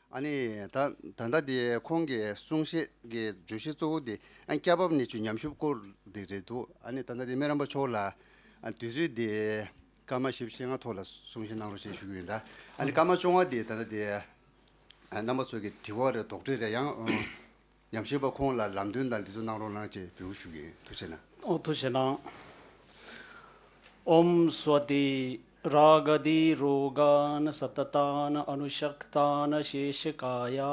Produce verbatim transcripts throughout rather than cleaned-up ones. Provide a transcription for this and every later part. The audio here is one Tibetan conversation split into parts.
ཨ་ནི་ད་ད་ལྟ་དེ་ཁོང་གི་གསུང་བཤད་ཀྱི་བརྗོད་གཞི་གཙོ་བོ་དེ་ཨ་སྐྱ་བབས་ནས་ཅིག་ཉམས་ཞིབ་སྐོར་དེ་རེད་འདུག་ཨ་ནི་ད་ལྟ་དེ་སྨན་རམས་པ་མཆོག་ལ་ཨ་དུས་ཚོད་དེ་སྐར་མ་བཞི་བཅུ་ཞེ་ལྔ་ཐོག་ལ་གསུང་བཤད་གནང་རོགས་ཞེས་ཞུ་གི་ཡིན་ད། ཨ་ནི་སྐར་མ་བཅོ་ལྔ་དེ་ད་ལྟ་དེ་ཨ་རྣམ་པ་ཚོ་གི་དྲི་བ་རེད། དོགས་འདྲི་རེད། ཡང་ཨ་ཉམས་ཞིབ་པ་ཁོང་ལ་ལམ་སྟོན་དང་འདི་ཚོ་གནང་རོགས་གནང་ཞེས་འབོད་སྐུལ་ཞུ་གི་ཡིན། ཐུགས་རྗེ་གནང་། ཨོ་ཐུགས་རྗེ་གནང་། ॐ स्वति रागदि रोगान सततान अनुषक्तान शेषकाया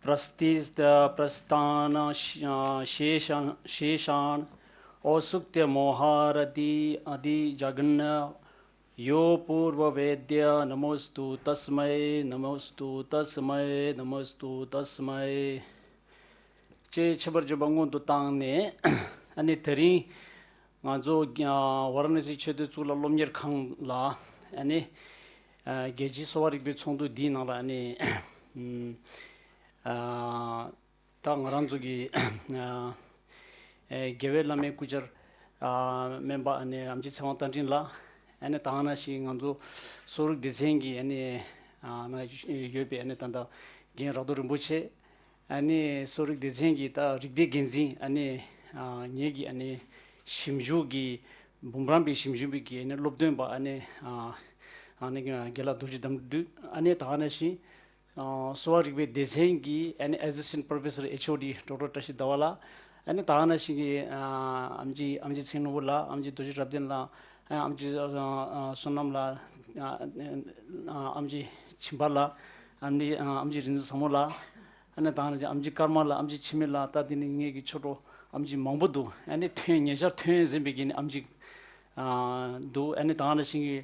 प्रस्थित प्रस्थान शेषान शेषान औसुक्त्य मोहारदि अधिजघ्न यो पूर्ववेद्य नमोस्तु तस्मै नमोस्तु तस्मै नमोस्तु तस्मै ཅེས་ཁྱད་པར་བརྗོད་པ་སྔོན་དུ་བཏང་ནས་ཨ་ནི་དེ་རིང་ང་ཚོ་ཝཱ་ར་ཎ་སི་ཆེས་མཐོའི་གཙུག་ལག་སློབ་གཉེར་ཁང་ལ་ཨ་ནི་རྒྱལ་སྤྱིའི་གསོ་བ་རིག་པའི་ཚོགས་འདུ་འདིའི་ནང་ལ་ཨ་ནི་ད་ང་རང་ཚོ་གི་རྒྱལ་བའི་བླ་མའི་སྐུ་བཅར་སྨན་པ་ཨ་ནི་ཨེམ་ཆི་ཚེ་དབང་རྟ་མགྲིན་ལགས། ཨ་ནི་ད་ག་ནང་བཞིན་ང་ཚོ་གསོ་རིག་སྡེ་ཚན་གྱི་ཨ་ནི་ནང་ཡོད་པའི་ཨ་ནི་ད་ལྟ་རྒན་རག་རྡོར་རིན་པོ་ཆེ། ཨ་ནི་གསོ་རིག་སྡེ་ཚན་གྱི་ད་རིག་སྡེ་འགན་འཛིན་ཨ་ནི་ངེད་ཀྱི་ཨ་ནི་ཞིབ་འཇུག་གི་འབུམ་རམས་པའི་ཞིབ་འཇུག་པའི་གི་ཨ་ནི་སློབ་སྟོན་པ་ཨ་ནི་ཨ་ནི་དགེ་ལགས་རྡོ་རྗེ་དམ་འབྲུ། ཨ་ནི་ད་ག་ནང་བཞིན་གསོ་བ་རིག་པའི་སྡེ་ཚན་གྱི་ཨ་ནི་Assistant Professor H O D Doctor བཀྲ་ཤིས་ཟླ་བ་ལགས། ཨ་ནི་ད་ག་ནང་བཞིན་གྱི་ཨམ་ཆི་ཨམ་ཆི་ཚེ་ནོར་བུ་ལགས། ཨམ་ཆི་རྡོ་རྗེ་རབ་བརྟན་ལགས། ཨམ་ཆི་བསོད་ནམས་ལགས། ཨམ་ཆི་བྱིན་པ་ལགས། ཨམ་ཆི་ཨམ་ཆི་རིག་འཛིན་བཟང་མོ་ལགས། ཨ་ནི་ད་ག་ནང་བཞིན་ཨམ་ཆི་ཀརྨ་ལགས། ཨམ་ཆི་འཆི་མེད་ལགས། ད་དེ་ནི་ངེད་ཀྱི་ཆོས་གྲོགས་ཨམ་ཆི་མང་པོ་འདུག་ཨ་ནི་ཐོན་ཉེ་ཆར་ཐོན་ཟིན་པའི་གི་ནི་ཨམ་ཆི་འདུག་ཨ་ནི་ད་ག་ནང་བཞིན་གྱི་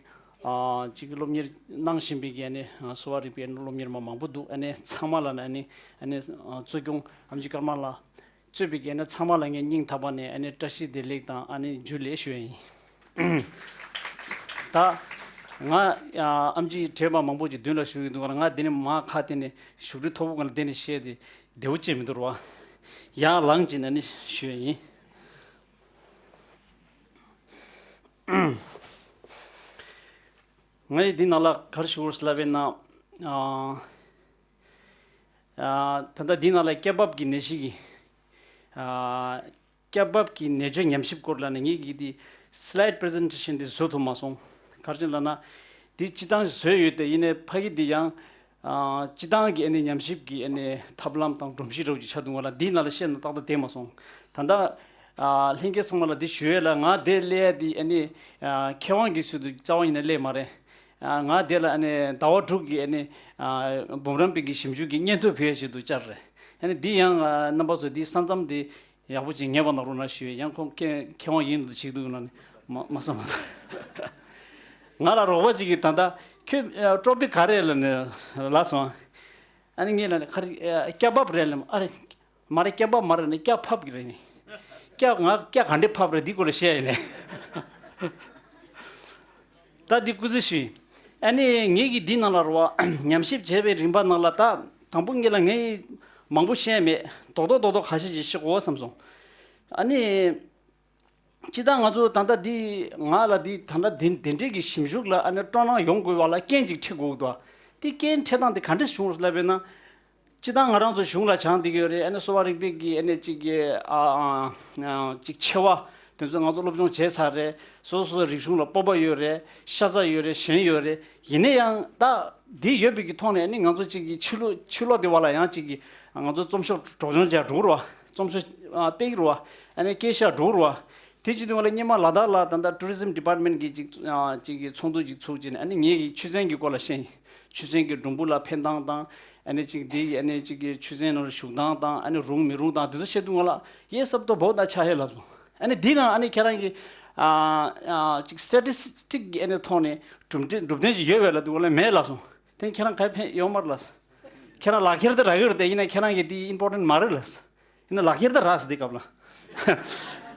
ཅིག་སློབ་གཉེར་གནང་བཞིན་པའི་གི་ཨ་ནི་གསོ་བ་རིག་པའི་སློབ་གཉེར་མ་མང་པོ་འདུག་ཨ་ནི་ཚང་མ་ལ་ནི་ཨ་ནི་ཨ་ནི་གཙོ་སྐྱོང་ཨམ་ཆི་ཀརྨ་ལགས་གཙོས་པའི་གི་ཨ་ནི་ཚང་མ་ལ་ངས་སྙིང་ཐག་པ་ནས་ཨ་ནི་བཀྲ་ཤིས་བདེ་ལེགས་དང་ཨ་ནི་ཇུ་ལེ་ཞུ་ཡ་ཡིན། ད་ང་ཨམ་ཆི་བགྲེས་པ་མང་པོ་ཅིག་མདུན་ལ་བཞུགས་ཡོད་འདུག་ག་ང་འདི་ནས་མར་ཁ་གཏད་ནས་བཞུགས་ཁྲི་མཐོ་པོ་སྒང་ལ་གཏད་ནས་བཤད་དེ་བདེ་བོ་ཅིག་མི་འདུག་ར་བ། ཡར་ལངས་ཅིག་ན་ནི་ཞུ་ཡ་ཡིན། ངས་འདི་ནང་ལ་ག་རེ་ཞུ་དགོས་ལབ་པས་ན། ཨ་ཨ་ད་ལྟ་འདི་ནང་ལ་སྐྱ་རྦབ་ཀྱི་ནད་གཞི་གི་ཨ་སྐྱ་རྦབ་ཀྱི་ནད་བཅོས་ཉམས་ཞིབ་སྐོར་ལ་ནི་ངེད་ཀྱིས་འདི་slide presentation འདི་བཟོ་ཐུབ་མ་སོང་། ག་རེ་བྱས་ལབ་ན་འདི་སྤྱི་བཏང་བཟོས་ཡོད་དེ་ཡིན་ནའི་ཕ་གི་འདི་ཡང་ཨ་སྤྱི་བཏང་གི་ཨ་ནི་ཉམས་ཞིབ་ཀྱི་ཨ་ནི་ཐབས་ལམ་དང་སྒྲོམ་གཞི་འདྲ་བོ་ཅིག་ཆགས་འདུག་ག་ལ་འདིའི་ནང་ལ་བཤད་ན་ཏག་ཏག་བསྡད་མ་སོང་། ད་ལྟ་ཨ་ལྷན་རྒྱས་ཚང་མ་ལ་འདི་ཞུ་ཡས་ལ་ང་འདིར་སླེབས་ཡས་འདི་ཨ་ནི་ཨ་མཁས་དབང་གི་ཚུལ་དུ་རྩ་བ་ཉིད་ནས་སླེབས་མ་རེད། ཨ་ང་འདིར་ལ་ཨ་ནི་ཟླ་བ་དྲུག་གི་ཨ་ནི་ཨ་འབུམ་རམས་པའི་གི་ཞིབ་འཇུག་གི་སྙན་ཐོ་ཕུལ་ཡས་ཆེད་དུ་བཅར་རེད། ཨ་ནི་འདི་ཡང་ཨ་རྣམ་པ་ཚོ་འདི་ས་མཚམས་འདི་ཡག་པོ་ཅིག་ངེས་པ་གནང་རོགས་གནང་ཞུ་ཡས། ཡང་ཁོང་མཁས་མཁས་དབང་ཡིན་འདུག་བྱེད་འདུག་ན་ནི་མ་མ་བསམ་པ་དང་། ང་ལ་རོགས་པ་ཅིག་གིས་ད་ལྟ་ཁྱོད་ཨ་ཀྲོ་པི་ག་རེ་ལབ་ནས་ལབ་སོང་། ཨ་ནི་ངས་ལབ་ནས་ག་རེ་ཨ་སྐྱ་རྦབ་རེད་ལབ། ཨ་རེ་མ་རེད། སྐྱ་རྦབ་མ་རེད་ནི་སྐྱ་ཕབ་གི་རེད་ནི། སྐྱ་ང་སྐྱ་ག་འདྲས་ཕབ་རེད་འདི་སྐོར་ལ་བཤད་ཡིན་ནས། ད་འདི་སྐུ་ཚེ་ཞུ་ཡིན། ཨ་ནི་ངེད་ཀྱིས་འདི་ནང་ལ་རོ་བ་ཉམས་ཞིབ་བྱས་པའི་རིམ་པ་ནང་ལ་ད་དང་པོ་ངེད་ལ་ངས་མང་པོ་བཤད་མེད། རྡོག་རྡོག་རྡོག་རྡོག་ཁ་ཤས་ཅིག་བཤད་དགོས་བསམ་སོང་། ཨ་ནི། སྤྱི་བཏང་ང་ཚོ་ད་ལྟ་འདི་ང་ལ་འདི་ད་ལྟ་འདི་འདི་འདྲའི་གི་ཞིབ་འཇུག་ལ་ཨ་ནི་སྤྲོ་སྣང་ཡོང་དགོས་པ་ལ་རྐྱེན་ཅིག་འཕྲད་དགོས་འདུག་དེ་རྐྱེན་འཕྲད་སྟངས་དེ་ག་འདྲ་བྱུང་ལབ་པས་ན། སྤྱི་བཏང་ང་རང་ཚོ་གཞུང་ལ་སྦྱངས་བསྡད་ཀྱི་ཡོད་རེད། ཨ་ནི་གསོ་བ་རིག་པའི་གི་ཨ་ནི་གཅིག་གི་ཨ་ཨ་ཨ་གཅིག་ཆེ་བ་དེ་ཚོ་ང་ཚོ་སློབ་སྦྱོང་བྱས་ཚར་རེད། སོ་སོ་སོའི་རིག་གཞུང་ལ་སྤོབས་པ་ཡོད་རེད། ཤ་ཚ་ཡོད་རེད། ཞེན་ཡོད་རེད། ཡིན་ན་ཡང་ད་འདི་ཡོད་པའི་གི་ཐོག་ནས་ཨ་ནི་ང་ཚོ་གཅིག་གི་ཕྱི་ལོགས་ཕྱི་ལོགས་དེ་བ་ལ་ཡང་གཅིག་གི་ང་ཚོ་རྩོམ་ཤོག་སྒྲོག་སྦྱང་བྱས་འགྲོ་གི་རེད་བ། རྩོམ་ཤོག་ཨ་སྤེལ་གི་རེད་བ། ཨ་ནི་སྐད་ཆ་འགྲོ་གི་རེད་བ། དེ་བྱེད་དུས་ང་ལ་སྔོན་མ་ལ་དྭགས་ལ་ད་ལྟ་Tourism Department གི་ཅིག་ཨ་ཅིག་གི་ཚོགས་འདུ་ཅིག་ཚུགས་བྱས་ནས་ཨ་ནི་ངེད་ཀྱི་ཆུ་ཚན་གྱི་སྐོར་ལ་བཤད། ཆུ་ཚན་གྱི་སྒྲོམ་བུ་ལ་ཕན་སྟངས་དང་ཨ་ནི་ཅིག་འདི་ཡི་ཨ་ནི་ཅིག་གི་ཆུ་ཚན་ནང་ལ་ཞུགས་སྟངས་དང་ཨ་ནི་རུང་མི་རུང་དང་དེ་ཚོ་བཤད་དུས་ང་ལ་ཡེ་སབ་ཏོ་བོ་ད་ཆ་ཧེ་ལབ་སོང་། ཨ་ནི་འདི་ནང་ཨ་ནི་ཁྱེད་རང་གི་ཨ་ཨ་ཅིག་Statistic གི་ཨ་ནི་ཐོག་ནས་གྲུབ་འབྲས་གྲུབ་དོན་ཅིག་ཡོད་པས་ལབ་དུས་ང་ལ་མེད་ལབ་སོང་། དེ་ཁྱེད་རང་ག་ཕན་ཡོད་མ་རེད་ལབ། ཁྱེད་རང་ལག་ཁྱེར་དེ་རག་གི་རེད་དེ་ཡིན་ན་ཁྱེད་རང་གི་འདི་Important མ་རེད་ལབ། ཡིན་ན་ལག་ཁྱེར་ད་རག་སི་དེ་སྐབས་ལ།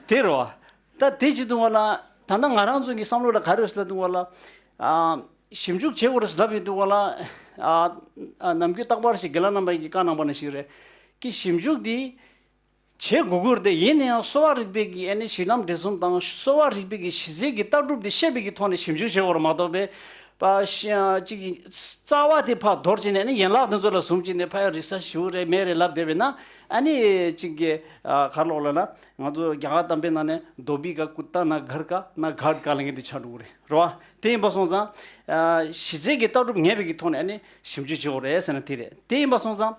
དེ་རེད་བ། ད་དེ་བྱེད་དུས་ང་ལ་ད་ལྟ་ང་རང་ཚོ་གི་བསམ་བློ་ལ་ག་རེ་ཡོད་ཟེར་ལབ་དུས་ང་ལ། ཨ་ཞིབ་འཇུག་བྱེད་དགོས་རེད་ཟེར་ལབ་ཡོད་དུས་ང་ལ། ཨ་ཨ་ནམ་རྒྱུན་རྟག་པར་ཞིག་དགེ་ལགས་རྣམ་པ་ཡིས་བཀའ་གནང་པ་ནང་བཞིན་རེད། ཀི་ཞིབ་འཇུག་འདི་ བྱེད་དགོས་ཀྱི་རེད་དེ། ཡིན་ན་ཡང་གསོ་བ་རིག་པའི་གི་ཨ་ནི་གཞི་ལམ་འབྲས་གསུམ་དང་གསོ་བ་རིག་པའི་གི་གཞི་རྩའི་གི་ལྟ་གྲུབ་དེ་ཤེས་པའི་གི་ཐོག་ནས་ཞིབ་འཇུག་བྱེད་དགོས་རེད་མ་གཏོགས་པས། པ་ཤ་ཅིག་རྩ་བ་དེ་ཕར་དོར་བྱས་ནས་ཨ་ནི་ཡན་ལག་དེ་ཚོ་ལ་བཟུང་བྱས་ནས་ཕ་ཡ་རི་སར་ཆི་ཞུ་རེད་མེད་རེད་ལབ་བསྡད་པས་ན། ཨ་ནི་ཅིག་གི་ཨ་ག་རེ་ལབ་དགོས་ལབ་ན། ང་ཚོ་རྒྱ་གར་གཏམ་དཔེ་ནང་ནས་དྷོ་བི་ཀ་ཀུར་ཏ་ན་གྷར་ཀ་ན་གྷར་ཀ་ལབ་མཁན་དེ་ཆགས་འགྲོ་གི་རེད། རེད་བ། དེ་ཡིན་པ་སོང་ཙང་ཨ་གཞི་རྩའི་གི་ལྟ་གྲུབ་ངེས་པའི་གི་ཐོག་ནས་ཨ་ནི་ཞིབ་འཇུག་བྱེད་དགོས་རེད་ཟེར་ན་དེ་རེད། དེ་ཡིན་པ་སོང་ཙང་།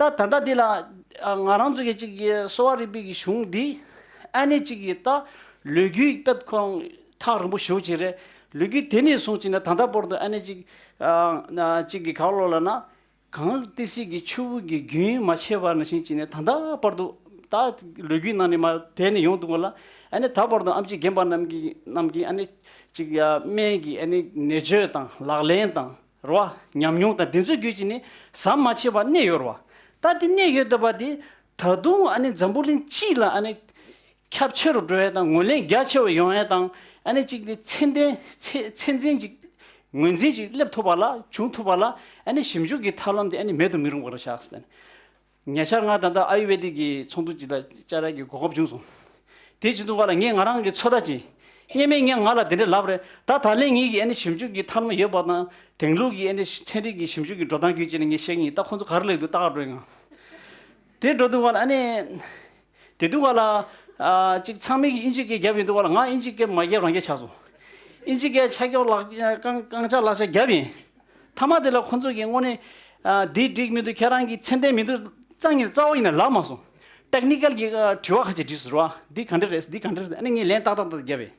ད་ད་ལྟ་འདི་ལ་ཨ་ང་རང་ཚོ་གི་ཅིག་གི་གསོ་བ་རིག་པའི་གི་གཞུང་འདི་ཨ་ནི་ཅིག་གི་ད་ལོ་རྒྱུས་དཔེ་ཁོ་རང་ཐག་རིང་པོ་ཞེ་པོ་ཅིག་རེད། ལོ་རྒྱུས་དེ་ནས་བཟུང་ཅིག་ནས་ད་ལྟ་བར་དུ་ཨ་ནི་ཅིག་ཨ་ཅིག་གི་ག་རེ་ལབ་ན། གངས་ཏི་སེ་གི་ཆུ་བོ་གི་རྒྱུན་མ་ཆད་པ་ནང་བཞིན་ཅིག་ནས་ད་ལྟ་བར་དུ་ད་ལོ་རྒྱུས་ནང་ནས་མར་དེད་ནས་ཡོང་འདུག་ག་ལ། ཨ་ནི་ད་བར་དུ་ཨེམ་ཆི་རྒན་པ་རྣམས་ཀྱི་རྣམས་ཀྱི་ཨ་ནི་ཅིག་ཡ་སྨན་གྱི་ཨ་ནི་ནད་བཅོས་དང་ལག་ལེན་དང་། རེད་བ། ཉམས་མྱོང་དང་དེ་ཚོའི་བརྒྱུད་ཀྱིས་ནི་ཟམ་མ་ཆད་པར་གནས་ཡོད་རེད་བ། ད་དེ་གནས་ཡོད་བསྡད་པ་དེ་ད་དུང་ཨ་ནི་འཛམ་བུ་གླིང་སྤྱི་ལ་ཨ་ནི་ཁྱབ་ཆེ་རུ་འགྲོ་ཡས་དང་ངོས་ལེན་རྒྱ་ཆེ་བ་ཡོང་ཡས་དང་། ཨ་ནི་གཅིག་དེ་ཚད་ལྡན་ཚད་ཚད་འཛིན་ཅིག་ངོས་འཛིན་ཅིག་སླེབས་ཐུབ་པ་ལ་བྱུང་ཐུབ་པ་ལ་ཨ་ནི་ཞིབ་འཇུག་གི་ཐབས་ལམ་དེ་ཨ་ནི་མེད་དུ་མི་རུང་བ་རེད་ཤག་ཟེར། ཉེ་ཆར་ང་ད་ལྟ་ཨ་ཡུར་ཝེ་དིག་གི་ཚོགས་འདུ་ཅིག་ལ་བཅར་ཡག་གི་གོ་སྐབས་བྱུང་སོང་། དེ་བྱེད་དུས་སྒང་ལ་ངས་ང་རང་གི་ཚོད་ལྟ་བྱས། སྔོན་མ་ངས་ང་ལ་དེ་འདྲ་ལབ་རེད། ད་ད་ལན་ངེད་ཀྱི་ཨ་ནི་ཞིབ་འཇུག་གི་ཐབས་ལམ་ཡོད་པ་དང་དེང་ལུགས་ཀྱི་ཨ་ནི་ཚན་རིག་གི་ཞིབ་འཇུག་གི་འགྲོ་སྟངས་བརྒྱུད་བྱས་ནས་ངས་བཤད་ཀྱི་ཡིན། ད་ཁོང་ཚོ་ག་རེ་ལབ་འདུག་ལྟ་ག་འགྲོ་ཡིན་ང་། དེ་འགྲོ་དུས་སྒང་ལ་ཨ་ནི། དེ་དུས་སྒང་ལ། ཨ་ཅིག་ཚང་མས་ཀྱི་ཨིན་ཇི་སྐད་རྒྱབ་ཡོང་དུས་སྒང་ལ་ང་ཨིན་ཇི་སྐད་མ་རྒྱབ་རང་རྒྱབ་ཆགས་སོང་། ཨིན་ཇི་སྐད་ཆ་རྐྱེན་ལག་རྐང་རྐང་ཆག་ལག་ཆ་རྒྱབ་ཡིན། མཐའ་མ་དེ་ལ་ཁོང་ཚོ་གིས་དངོས་གནས་ཨ་འདི་འགྲིག་མི་འདུག་ཁྱེད་རང་གི་ཚད་ལྡན་མི་འདུག་རྩ་ནས་རྩ་བ་ཡིན་ན་ལབ་མ་སོང་། ཊེག་ནི་ཀལ་གྱི་ཨ་དྲི་བ་ཁ་ཅིག་དྲིས་སོང་ར། འདི་ག་འདྲ་རེད། འདི་ག་འདྲ་རེད། ཨ་ནི་ངས་ལན་ཏག་ཏག་ཏག་རྒྱབ་པས།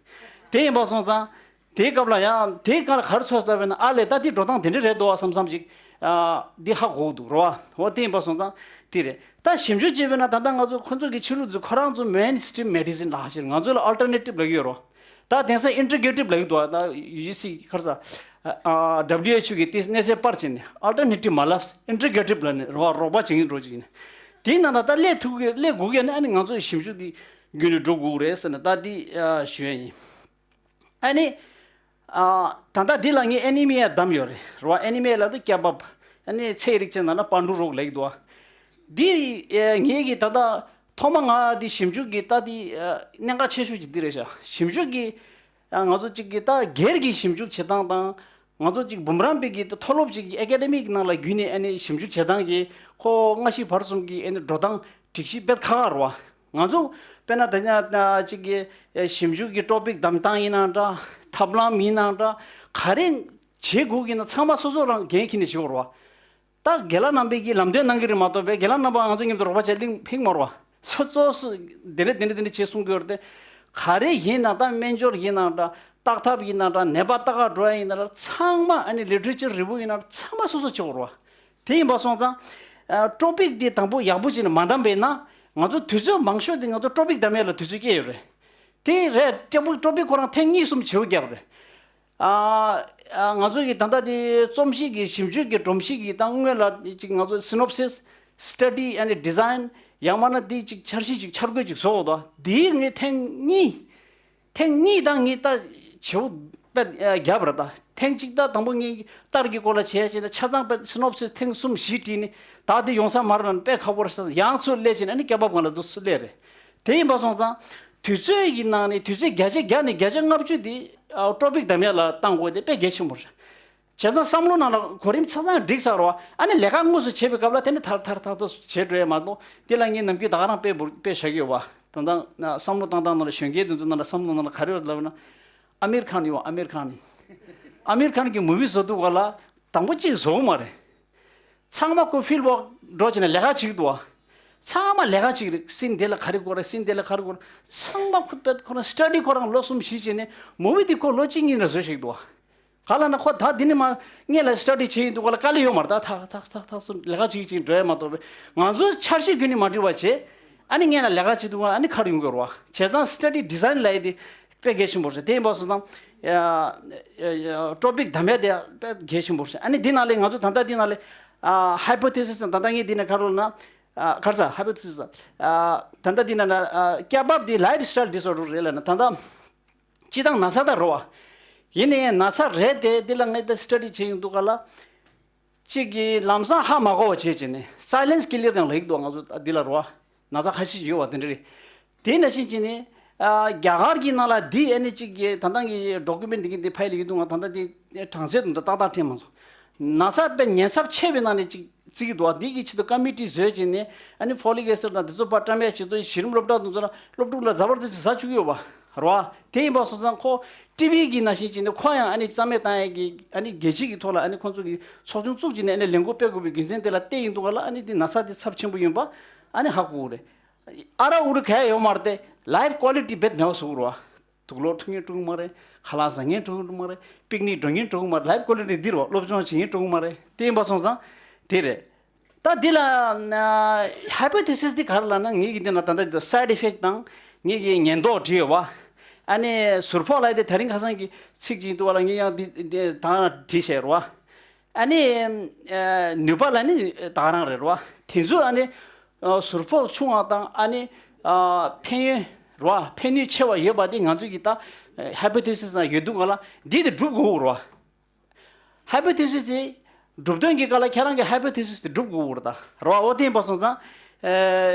དེ་ཡིན་པ་སོང་ཙང་། དེའི་སྐབས་ལ་ཡང་དེའི་སྐབས་ལ་ག་རེ་ཚོར་སོང་ཟེར་བ་ན། ཨ་ལས་ད་འདི་འགྲོ་སྟངས་དེ་འདྲ་རེད་འདུག་བསམ་བསམ་ཅིག་ཨ་འདི་ཧ་གོ་འདུག་ར་བ། འོ་དེ་ཡིན་པ་སོང་ཙང་དེ་རེད། ད་ཞིབ་འཇུག་བྱས་པས་ན་ད་ལྟ་ང་ཚོ་ཁོ་ཚོ་གི་ཕྱི་ལུགས་ཚོ་ཁོ་རང་ཚོ་མེན་སི་ཊི་རིམ་མེ་ཌི་སིན་ལབ་ཤག་ང་ཚོ་ལ་ཨལ་ཊར་ནེ་ཊིབ་ལབ་ཀྱི་ཡོད་ར་བ། ད་དེང་སང་ཨིན་ཊི་གྷེ་རེ་ཊིབ་ལབ་ཀྱི་འདུག་ད་ཡུ་སི་ཁ་ར་ས་ཨ་ཨ་ཌབ་ལིའུ་ཨེཆ་ཨོ་གི་དེ་གནས་ཚད་སྤར་བྱས་ནས་ཨལ་ཊར་ནེ་ཊིབ་མ་ལབ། ཨིན་ཊི་གྷེ་རེ་ཊིབ་ལབ་ནས་ར་བ་རོགས་པ་བྱེད་ཀྱི་འགྲོ་ཅིག་ཡིན། དེའི་ནང་ན་ད་སླེབས་ཐུབ་ཀྱི་སླེབས་དགོས་ཀྱི་ཡོད་ན་ཨ་ནི་ང་ཚོ་ཞིབ་འཇུག་དེ་རྒྱུན་རིང་འགྲོ་དགོས་རེད་ཟེར་ནས་ད་འདི་ཨ་ཞུ་ཡ་ཡིན། ཨ་ནི། ཨ་ད་ལྟ་འདི་ལ་ངས་ཨེ་ནི་མི་ཡ་བདམས་ཡོད་རེད་ར་བ། ཨེ་ནི་མི་ཡ་ལབ་དུས་ཀེ་བབ། ཨ་ནི་ཚལ་རིགས་ཅན་ནང་ན་པན་ཌུ་རོག་ལབ་ཀྱི་འདུག་བ། འདི་ཨེ་ངེད་ཀྱི་ད་ལྟ་ཐོག་མ་ང་འདི་ཞིབ་འཇུག་གི་ད་འདི་ཨ་གནད་འགག་ཆེ་ཤོས་ཅིག་འདི་རེད་ཤག་ཞིབ་འཇུག་གི་ཨ་ང་ཚོ་གཅིག་གི་ད་སྒེར་གྱི་ཞིབ་འཇུག་བྱེད་སྟངས་དང་། ང་ཚོ་གཅིག་འབུམ་རམས་པའི་གི་ད་མཐོ་སློབ་ཅིག་གི་ཨེ་ཀ་ཌེ་མིག་ནང་ལ་བརྒྱུད་ནས་ཨ་ནི་ཞིབ་འཇུག་བྱེད་སྟངས་ཀྱི་ཁོ་སྔ་ཕྱི་བར་གསུམ་གྱི་ཨ་ནི་འགྲོ་སྟངས་སྒྲིག་གཞི་དཔེ་ཁག་ཁག་རེད་བ། ང་ཚོ་དཔེར་ན་ད་ཉག་གཅིག་གི་ཞིབ་འཇུག་གི་ཊོ་པིག་བདམས་སྟངས་ཡིན་ནའང་འདྲ། ཐབས་ལམ་ཡིན་ནའང་འདྲ། ག་རེ་བྱེད་དགོས་ཀྱི་ན་ཚང་མ་སོ་སོ་རང་འགན་འཁྱེར་ནས་བྱེད་དགོས་རེད་བ། ད་རྒན་ལགས་རྣམ་པས་ཀྱིས་ལམ་སྟོན་གནང་གི་རེད་མ་གཏོགས་པས་རྒན་ལགས་རྣམ་པ་ང་ཚོ་མཉམ་དུ་རོགས་པ་བྱས་གླིང་ཕིག་མ་རེད་བ། སོ་སོ་སོ་དེ་འདྲ་དེ་འདྲ་དེ་འདྲ་བྱེད་གསུང་གི་ཡོད་རེད་དེ། ག་རེ་ཡིན་ན་ད་སྨན་སྦྱོར་ཡིན་ནའང་འདྲ། བརྟག་ཐབས་ཡིན་ནའང་འདྲ། ནད་པ་ལྟ་ག་འགྲོ་ཡ་ཡིན་ནའང་འདྲ། ཚང་མ་ཨ་ནི་ལི་ཊི་རེ་ཅར་རི་བིའུ་ཡིན་ནའང་འདྲ། ཚང་མ་སོ་སོ་བྱེད་དགོས་རེད་བ། དེ་ཡིན་པ་སོང་ཙང་། ཨ་ཊོ་པིག་འདི་དང་པོ་ཡག་པོ་བྱས་ནས་མ་བདམས་པས་ན། ང་ཚོ་དུས་ཚོད་མང་ཤོས་འདི་ང་ཚོ་ཊོ་པིག་བདམས་ཡས་ལ་དུས་ཚོད་སྐྱེལ་ཡོད་རེད། དེ་རེད། ཊོ་པིག་ཊོ་པིག་ཁོ་རང་ཐེངས་གཉིས་གསུམ་བྱེད་དགོས་རྒྱབ་རེད། ཨ་ཨ་ང་ཚོ་གི་ད་ལྟ་དེ་རྩོམ་གཞི་གི་ཞིབ་འཇུག་གི་སྒྲོམ་གཞི་གི་ད་སྔོན་ལ་ཅིག་ང་ཚོ་སི་ནོབ་སིས། སི་ཊ་ཌི་ཨེན་ཌི་ཌི་ཛའིན། ཡང་མིན་ན་དེ་ཅིག་འཆར་གཞི་ཅིག་འཆར་འགོད་ཅིག་བཟོ་དགོས་དོ། དེའི་ངས་ཐེངས་གཉིས། ཐེངས་གཉིས་དང་ངས་ད་བྱེའུ་དཔེ་རྒྱབ་ར་ད། ཐེངས་གཅིག་ད་དང་པོ་ངས་ལྟར་གྱི་སྐོར་ལ་བྱས་བྱས་ན་ཆ་ཚང་དཔེ་སི་ནོབ་སིས་ཐེངས་གསུམ་བཞི་བྲིས་ནས་ད་དེ་ཡོང་ས་མ་རེད་ན་དཔེ་ཁག་པོ་རེད་ས། ཡང་ཚུར་སླེབས་བྱས་ན་ཨ་ནི་སྐྱ་བབ་སྒང་ལ་འདུག་སུ་སླེབས་རེད། དེ་ཡིན་པ་སོང་ཙང་དུས་ཚོད་ཀྱི་ནང་ནས་དུས་ཚོད་བརྒྱ་ཆ་བརྒྱ་ནས་བརྒྱ་ཆ་ལྔ་བཅུ་དེ་ཨ་ཊོ་པིག་བདམས་ཡ་ལ་བཏང་དགོས་དེ་དཔེ་གལ་ཆེན་པོ་རེད། བྱས་ཙང་བསམ་བློ་ནང་ལ་གོ་རིམ་ཆ་ཚང་འགྲིག་ཚར་བ། ཨ་ནི་ལས་ཀ་དངོས་སུ་བྱེད་པའི་སྐབས་ལ་དེ་ནི་ཐར་ཐར་ཐར་ཐར་བྱེད་འགྲོ་ཡ་མ་གཏོགས་དེ་ལ་ངས་ནམ་རྒྱུན་ད་ག་རང་དཔེ་འབུར་དཔེ་བཞག་ཡོད་བ། ད་ལྟ་བསམ་བློ་བཏང་སྟངས་ནང་ལ་གཞོན་སྐྱེས་དེ་ཚོ་ནང་ལ་བསམ་བློ་ནང་ལ་ག་རེ་ཡོད་ལབ་ན། ཨ་མིར་ཁཱན་ཡོད། ཨ་མིར་ཁཱན། ཨ་མིར་ཁཱན་གྱི་མུ་བི་བཟོ་དུས་སྒང་ལ་དང་པོ་གཅིག་བཟོ་གི་མ་རེད། ཚང་མ་ཁོ་ཕིལ་ཝོག་འགྲོ་བྱས་ནས་ལས་ཀ་བྱེད་ཀྱི་འདུག་བ། ཚང་མ་ལས་ཀ་བྱེད་ཀྱི་རེད། སིན་དེ་ལ་ག་རེ་དགོས་རེད། སིན་དེ་ལ་ག་རེ་དགོས་རེད། ཚང་མ་ཁོ་པད་ཁོ་རང་སི་ཊ་ཌི་ཁོ་རང་ལོ་གསུམ་བཞི་བྱས་ནས་མུ་བི་དེ་ཁོ་ལོ་གཅིག་གཉིས་ལ་བཟོས་བཞག་འདུག་བ། ག་ལ་ན་ཁོ་ད་འདི་ནས་མ་སྔོན་ལ་སི་ཊ་ཌི་བྱེད་ཀྱི་འདུག་ག་ལ། དཀའ་ལས་ཡོད་མ་རེད། ད་ཐག་ཐག་ཐག་ཐག་སུ་ལས་ཀ་བྱེད་ཀྱི་འགྲོ་ཡ་མ་གཏོགས་པས། ང་ཚོ་འཆར་གཞི་བརྒྱུད་ནས་མ་འགྲིག་པ་བྱས། ཨ་ནི་སྔོན་ལ་ལས་ཀ་བྱེད་དུས་ཨ་ནི་ཁར་ཡོང་གི་རེད་བ། བྱས་ཙང་སི་ཊ་ཌི་ཌི་ཛའིན་ལབ་ཡ་དེ་དཔེ་གལ་ཆེན་པོ་རེད། དེ་ཡིན་པ་སོང་ཙང་། ཡ་ཡ་ཡ་ཊོ་པིག་བདམས་ཡ་དེ་དཔེ་གལ་ཆེན་པོ་རེད། ཨ་ནི་འདི་ནང་ལས་ང་ཚོ་ད་ལྟ་འདི་ནང་ལས་ཨ་ཧའི་པོ་ཐེ་སིས་ད་ལྟ་ངས་འདི་ནས་ག་རེ་ལབ་ན། ཨ་ག་རེ་ཟ། ཧའི་པོ་ཐེ་སིས་ཨ་ད་ལྟ་འདི་ནང་ན་ཨ་སྐྱ་བབ་འདི་ལའིཕ་སི་ཊའིལ་ཌི་སི་ཨོར་ཌར་རེད་ལབ་ན། ད་ལྟ་སྤྱིར་བཏང་ན་ཚ་ད་རེད་བ། ཡིན་ནའི་ན་ཚ་རེད་དེ། འདི་ལ་ངས་ད་སི་ཊ་ཌི་བྱས་ཡོང་དུས་སྒང་ལ། གཅིག་གིས་ལམ་སང་ཧ་མ་གོ་བ་བྱས་བྱས་ནས་སའི་ལེན་སི་ཀི་ལེར་ཡང་ལབ་ཀྱི་འདུག་ང་ཚོ་འདི་ལ་རེད་བ། ན་ཚ་ཁ་ཤས་ཡོད་པ་དེ་འདྲ་རེད། དེ་ནང་བཞིན་བྱས་ནས་ཨ་རྒྱ་གར་གྱི་ནང་ལ་འདི་ཨ་ནི་གཅིག་གི་ད་ལྟ་གི་ཌོ་ཀུ་མེན་འདི་གི་འདི་ཕའི་ལ་ཡོད་འདུག་ང་ད་ལྟ་འདི་གྲངས་ཚད་དུ་འདི་ཏག་ཏག་དྲན་མ་སོང་། ན་ཚ་དཔེ་ཉེན་ཚབས་ཆེ་བའི་ནང་ནས་གཅིག་བརྩི་གི་འདུག་བ། འདི་གི་ཆེད་དུ་ཀ་མི་ཊི་བཟོས་བྱས་ནས་ཨ་ནི་ཕོ་ལིག་ཨེ་སིཌ་དང་དེ་ཚོ་ཕར་བཀྲམ་ཡ་བྱེད་དུས་གཞི་རིམ་སློབ་གྲྭ་དེ་ཚོ་ལ་སློབ་ཕྲུག་ལ་ཛ་བར་དེ་ཟ་བཅུག་གི་ཡོད་པ་རེད་བ། དེ་ཡིན་པ་སོང་ཙང་ཁོ་ཊི་བི་གི་ནང་བཞིན་བྱས་ནས་ཁོ་ཡང་ཨ་ནི་རྩ་མེད་བཏང་ཡ་གི་ཨ་ནི་རྒྱལ་སྤྱི་གི་ཐོག་ལ་ཨ་ནི་ཁོང་ཚོ་གི་ཚོགས་ཆུང་བཙུགས་བྱས་ནས་ཨ་ནི་ལས་འགུལ་སྤེལ་དགོས་པའི་རྒྱུ་མཚན་དེ་ལ་བལྟས་ཡིན་འདུག་ག་ལ། ཨ་ནི་འདི་ན་ཚ་དེ་ཚབས་ཆེན་པོ་ཡིན་པ་ཨ་ནི་ཧ་གོ་གི་རེད། ཨ་ར་ཨུ་རུ་ག་ཡ་ཡོད་མ་རེད་དེ། ལའིཕ་ཀོ་ལི་ཊི་རྦད་མེད་པ་བཟོ་གི་རེད་བ། དུག་སློག་འཐུང་མཁན་འགྲོ་གི་མ་རེད། ཁ་ལག་ཟ་མཁན་འགྲོ་གི་མ་རེད། པིག་ནིག་འགྲོ་མཁན་འགྲོ་གི་མ་རེད། ལའིཕ་ཀོ་ལི་ཊི་འདི་རེད་བ། སློབ་སྦྱོང་བྱེད་མཁན་འགྲོ་གི་མ་རེད། དེ་ཡིན་པ་སོང་ཙང་དེ་རེད། ད་འདི་ལ་ཧའི་པོ་ཐེ་སིས་འདི་ག་རེ་ལབ་ན། ངེད་ཀྱི་འདི་ན་ད་ལྟ་སའེ་ཌི་ཨེ་ཕེག་དང་ངེད་ཀྱི་ཉེན་རྟོག་བྲིས་ཡོད་བ། ཨ་ནི་ཟུར་ཕོག་ལབ་དེ་དེ་རིང་ཁ་སང་གི་ཚིག་ཅིག་འདུག་བ་ལ། ངས་ཡང་འདི་འདི་ད་བྲིས་བཞག་རེད་བ། ཨ་ནི་ཨ་ནུས་པ་ལ་ནི་ད་ག་རང་རེད་བ། དེ་ཚོ་ཨ་ནི་ཨ་ཟུར་ཕོག་ཆུང་བ་དང་ཨ་ནི་ཨ་ཕན་ཡོན་རེད་བ། ཕན་ནུས་ཆེ་བ་ཡོད་པ་དེ་ང་ཚོ་གི་ད་ཧའི་པོ་ཐེ་སིས་ནང་ཡོད་འདུག་ག་ལ། འདི་དེ་སྒྲུབ་དགོས་རེད་བ། ཧའི་པོ་ཐེ་སིས་དེ་སྒྲུབ་དོན་གྱི་སྐབས་ལ་ཁྱེད་རང་གི་ཧའི་པོ་ཐེ་སིས་དེ་སྒྲུབ་དགོས་རེད་ད་རེད་བ། འོ་དེ་ཡིན་པ་སོང་ཙང་ཨ་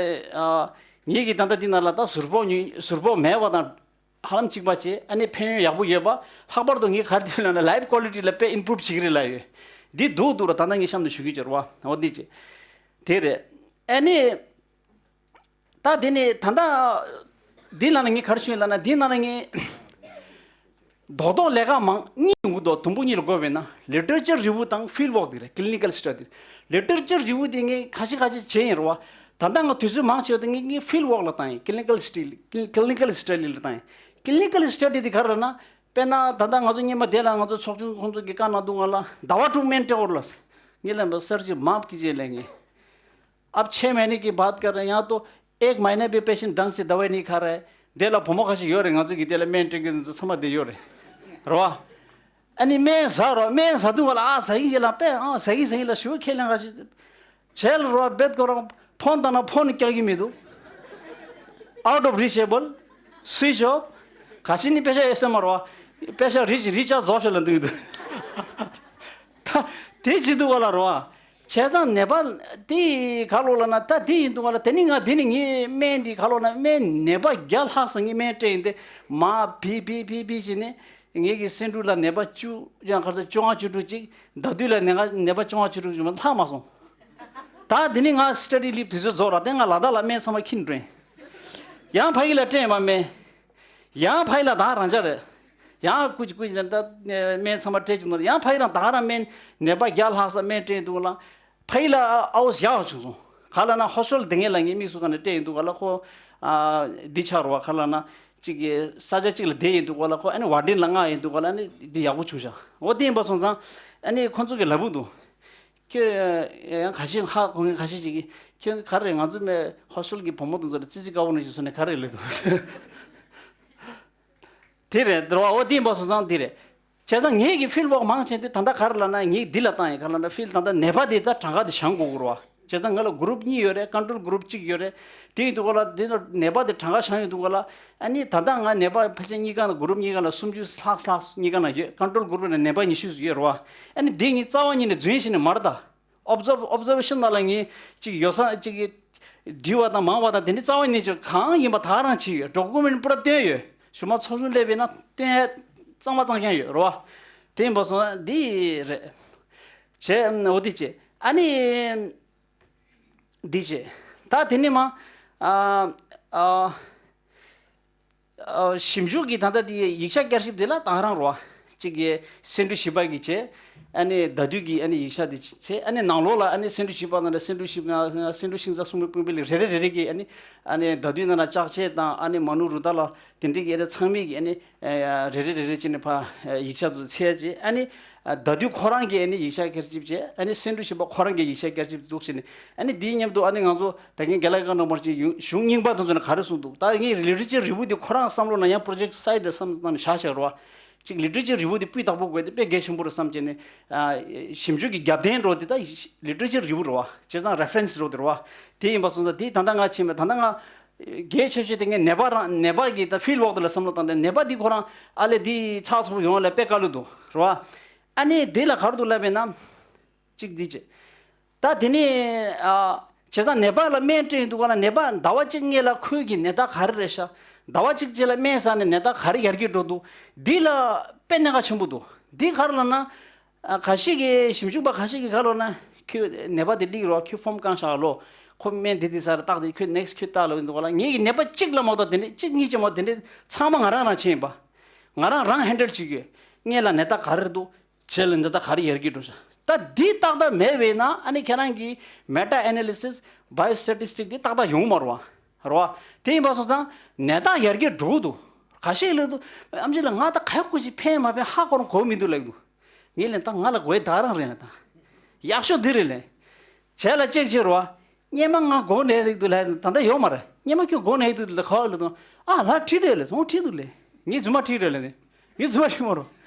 ཨ་ངེད་ཀྱི་ད་ལྟ་འདི་ནང་ལ་ད་ཟུར་ཕོག་ཉུང་ཟུར་ཕོག་མེད་པ་དང་། ཧ་ལམ་གཅིག་པ་བྱས། ཨ་ནི་ཕན་ཡོན་ཡག་པོ་ཡོད་པ། ལྷག་པར་དུ་ངས་ག་རེ་འདོད་ལབ་ན་ལའིཕ་ཀོ་ལི་ཊི་ལ་དཔེ་ཨིམ་པུ་རུབ་བྱེད་ཀྱི་རེད་ལབ་ཡོད། འདི་སྡུག་སྡུག་ར་ད་ལྟ་ངས་གཤམ་དུ་ཞུ་གི་ཡོད་རེད་བ། འོ་འདི་བྱས། དེ་རེད། ཨ་ནི་ད་དེ་ནས་ད་ལྟ་འདི་ལ་ན་ངས་ག་རེ་ཞུ་ཡིན་ལབ་ན། འདི་ནང་ལ་ངས་རྡོག་རྡོག་ལས་ཀ་མང་གཉིས་ཡོང་གི་འདུག་དུམ་བུ་གཉིས་ལ་བགོས་པས་ན་ལི་ཊི་རེ་ཅར་རི་བིའུ་དང་ཕིལ་ཌི་ཝོག་དེ་རེད། ཀི་ལི་ནི་ཀལ་སི་ཊ་ཌི། ལི་ཊི་རེ་ཅར་རི་བིའུ་དེ་ངས་ཁ་ཤས་ཁ་ཤས་བྱས་ཡིན་རེད་བ། ད་ལྟ་ང་དུས་ཚོད་མང་ཆེ་བ་དེ་ངས་ངས་ཕིལ་ཌི་ཝོག་ལ་བཏང་ཡིན། ཀི་ལི་ནི་ཀལ་སི་ཊ་ཌི། ཀི་ལི་ནི་ཀལ་སི་ཊ་ཌི་ལ་བཏང་ཡིན། ཀི་ལི་ནི་ཀལ་སི་ཊ་ཌི་དེ་ག་རེ་རེད་ན། དཔེར་ན་ད་ལྟ་ང་ཚོ་སྔོན་མ་དེ་ལ་ང་ཚོ་ཚོགས་ཆུང་ཁོང་ཚོ་གིས་བཀའ་གནང་འདུག་ང་ལ་ཟླ་བ་དྲུག་སྨན་སྤྲད་དགོས་རེད་ལབ། ངས་ལབ་པ། སར་ཇི་མཱཕ་ཀི་ཇེ་ལབ། ངས་अब छः महीने के बाद कर रहे हैं, यहाँ तो एक महीने भी पेशेंट ढंग से दवाई नहीं खा रहा है. དེ་ལ་བུ་མོ་ཁ་ཤས་ཡོད་རེད། ང་ཚོ་གི་དེ་ལ་སྨན་སྤྲད་མཁན་ཚོ་ཚང་མ་དེ་ཡོད་རེད། རེད་བ། ཨ་ནི་སྨན་ཟ་རོགས། སྨན་ཟ་དུས་ང་ལ་ཨ་ཟ་གི་ཡིན་ལབ་པས། ཨ་ཟ་གི་ཟ་གི་ལབ་ཞུ་ཁས་ལེན་ཁ་ཤས་བྱས་ལ་རོགས། རྦད་ཁོ་རང་ཕོན་བཏང་ན་ཕོན་རྒྱག་གི་མི་འདུག Out of reachable, switch off. ག་ཤེད་ནི་པེ་ཤག་ཨེ་སེ་མ་རོ། པེ་ཤག་རི་རི་ཅར་རྫོགས་ཤོག་ལབ་འདུག་འདུག་ད་དེ་བྱེད་འདུག་ག་ལ་རོ། བྱས་ཙང་ནད་པ་དེ་ག་ལོ་ལ་ན་ད་དེ་ཡིན་འདུག་ག་ལ། དེ་ནི་ང་དེ་ནི་ངའི་སྨན་དེ་ག་ལོ་ན་སྨན་ནད་པ་བརྒྱ་ལྷག་ཙམ་ངའི་སྨན་སྤྲད་ཡིན་ཏེ། མ་བི་བི་བི་བི་བྱས་ནས་ངེད་ཀྱི་སེ་འབྲུ་ལ་ནད་པ་བཅུ་ཡང་ག་ཚོད་བཅོ་ལྔ་བཅུ་དྲུག་ཅིག་ཟླ་དུས་ལ་ནད་པ་ནད་པ་བཅོ་ལྔ་བཅུ་དྲུག་ཅིག་མ་ལྷག་མ་སོང་། ད་དེ་ནི་ང་སི་ཊ་ཌི་ལིབ་དུས་ཚོད་རྫོགས་ར། དེ་ང་ལ་དྭགས་ལ་སྨན་ཚང་མ་ཁྱེར་འགྲོ་ཡིན། ཡང་ཕ་གི་ལ་སྤྲད་ཡིན་པ་སྨན། ཡང་ཕ་ཡི་ལ་ད་རང་འཇགས་རེད། ཡང་སྐུ་མཁྱེན་སྐུ་མཁྱེན་ད་སྨན་ཚང་མ་སྤྲད་ཀྱི་འདུག་ཡང་ཕ་ཡི་རང་ད་ག་རང་སྨན་ནད་པ་བརྒྱ་ལྷག་ཙམ་སྨན་སྤྲད་འདུག་ལ། ཕ་ཡི་ལ་ཨའོ་བཞག་བྱུང་སོང་། ག་ལ་ན་ཧོ་སོལ་དེ་ངེད་ལ་ངའི་དམིགས་སུ་ག་ནས་སྤྲད་ཡིན་འདུག་ག་ལ། ཁོ་འདི་ཆགས་རོ་བ། ག་ལ་ན་གཅིག་གི་ས་ཆ་གཅིག་ལ་བསྡད་ཡིན་འདུག་ག་ལ། ཁོ་ཨ་ནི་ཝར་ཌེན་ལ་མངགས་ཡིན་འདུག་ག་ལ། ཨ་ནི་འདི་ཡག་པོ་བྱུང་ཤག་འོ་དེ་ཡིན་པ་སོང་ཙང་ཨ་ནི་ཁོ་ཚོ་གི་ལབ་འདུག་ཁྱོད་ཡང་ཁ་ཤས་ཧ་གོ་མཁན་ཁ་ཤས་ཅིག་གིས་ཁྱོད་ག་རེ་ང་ཚོ་མེ་ཧོ་སོལ་གྱི་བུ་མོ་དེ་ཚོ་ལ་ཙི་ཙི་དཀར་པོ་ནང་བཞིན་བཟོས་ནས་ག་རེ་ལབ་འདུག་དེ་རེད་འདྲ་བ། འོ་དེ་ཡིན་པ་སོང་ཙང་འདི་རེད། བྱས་ཙང་ངེད་ཀྱི་ཕིལ་ཝོག་མང་ཆེ་དེ་ད་ལྟ་ག་རེ་ལབ་ན་ངེད་འདི་ལ་བཏང་ཡིན། ག་ལབ་ན་ཕིལ་ད་ལྟ་ནད་པ་དེ་ད་གྲངས་ཀ་དེ་བྱང་དགོས་ཀྱི་རེད་བ། བྱས་ཙང་ང་ལ་གུ་རུབ་གཉིས་ཡོད་རེད། ཀོན་ཊོལ་གུ་རུབ་གཅིག་ཡོད་རེད། དེ་ཡིན་དུས་ག་ལ་དེ་ནད་པ་དེ་གྲངས་ཀ་བྱང་ཡོད་དུས་ག་ལ། ཨ་ནི་ད་ལྟ་ང་ནད་པ་ཕལ་ཆེར་གཉིས་ཀ་ན་གུ་རུབ་གཉིས་ཀ་ན་སུམ་ཅུ་ལྷག་ལྷག་གཉིས་ཀ་ན་ཡོད། ཀོན་ཊོལ་གུ་རུབ་ན་ནད་པ་ཉི་ཤུ་ཙམ་ཡོད་རེད་བ། ཨ་ནི་དེ་ངས་རྩ་བ་ཉིད་ནས་རྫུན་བྱས་ནས་མ་རེད་ད། ཨོབ་ཛར་ཨོབ་ཛར་ཝེ་ཤན་ནང་ལ་ངས་ཅིག་ཡོ་བསྲང་ཅིག་འབྲི་བ་དང་མང་བ་དང་དེ་འདྲ་རྩ་བ་ཉིད་ནས་གང་ཡིན་པ་ད་ག་རང་བྱས་ཡོད། ཌོ་ཀུ་མེན་ཊི་པུ་ར་བཏོན་ཡོད། གཞུག་མ་ཚོགས་ཆུང་སླེབས་པས་ན་བཏོན་ཡ་གཙང་མ་གཙང་རྐྱང་ཡོད་རེད་བ། དེ་ཡིན་པ་སོང་ན་འདི་རེད། བྱས་འོ་དེ་བྱས་ཨ་ནི། འདི་བྱས། ད་དེ་ནས་མ། ཨ། ཨ། ཨ། ཞིབ་འཇུག་གི་ད་ལྟ་དེ་ཡིག་ཆ་བསྐྱར་ཞིབ་དེ་ལ་དང་རང་རོ། གཅིག་གི་སེ་འབྲུ་བཞི་པ་གི་བྱས། ཨ་ནི་ཟླ་དུས་ཀྱི་ཨ་ནི་ཡིག་ཆ་དེ་བྱས། ཨ་ནི་ནང་ལོགས་ལ་ཨ་ནི་སེ་འབྲུ་བཞི་པ་ནང་ལ་སེ་འབྲུ་བཞི་པ་སེ་འབྲུ་ཤིང་ཚ་སུམ་པའི་སྤུངས་པའི་ལས་རེ་རེ་རེ་རེ་གི་ཨ་ནི། ཨ་ནི་ཟླ་དུས་ནང་ལ་ལྕགས་ཆས་དང་ཨ་ནི་མ་ནུ་རུ་ཏ་ལ་དེ་འདྲའི་གི་ཨ་ནི་ཚང་མའི་གི་ཨ་ནི། རེ་རེ་རེ་རེ་བྱས་ནས་ཕ་ཡིག་ཆ་དུ་འཚོལ་བྱས། ཨ་ནི་ཟླ་དུས་ཁོ་རང་གིས་ཨ་ནི་ཡིག་ཆ་བསྐྱར་ཞིབ་བྱས། ཨ་ནི་སེ་འབྲུ་བཞི་པ་ཁོ་རང་གིས་ཡིག་ཆ་བསྐྱར་ཞིབ་འདུག་བྱས་ནས། ཨ་ནི་དེའི་མཉམ་དུ་ཨ་ནི་ང་ཚོ་ད་གིན་རྒན་ལགས་བཀའ་གནང་བར་གྱི་གཞུང་རྙིང་པ་དེ་ཚོ་ནས་ག་རེ་གསུངས་འདུག་ད་ངས་ལི་ཊི་རེ་ཅར་རི་བིའུ་དེ་ཁོ་རང་བསམ་བློ་ནང་ཡང་པོ་རོ་ཇེག་ཊི་སའིཌ་ལ་བསམ་བློ་བཏང་ནས་བཞག་བཞག་རེད་བ། ཅིག་ལི་ཊི་རེ་ཅར་རི་བིའུ་དེ་སྤུས་དག་པོ་དགོས་ཏེ་དཔེ་གལ་ཆེན་པོ་རེད་བསམ་བྱས་ནས། ཞིབ་འཇུག་གི་རྒྱབ་རྟེན་རོ་དེ་ད་ལི་ཊི་རེ་ཅར་རི་བིའུ་རེད་བ། བྱས་ཙང་རེ་ཕ་རེན་སི་རོ་དེ་རེད་བ། དེ་ཡིན་པ་སོང་ཙང་དེ་ད་ལྟ་ང་ཕྱིན་པ་ད་ལྟ་ང་གལ་ཆེ་ཤོས་དེ་ངས་ནད་པ་རང་ནད་པ་གི་ད་ཕིལ་ཝོག་དེ་ལ་བསམ་བློ་བཏང་སྟེ་ནད་པ་འདི་ཁོ་རང་ཨ་ལས་འདི་ཚགས་ཚུད་པོ་ཡོང་ལ་དཔེ་དཀའ་ལས་འདུག་རེད་བ། ཨ་ནི་དེ་ལ་ག་རེ་འདུག་ལབ་པས་ན། གཅིག་འདི་བྱས། ད་དེ་ནས་ཨ་ བྱས་ཙང་ནད་པ་ལ་སྨན་སྤྲད་ཡོང་དུས་སྒང་ལ་ནད་པ་ཟླ་བ་གཅིག་སྔོན་ལ་ཁོའི་གི་ནད་རྟགས་ག་རེ་རེད་ཤག་ཟླ་བ་གཅིག་རྗེས་ལ་སྨན་ཟ་ནས་ནད་རྟགས་ག་རེ་ཡར་རྒྱས་འགྲོ་འདུག་འདི་ལ་དཔེ་གནད་འགག་ཆེན་པོ་འདུག་འདི་ག་རེ་ལབ་ན། ཨ། ཁ་ཤས་ཀྱིས་ཞིབ་འཇུག་པ་ཁ་ཤས་ཀྱིས་ག་རེ་ལབ་ན། ཁྱོད་ནད་པ་དེ་སླེབས་རོགས། ཁྱོད་ཕོམ་བཀང་བཞག་ལོ། ཁོ་སྨན་འདི་འདི་ཟ་རེད། རྟགས་དེ་ཁྱོད་ནེག་སི་ཊི་ཁྱོད་བལྟ་ལབ་འདུག་ག་ལ། ངེད་ཀྱི་ནད་པ་གཅིག་ལ་མ་གཏོགས་དེ་འདྲས་གཅིག་གཉིས་ཀྱང་མ་གཏོགས་དེ་འདྲས་ཚང་མ་ང་རང་རང་བྱས་ཡིན་པ། ང་རང་རང་ཧེན་ཌལ་བྱེད་ཀྱི་ཡོད། སྔོན་ལ་ནད་རྟགས་ག་རེ་འདུག་རྗེས་ལ་ནད་རྟགས་ག་རེ་ཡར་རྒྱས་འགྲོ་ཤག་ད་འདི་ཏག་ཏག་མེད་པས་ན་ཨ་ནི་ཁྱེད་རང་གིས་མེ་ཊ་ཨེ་ན་ལི་སིས་བྷའི་ཡོ་སི་ཊེ་ཊི་སི་ཊིག་འདི་ཏག་ཏག་ཡོང་མ་རེད་བ། རེད་བ། དེ་ཡིན་པ་སོང་ཙང་ནད་རྟགས་ཡར་རྒྱས་འགྲོ་གི་འདུག་ཁ་ཤས་ལབ་འདུག་ཨེམ་ཆི་ལགས་ང་ད་ག་ཡག་པོ་ཅིག་ཕན་མ་ཕན་ཧ་གོ་རང་གོ་མི་འདུག་ལབ་འདུག་ངས་ལན་ད་ང་ལ་དགོས་ད་རང་རེད་ལ་ད། ཡག་ཤོས་འདི་རེད་ལན། བྱས་ལ་ཅེག་བྱེད་རོགས། སྔོན་མ་ང་མགོ་ན་གི་འདུག་ལབ་ད་ལྟ་ཡོད་མ་རེད། སྔོན་མ་ཁྱོད་མགོ་ན་གི་འདུག་ལབ་ག་བ་ལབ་དང་། ཨ་ལགས་ཁྲིད་དེ་ལབ་སོང་ཁྲིད་འདུག་ལབ། ངས་རྫུན་མ་ཁྲིད་རེད་ལབ་ནས། ངས་རྫུན་མ་ཁྲིད་མ་རོགས།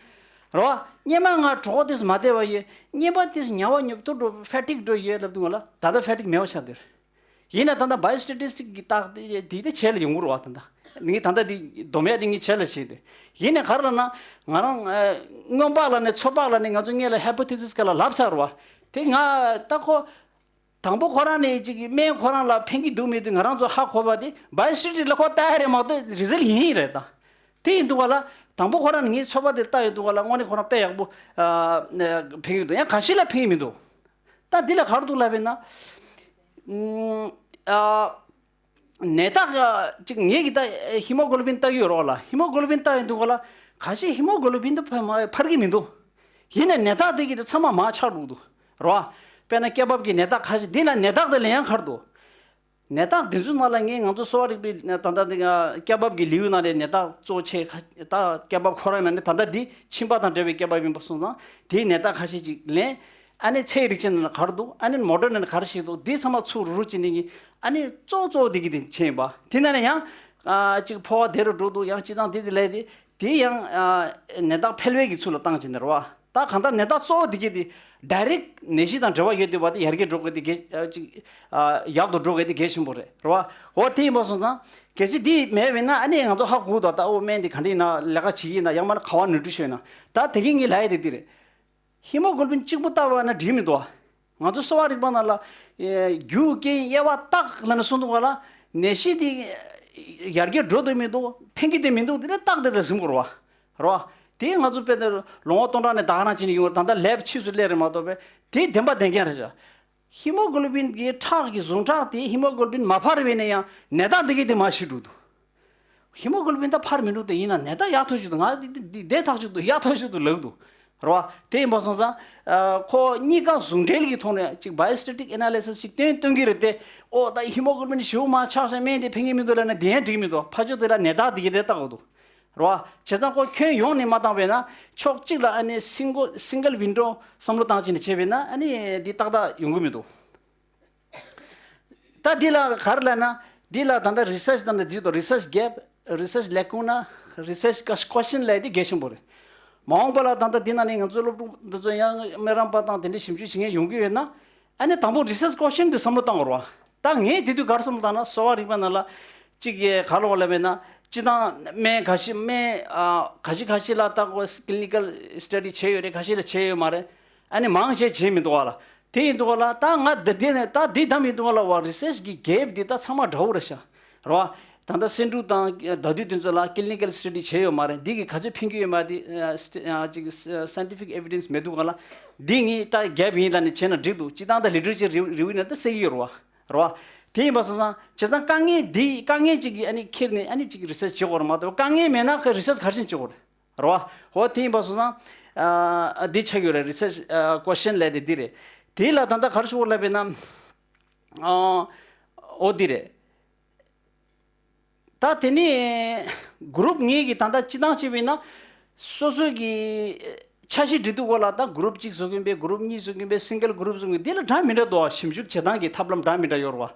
རོགས། སྔོན་མ་ང་གྲོད་ཁོག་དེ་མ་བདེ་བ་ཡོད། སྔོན་མ་དེ་ཉལ་བ་ཉོབ་ཏོ་འགྲོ་ཕེ་ཊིག་འགྲོ་ཡོད་ལབ་དུས་ང་ལ་ད་ལྟ་ཕེ་ཊིག་མེད་པ་ཆགས་འདུག་ཡིན་ན་ད་ལྟ་བྷའི་ཡོ་སི་ཊེ་ཊི་སི་ཊིག་གི་རྟགས་དེ་དེ་དེ་བྱས་ལ་ཡོང་གི་རེད་བ། ད་ལྟ་ངས་ད་ལྟ་དེ་སྡོམ་ཡ་དེ་ངས་བྱས་ལ་བྱས་ཏེ། ཡིན་ནའི་ག་རེ་ལབ་ན། ང་རང་ཨ། སྔོན་དཔག་ལ་ནས་ཚོད་དཔག་ལ་ནས་ང་ཚོ་སྔོན་ལ་ཧའི་པོ་ཐེ་སིས་ག་ལ་ལབ་ཚར་བ། དེ་ང་ད་ཁོ། དང་པོ་ཁོ་རང་ནས་ཅིག་སྨན་ཁོ་རང་ལ་ཕན་གྱི་འདུག་མི་འདུག་ང་རང་ཚོ་ཧ་གོ་བ་དེ་བྷའི་ཡོ་སི་ཊེ་ཊི་སི་ཊིག་ལ་ཁོ་ལྟ་ཡ་རེད་མ་གཏོགས་རི་ཛལ་ཡིན་ཡིན་རེད་ད། དེ་ཡིན་འདུག་ག་ལ། དང་པོ་ཁོ་རང་ནས་ངའི་ཚོད་དཔག་དེ་ལྟ་ཡོད་འདུག་ག་ལ། དངོས་གནས་ཁོ་རང་དཔེ་ཡག་པོ་ཨ། ཕན་གྱི་འདུག་ཡང་ག་ཤེད་ལ་ཕན་གྱི་མི་འདུག་ད་འདི་ལ་ག་རེ་འདུག་ལབ་པས་ན། ཨ། ནད་རྟགས་ཅིག་ངེད་ཀྱིས་ད་ཧི་མོ་གོ་ལོ་བིན་ལྟ་གི་ཡོད་རོགས་ལ། ཧི་མོ་གོ་ལོ་བིན་ལྟ་ཡོད་འདུག་ག་ལ། ཁ་ཤས་ཧི་མོ་གོ་ལོ་བིན་ད་འཕར་མ་འཕར་གྱི་མི་འདུག་ཡིན་ནའི་ནད་རྟགས་དེ་གི་དེ་ཚང་མ་མར་ཆག་འགྲོ་གི་འདུག་རོ། དཔེར་ན་སྐྱ་རྦབ་ཀྱི་ནད་རྟགས་ཁ་ཤས་འདི་ལ་ནད་རྟགས་དེ་ལ་ཡང་ག་རེ་འདུག་ནད་རྟགས་འདི་ཚོའི་ནང་ལ་ངས་ང་ཚོ་གསོ་བ་རིག་པའི་ད་ལྟ་འདི་སྐྱ་རྦབ་ཀྱི་ལེའུ་ནང་ལ་ནད་རྟགས་གཙོ་ཆེ་ཁ་ད་སྐྱ་རྦབ་ཁོ་རང་ནང་ནས་ད་ལྟ་འདི་མཆིན་པ་དང་འབྲེལ་བའི་སྐྱ་རྦབ་ཡིན་པ་སོང་ཙང་དེའི་ནད་རྟགས་ཁ་ཤས་ཅིག་ལེན། ཨ་ནི་ཚྭའི་རིགས་ཅན་ནང་ལ་ག་རེ་འདུག་ཨ་ནི་མོ་ཊ་ནང་ལ་ག་རེ་ཞིག་འདུག་འདི་ཚང་མ་ཚུར་རུ་བྱས་ནས་ཨ་ནི་གཙོ་གཙོ་འདི་གི་དེ་བྱས་ཡིན་པ། དེ་ནང་ནས་ཡང་ཨ་ཅིག་ཕོ་བ་བདེ་རུ་འགྲོ་འདུག་ཡང་སྤྱི་བཏང་འདི་དེ་ལས་དེ་དེ་ཡང་ཨ་ནད་རྟགས་འཕེལ་བའི་གི་ཚུལ་ལ་བཏང་བྱས་ནས་རེད་བ། ད་གང་ལྟར་ནད་རྟགས་གཙོ་བོ་འདི་གི་དེ་ཌའི་རེག་ནད་གཞི་དང་འབྲེལ་བ་ཡོད་བསྡད་པ་དེ་ཡར་རྒྱས་འགྲོ་དགོས་དེ་གལ་ཨ་ཅིག་ཨ་ཡག་ཏུ་འགྲོ་དགོས་དེ་གལ་ཆེན་པོ་རེད་རེད་བ། འོ་དེ་ཡིན་པ་སོང་ཙང་གལ་སྲིད་འདི་མེད་པས་ན་ཨ་ནི་ང་ཚོ་ཧ་གོ་འདུག་ད་ཨོ་སྨན་འདི་ག་འདྲ་ཡིན་ན་ལས་ཀ་བྱེད་ཀྱི་ཡིན་ན་ཡང་མིན་ན་ག་བ་ནུས་འགྲུལ་ཤོད་ན། ད་དེ་གི་ངས་ལབ་ཡ་དེ་འདི་རེད། ཧི་མོ་གོ་ལོ་བིན་གཅིག་པུ་བལྟ་བ་ན་འགྲིག་མི་འདུག་ང་ཚོ་གསོ་བ་རིག་པ་ནང་ལ་ཨེ་རྒྱུ་རྐྱེན་དབྱེ་བ་བརྟག་ལབ་ནས་གསུངས་འདུག་ག་ལ། ནད་གཞི་དེ་ཡར་རྒྱས་འགྲོ་འདོད་མི་འདུག་ཕན་གྱི་འདོད་མི་འདུག་དེ་ནས་བརྟག་དེ་ལ་གཟིམ་དགོས་རེད་བ། རེད་བ། དེ་ང་ཚོ་དཔེ་དེ་ལོ་ངོ་སྟོང་ཕྲག་ནས་ཟླ་གང་ཅིག་ནས་ཡོང་བ་ད་ལྟ་ལེབ་ཕྱིས་སུ་སླེབས་རེད་མ་གཏོགས་པས་དེ་བདེན་པ་བདེན་རྐྱང་རེད་བཞག་ཧི་མོ་གོ་ལོ་བིན་གྱི་ཁྲག་གི་ཟུངས་ཁྲག་དེ་ཧི་མོ་གོ་ལོ་བིན་མ་འཕར་བས་ན་ཡང་ནད་རྟགས་འདི་གས་དེ་མར་ཞིག་འགྲོ་འདུག་ཧི་མོ་གོ་ལོ་བིན་ད་འཕར་མི་འདུག་དེ་ཡིན་ན་ནད་རྟགས་ཡག་ཐག་ཆོད་འདུག་ང་འདི་འདི་བདེ་ཐག་ཆོད་འདུག་ཡག་ཐག་ཆོད་འདུག་ལབ་འདུག་རེད་བ། དེ་ཡིན་པ་སོང་ཙང་ཁོ་གཉིས་ཀ་ཟུང་འབྲེལ་གྱི་ཐོག་ནས་ཅིག་བྷའི་ཡོ་སི་ཊེ་ཊིག་ཨེ་ན་ལི་སིས་ཅིག་སྟོན་སྟོན་གྱི་རེད་དེ། ཨོ་ད་ཧི་མོ་གོ་ལོ་བིན་ཞེ་པོ་མར་ཆག་ཤག་སྨན་དེ་ཕན་གྱི་མི་འདུག་ལབ་ན་དེ་ཡང་འགྲིག་མི་འདུག་ཕར་ཕྱོགས་དེ་ལ་ནད་རྟགས་དེ་གས་དེ་བལྟ་དགོས་འདུག་རེད་བ། བྱས་ཙང་ཁོ་ཁྱོན་ཡོངས་ནས་མ་བཏང་བས་ན་ཕྱོགས་གཅིག་ལ་ཨ་ནི་སིང་གལ་སིང་གལ་ཝིན་ཌོ་བསམ་བློ་བཏང་བྱས་ནས་བྱས་པས་ན་ཨ་ནི་འདི་ཏག་ཏག་ཡོང་གི་མི་འདུག་ད་འདི་ལ་ག་རེ་ལབ་ན། འདི་ལ་ད་ལྟ་རི་སར་ཆི་དང་འདི་འདུག་རི་སར་ཆི་གེབ། རི་སར་ཆི་ལེ་ཀུ་ན། རི་སར་ཆི་ཀ་ཀོ་ཤན་ལབ་དེ་གལ་ཆེན་པོ་རེད། མ་འོངས་པ་ལ་ད་ལྟ་འདི་ནང་ནས་ང་ཚོའི་སློབ་ཕྲུག་འདི་ཚོ་ཡང་སྨན་རམས་པ་དང་དེ་འདྲའི་ཞིབ་འཇུག་བྱེད་མཁན་ཡོང་གི་ཡོད་ན། ཨ་ནི་དང་པོ་རི་སར་ཆི་ཀོ་ཤན་འདི་བསམ་བློ་བཏང་དགོས་རེད་བ། ད་ངས་དེ་དུས་ག་རེ་བསམ་བློ་བཏང་ན་གསོ་བ་རིག་པ་ནང་ལ། གཅིག་གིས་ག་ལབ་ལབ་མེད་ན། སྤྱི་བཏང་སྨན་ཁ་ཤས་སྨན་ཨ་ཁ་ཤས་ཁ་ཤས་ལ་ད་ཀོ་ཀི་ལི་ནི་ཀལ་སི་ཊ་ཌི་བྱས་ཡོད་རེད། ཁ་ཤས་ལ་བྱས་ཡོད་མ་རེད། ཨ་ནི་མང་ཆེ་བྱས་མི་འདུག་བ་ལ། དེ་ཡིན་འདུག་བ་ལ་ད་ང་འདི་འདི་ནས་ད་འདི་ད་མི་འདུག་བ་ལ་བ། རི་སར་ཆི་གི་གེབ་འདི་ད་ཚང་མ་འདྲ་བོ་རེད་ཤག་རེད་བ། ད་ལྟ་སེ་འབྲུ་དང་ཟླ་དུས་དེ་ཚོ་ལ་ཀི་ལི་ནི་ཀལ་སི་ཊ་ཌི་བྱས་ཡོད་མ་རེད། འདི་གི་ག་ཚོད་ཕན་གྱི་ཡོད་མ་རེད། ཨ་སི་ཊ་ཨ་ཅིག་སའེན་ཊི་ཕིག་ཨེ་བི་ཌེན་སི་མི་འདུག་ག་ལ། འདི་ངས་ད་གེབ་ཡིན་ལབ་ནས་བྱས་ན་འགྲིག་འདུག་སྤྱི་བཏང་ད་ལི་ཊ་རེ་ཅར་རི་རི་ཝིའུ་ནང་ད་གསལ་གྱི་ཡོད་རེད་བ། རེད་བ། དེ་ཡིན་པ་སོང་ཙང་བྱས་ཙང་དཀའ་ངལ་འདི་དཀའ་ངལ་ཅིག་གིས་ཨ་ནི་ཁྱེར་ནས་ཨ་ནི་ཅིག་རི་སར་ཆི་བྱེད་དགོས་རེད་མ་གཏོགས་དཀའ་ངལ་མེད་ན་ཁོས་རི་སར་ཆི་ག་རེ་བྱེད་དགོས་རེད། རེད་བ། འོ་དེ་ཡིན་པ་སོང་ཙང་། ཨ་འདི་ཆགས་ཡོད་རེད། རི་སར་ཆི་ཨ་ཀོ་ཤན་ལབ་དེ་འདི་རེད། དེ་ལ་ད་ལྟ་ག་རེ་ཞུ་དགོས་ལབ་པས་ན། ཨ་འོ་འདི་རེད། ད་དེ་ནས་གུ་རུབ་ངེད་ཀྱིས་ད་ལྟ་སྤྱི་བཏང་བྱས་པས་ན། སོ་སོ་གི་འཆར་གཞི་སྒྲིག་དུས་སྐོར་ལ་ད་གུ་རུབ་གཅིག་བཟོ་གི་ཡིན་པས། གུ་རུབ་གཉིས་བཟོ་གི་ཡིན་པས། སིང་གལ་གུ་རུབ་བཟོ་གི་ཡིན་པས། འདི་ལ་འདྲ་མི་འདྲ་འདུག་ཞིབ་འཇུག་བྱེད་སྟངས་ཀྱི་ཐབས་ལམ་འདྲ་མི་འདྲ་ཡོད་རེད་བ།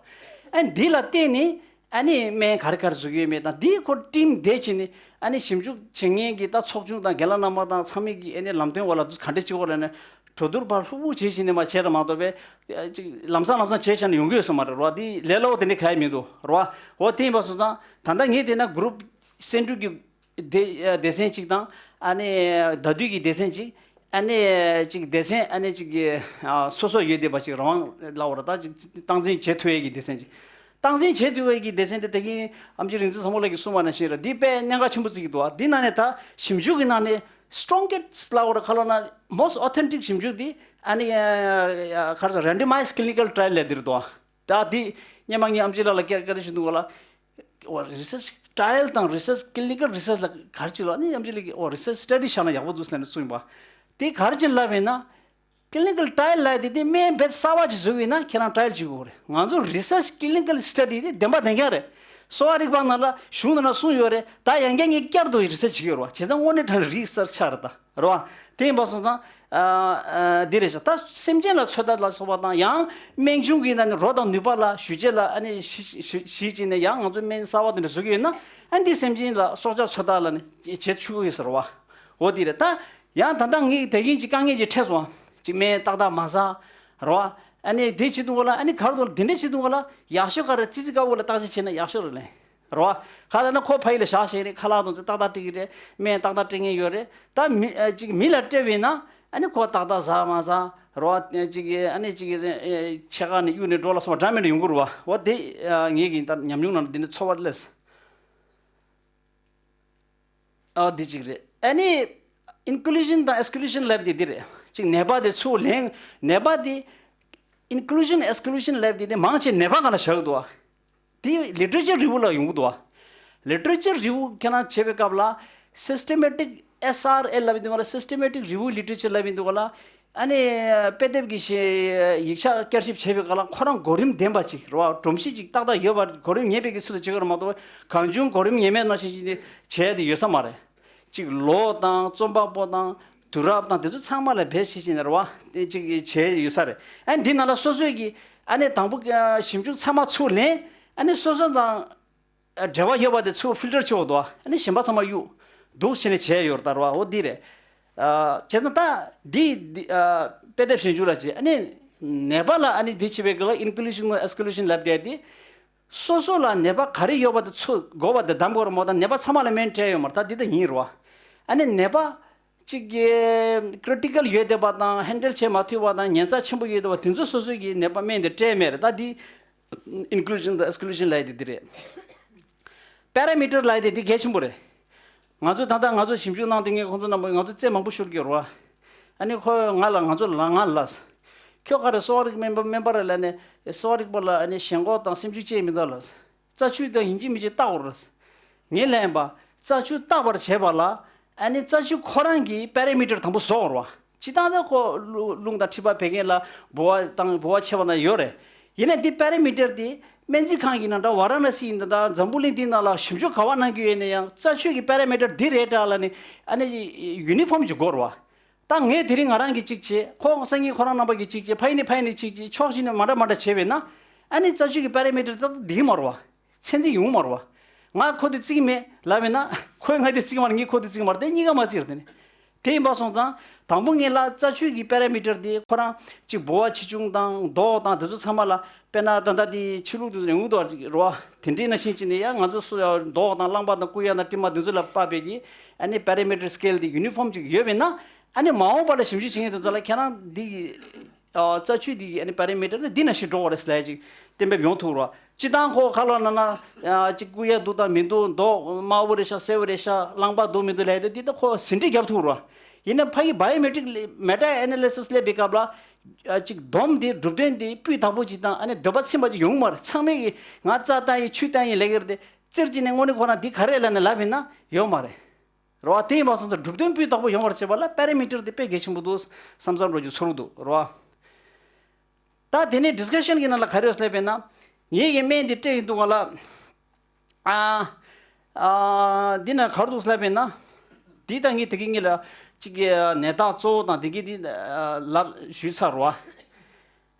ཨ་འདི་ལ་བརྟེན་ནས། ཨ་ནི་སྨན་ག་རེ་ག་རེ་བཟོ་གི་ཡོད་མེད་དང་། འདིའི་སྐོར་ཊིམ་བསྡད་བྱས་ནས་ཨ་ནི་ཞིབ་འཇུག་བྱེད་མཁན་གྱི་ད་ཚོགས་ཆུང་དང་རྒན་ལགས་རྣམ་པ་དང་ཚང་མས་ཀྱི་ཨ་ནི་ལམ་སྟོན་འོག་ལ་འདི་ག་འདྲས་བྱེད་དགོས་ལབ་ནས་གྲོས་བསྡུར་ཕར་ལྷུག་པོ་བྱས་བྱས་ནས་མ་བྱས་ར་མ་གཏོགས་པས་ཅིག་ལམ་སང་ལམ་སང་བྱས་བྱས་ནས་ཡོང་གི་ཡོད་ས་མ་རེད་རོ། འདི་ལས་སླ་བོ་དེ་འདྲས་ག་ཡེ་མི་འདུག་རོ། འོ་དེ་ཡིན་པ་སོང་ཙང་ད་ལྟ་ངས་བལྟས་ན་གུ་རུབ་སེ་འབྲུ་གི་སྡེ་སྡེ་ཚན་གཅིག་དང་ཨ་ནི་ཟླ་དུས་ཀྱི་སྡེ་ཚན་གཅིག་ཨ་ནི་ཅིག་སྡེ་ཚན་ཨ་ནི་ཅིག་གི་ཨ་སོ་སོ་ཡོད་བསྡད་པ་ཅིག་རང་དབང་ལབ་དགོས་རེད། ད་ཅིག་སྟངས་འཛིན་བྱེད་ཐུབ་ཡས་ཀྱི་སྡེ་ཚན་ཅིག་སྟངས་འཛིན་བྱེད་ཐུབ་ཡས་ཀྱི་སྡེ་ཚན་དེ་ད་གིན་ཨེམ་ཆི་རིག་འཛིན་བཟང་པོ་ལགས་ཀྱིས་གསུངས་པ་ནང་བཞིན་རེད། འདི་དཔེ་གནད་འགག་ཆེན་པོ་བརྩི་གི་འདུག་འདི་ནང་ནས་ད་ཞིབ་འཇུག་གི་ནང་ནས་strongest ལབ་དགོས་རེད། ག་ལབ་ན་most authentic ཞིབ་འཇུག་འདི་ཨ་ནི་ག་རེ་ཟེར་randomized clinical trial ལབ་འདི་རེད་འདུག་ད་འདི་སྔོན་མ་ངས་ཨེམ་ཆི་ལགས་ལ་བསྐྱར་བསྐྱར་ཞུ་འདུག་ག་ལ། འོ་research trial དང་research clinical research ལ་ག་རེ་བྱེད་ལ་ནི་ཡང་ཅི་ལ་གི་འོ་research study བྱས་ན་ཡག་པོ་འདུག་ཟེར་ནས་གསུངས་ཡིན་པ། དེ་ག་རེ་བྱེད་ལབ་ཡིན་ན་clinical trial ལབ་དེ་དེ་སྨན་རྦད་གསར་བ་ཅིག་བཟོ་གི་ཡིན་ན་ཁྱེད་རང་trial བྱེད་དགོས་རེད། ང་ཚོ་research clinical study དེ་བདེན་པ་བདེན་རྐྱང་རེད། གསོ་བ་རིག་པ་ནང་ལ་གཞུང་ནང་ལ་གསུངས་ཡོད་རེད། ད་ཡང་བསྐྱར་ངས་བསྐྱར་དུ་research བྱེད་ཀྱི་ཡོད་རེད་བ། བྱས་ཙང་དངོས་གནས་དྲང་research ཆགས་རེད་ད། རེད་བ། དེ་ཡིན་པ་སོང་ཙང་། ཨ་ཨ་འདི་རེད་ཤག་ད་སེམས་ཅན་ལ་ཚོད་ལྟ་ལ་སོགས་པ་དང་ཡང་སྨན་ཆུང་གི་ནང་ནས་རོ་དང་ནུས་པ་ལ་ཞུ་རྗེས་ལ་ཨ་ནི་ཞི་ཞི་ཞི་བྱས་ནས་ཡང་ང་ཚོ་སྨན་གསར་བ་དེ་འདྲ་བཟོ་གི་ཡོད་ན་ཨ་འདི་སེམས་ཅན་ལ་སྲོག་ཆགས་ཚོད་ལྟ་ལ་ནི་བྱེད་ཆོག་གི་ཟེར་བ། འོ་དེ་རེད་ད། ཡང་ད་ལྟ་ངས་དེ་གིན་གྱི་དཀའ་ངལ་ཅིག་འཕྲད་སོང་། ཅིག་སྨན་ཏག་ཏག་མ་ཟ། རེད་བ། ཨ་ནི་དེ་བྱེད་དུས་སྒང་ལ་ཨ་ནི་ག་རེ་འདུག་དེ་འདྲ་བྱེད་དུས་སྒང་ལ་ཡག་ཤོས་ག་རེ་ཙི་ཙི་དཀར་པོ་ལ་བརྟག་དཔྱད་བྱས་ན་ཡག་ཤོས་རེད་ལེ། རེད་བ། ག་ལ་ན་ཁོ་ཕ་ཡུལ་ལ་བཞག་བྱས་རེད། ཁ་ལག་དང་ཅིག་ཏག་ཏག་སྤྲད་ཀྱི་རེད། སྨན་ཏག་ཏག་སྤྲད་མཁན་ཡོད་རེད། ད་མི་ཨ་ཅིག་མི་ལ་སྤྲད་པས་ན་ཨ་ནི་ཁོ་ཏག་ཏག་ཟ་མ་ཟ། རེད་བ། ཅིག་ཨ་ནི་ཅིག་ཨེ་ཕྱེད་ཀ་ནས་གཡུག་ནས་འགྲོ་ལ་སོང་བ་འདྲ་མི་འདྲ་ཡོང་གི་རེད་བ། འོ་དེ་ཨ་ངེད་ཀྱི་ད་ཉམས་མྱོང་ནང་ལ་འདི་འདྲ་ཚོར་བ་སླེབས། ཨ་འདི་གཅིག་རེད། ཨ་ནི་inclusion དང་exclusion ལབ་དེ་འདི་རེད། གཅིག་ནད་པ་དེ་ཚུར་ལེན་ནད་པ་དེ་inclusion exclusion ལབ་དེ་དེ་མང་ཆེ་ནད་པ་སྒང་ལ་བཞག་གི་འདུག་བ། དེ་literature review ལ་ཡོང་གི་འདུག་བ། literature review ཁྱེད་རང་བྱེད་པའི་སྐབས་ལ་systematic S R L ལབ་དེ་ང་ལ་systematic review literature ལབ་ཡིན་འདུག་ག་ལ། ཨ་ནི་དཔེ་དེབ་ཀྱི་ཞེ་ཡིག་ཆ་བསྐྱར་ཞིབ་བྱེད་པའི་སྐབས་ལ་ཁོ་རང་གོ་རིམ་ལྡན་པ་ཅིག་རེད་བ། སྒྲོམ་གཞི་ཅིག་ཏག་ཏག་ཡོད་པ་གོ་རིམ་ངེས་པའི་གི་ཚུལ་དུ་བྱེད་དགོས་རེད་མ་གཏོགས་གང་བྱུང་གོ་རིམ་ངེས་མེད་ནང་བཞིན་ཅིག་ནི་བྱས་ཏེ་ཡོད་ས་མ་རེད། ཅིག་ལོ་དང་རྩོམ་པ་པོ་དང་དུས་རབས་དང་དེ་ཚོ་ཚང་མ་ལ་བེད་སྤྱད་བྱས་ནས་རེད་བ། དེ་ཅིག་བྱས་ཡོད་ས་རེད། ཨ་ནི་འདི་ནང་ལ་སོ་སོའི་གི་ཨ་ནི་དང་པོ་ཞིབ་འཇུག་ཚང་མ་ཚུར་ལེན། ཨ་ནི་སོ་སོ་དང་འབྲེལ་བ་ཡོད་པ་དེ་ཚུར་ཕིལ་ཊར་བྱེད་འོ་དོ། ཨ་ནི་གཞན་པ་ཚང་མ་གཡུག་འདུག་བྱས་ནས་བྱས་ཡོད་རེད་ད་རེད་བ། འོ་འདི་རེད། ཨ་བྱས་ཙང་ད་འདི་འདི་ཨ་དཔེ་དེབ་ཞིབ་འཇུག་ལ་བྱས་ཨ་ནི་ནད་པ་ལ་ཨ་ནི་འདི་བྱེད་པའི་སྐབས་ལ་inclusion དང་exclusion ལབ་བསྡད་དེ། སོ་སོ་ལ་ནད་པ་ག་རེ་ཡོད་པ་དེ་ཚུར་དགོས་པ་དེ་བདམས་དགོས་རེད་མོ། ད་ནད་པ་ཚང་མ་ལ་སྨན་སྤྲད་ཡོད་མ་རེད། ད་འདི་ད་ཡིན་རེད་བ། ཨ་ནི་ནད་པ་གཅིག་གི་critical ཡོད་བསྡད་པ་དང་handle བྱེད་མ་ཐུབ་པ་དང་ཉེན་ཚབས་ཆེན་པོ་ཡོད་བསྡད་པ་དེ་ཚོ་སོ་སོ་གི་ནད་པ་སྨན་དེ་སྤྲད་མེད་རེད། ད་འདི་inclusion དང་exclusion ལབ་ཡ་དེ་འདི་རེད། parameter ལབ་ཡ་དེ་འདི་གལ་ཆེན་པོ་རེད། ང་ཚོ་ད་ལྟ་ང་ཚོ་ཞིབ་འཇུག་གནང་བསྡད་མཁན་ཁོང་ཚོ་རྣམ་པ་ང་ཚོ་རྩེད་མང་པོ་ཤོར་གྱི་ཡོད་རེད་བ། ཨ་ནི་ཁོ་ང་ལ་ང་ཚོ་ལ་ང་ལ། ཁྱོད་ག་རེ་གསོ་བ་རིག་སྨན་པ་སྨན་པ་རེད་ལབ་ནས་གསོ་བ་རིག་པ་ལ་ཨ་ནི་ཞེན་ཁོག་དང་སེམས་ཤུགས་ཅི་ཡང་མི་འདུག་ལབ། རྩ་ཆུ་དང་ཡིན་གཅིག་མིན་གཅིག་བརྟག་དགོས་རེད། ངས་ལན་པ། རྩ་ཆུ་བརྟག་པར་བྱེད་པ་ལ་ཨ་ནི་རྩ་ཆུ་ཁོ་རང་གི་parameter དང་པོ་བཟོ་དགོས་རེད་བ། སྤྱིར་བཏང་ད་ཁོ་རླུང་རླུང་དང་མཁྲིས་པ་བད་ཀན་ལ་ལྦུ་བ་དང་ལྦུ་བ་ཆེ་བ་ན་ཡོད་རེད། ཡིན་ན་འདི་parameter དེ་སྨན་རྩིས་ཁང་ཡིན་ན་འདྲ་ཝ་ར་ཎ་སི་ཡིན་ན་འདྲ་འཛམ་བུ་གླིང་འདི་ནང་ལ་ཞིབ་འཇུག་ག་བ་གནང་རྒྱུ་ཡོད་ན་ཡང་རྩ་ཆུ་གི་parameter འདི་རེད་དྲ་ལབ་ནས་ཨ་ནི་uniform ཅིག་དགོས་རེད་བ། ད་ངས་དེ་རིང་ང་རང་གིས་གཅིག་བྱས། ཁོ་སང་ཉིན་ཁོ་རང་རྣམ་པ་གིས་གཅིག་བྱས། ཕ་ཡི་ནས་ཕ་ཡི་ནས་གཅིག་བྱས། ཕྱོགས་བཞི་ནས་མ་འདྲ་མ་འདྲ་བྱས་པས་ན། ཨ་ནི་རྩ་ཆུ་གི་parameter ད་འདི་མ་རེད་བ། ཚད་འཛིན་ཡོང་མ་རེད་བ། ང་ཁོ་དེ་བརྩི་གི་མེད་ལབ་པས་ན། ཁོས་ང་དེ་བརྩི་གི་མ་རེད། ངས་ཁོ་དེ་བརྩི་གི་མ་རེད། དེ་གཉིས་ཀ་མ་བརྩི་རེད་དེ་ནི། དེ་ཡིན་པ་སོང་ཙང་དང་པོ་ངེད་ལ་རྩ་ཆུ་གི་parameter དེ་ཁོ་རང་གཅིག་ལྦུ་བ་ཆེ་ཆུང་དང་མདོག་དང་དེ་ཚོ་ཚང་མ་ལ། དཔེར་ན་ད་ལྟ་དེ་ཆུ་ལུག་དེ་ཚོ་ཡོང་གི་འདུག་རེད་བ། དེ་འདྲའི་ནང་བཞིན་བྱས་ནས་ཡང་ང་ཚོ་སུ་ཡང་མདོག་དང་རླངས་པ་དང་སྐུ་ཡ་དང་དྲི་མ་དེ་ཚོ་ལ་དཔག་པའི་གི་ཨ་ནི་parameter scale དེ་uniform ཅིག་ཡོད་པས་ན། ཨ་ནི་མ་འོངས་པ་ལ་ཞིབ་འཇུག་བྱེད་མཁན་དེ་ཚོ་ལ་ཁྱེད་རང་འདི་གི་ཨ་རྩ་ཆུ་འདི་གི་ཨ་ནི་parameter ནི་འདི་ནང་བཞིན་འགྲོ་དགོས་རེད་ཟེར་ཡ་ཅིག་གཏན་འབེབས་ཡོང་ཐུབ་རོགས། སྤྱིར་བཏང་ཁོ་ཁ་ལོ་ན་ན་ཨ་ཅིག་སྐུ་ཡ་འདུག་དང་མི་འདུག་མདོག་དམར་པོ་རེད་ཤག་སེར་པོ་རེད་ཤག་རླངས་པ་འདུག་མི་འདུག་ལབ་ཡ་དེ་འདི་ད་ཁོ་ཟིན་བྲིས་རྒྱབ་ཐུབ་རོགས། ཡིན་ན་ཕ་གི་biometric meta analysis སླེབས་པའི་སྐབས་ལ། ཨ་ཅིག་སྡོམ་དེ་གྲུབ་དོན་དེ་སྤུས་དག་པོ་ཅིག་དང་ཨ་ནི་འདོད་པ་ཚིམ་པ་ཅིག་ཡོང་མ་རེད། ཚང་མས་ཀྱི་ང་རྩ་བཏང་ཡིན་ཆུ་བཏང་ཡིན་ལས་ཀྱི་རེད་དེ་ཙིར་ཅིག་ནས་དངོས་གནས་ཁོ་རང་འདི་ག་རེ་ལབ་ནས་ལབ་ཡིན་ན་ཡོད་མ་རེད། རེད་བ། དེ་ཡིན་པ་སོང་ཙང་གྲུབ་དོན་སྤུས་དག་པོ་ཡོང་བར་བྱེད་པ་ལ་parameter དེ་དཔེ་གལ་ཆེན་པོ་འདུག་བསམ་བསམ་འགྲོ་རྒྱུ་ཚོར་འདུག་རེད་བ། ད་དེ་ནས་discussion གི་ནང་ལ་ག་རེ་ཡོད་ལབ་པས་ན། ངེད་ཀྱི་སྨན་འདི་སྤྲད་ཡིན་འདུག་ག་ལ། ཨ། ཨ། འདི་ན་ག་རེ་འདུག་ལབ་པས་ན། འདི་དང་ངས་དེ་གི་ངེད་ལ་གཅིག་གི་ནད་རྟགས་གཙོ་བོ་དང་དེ་གི་འདི་ལབ་ཞུས་ཚར་རོ།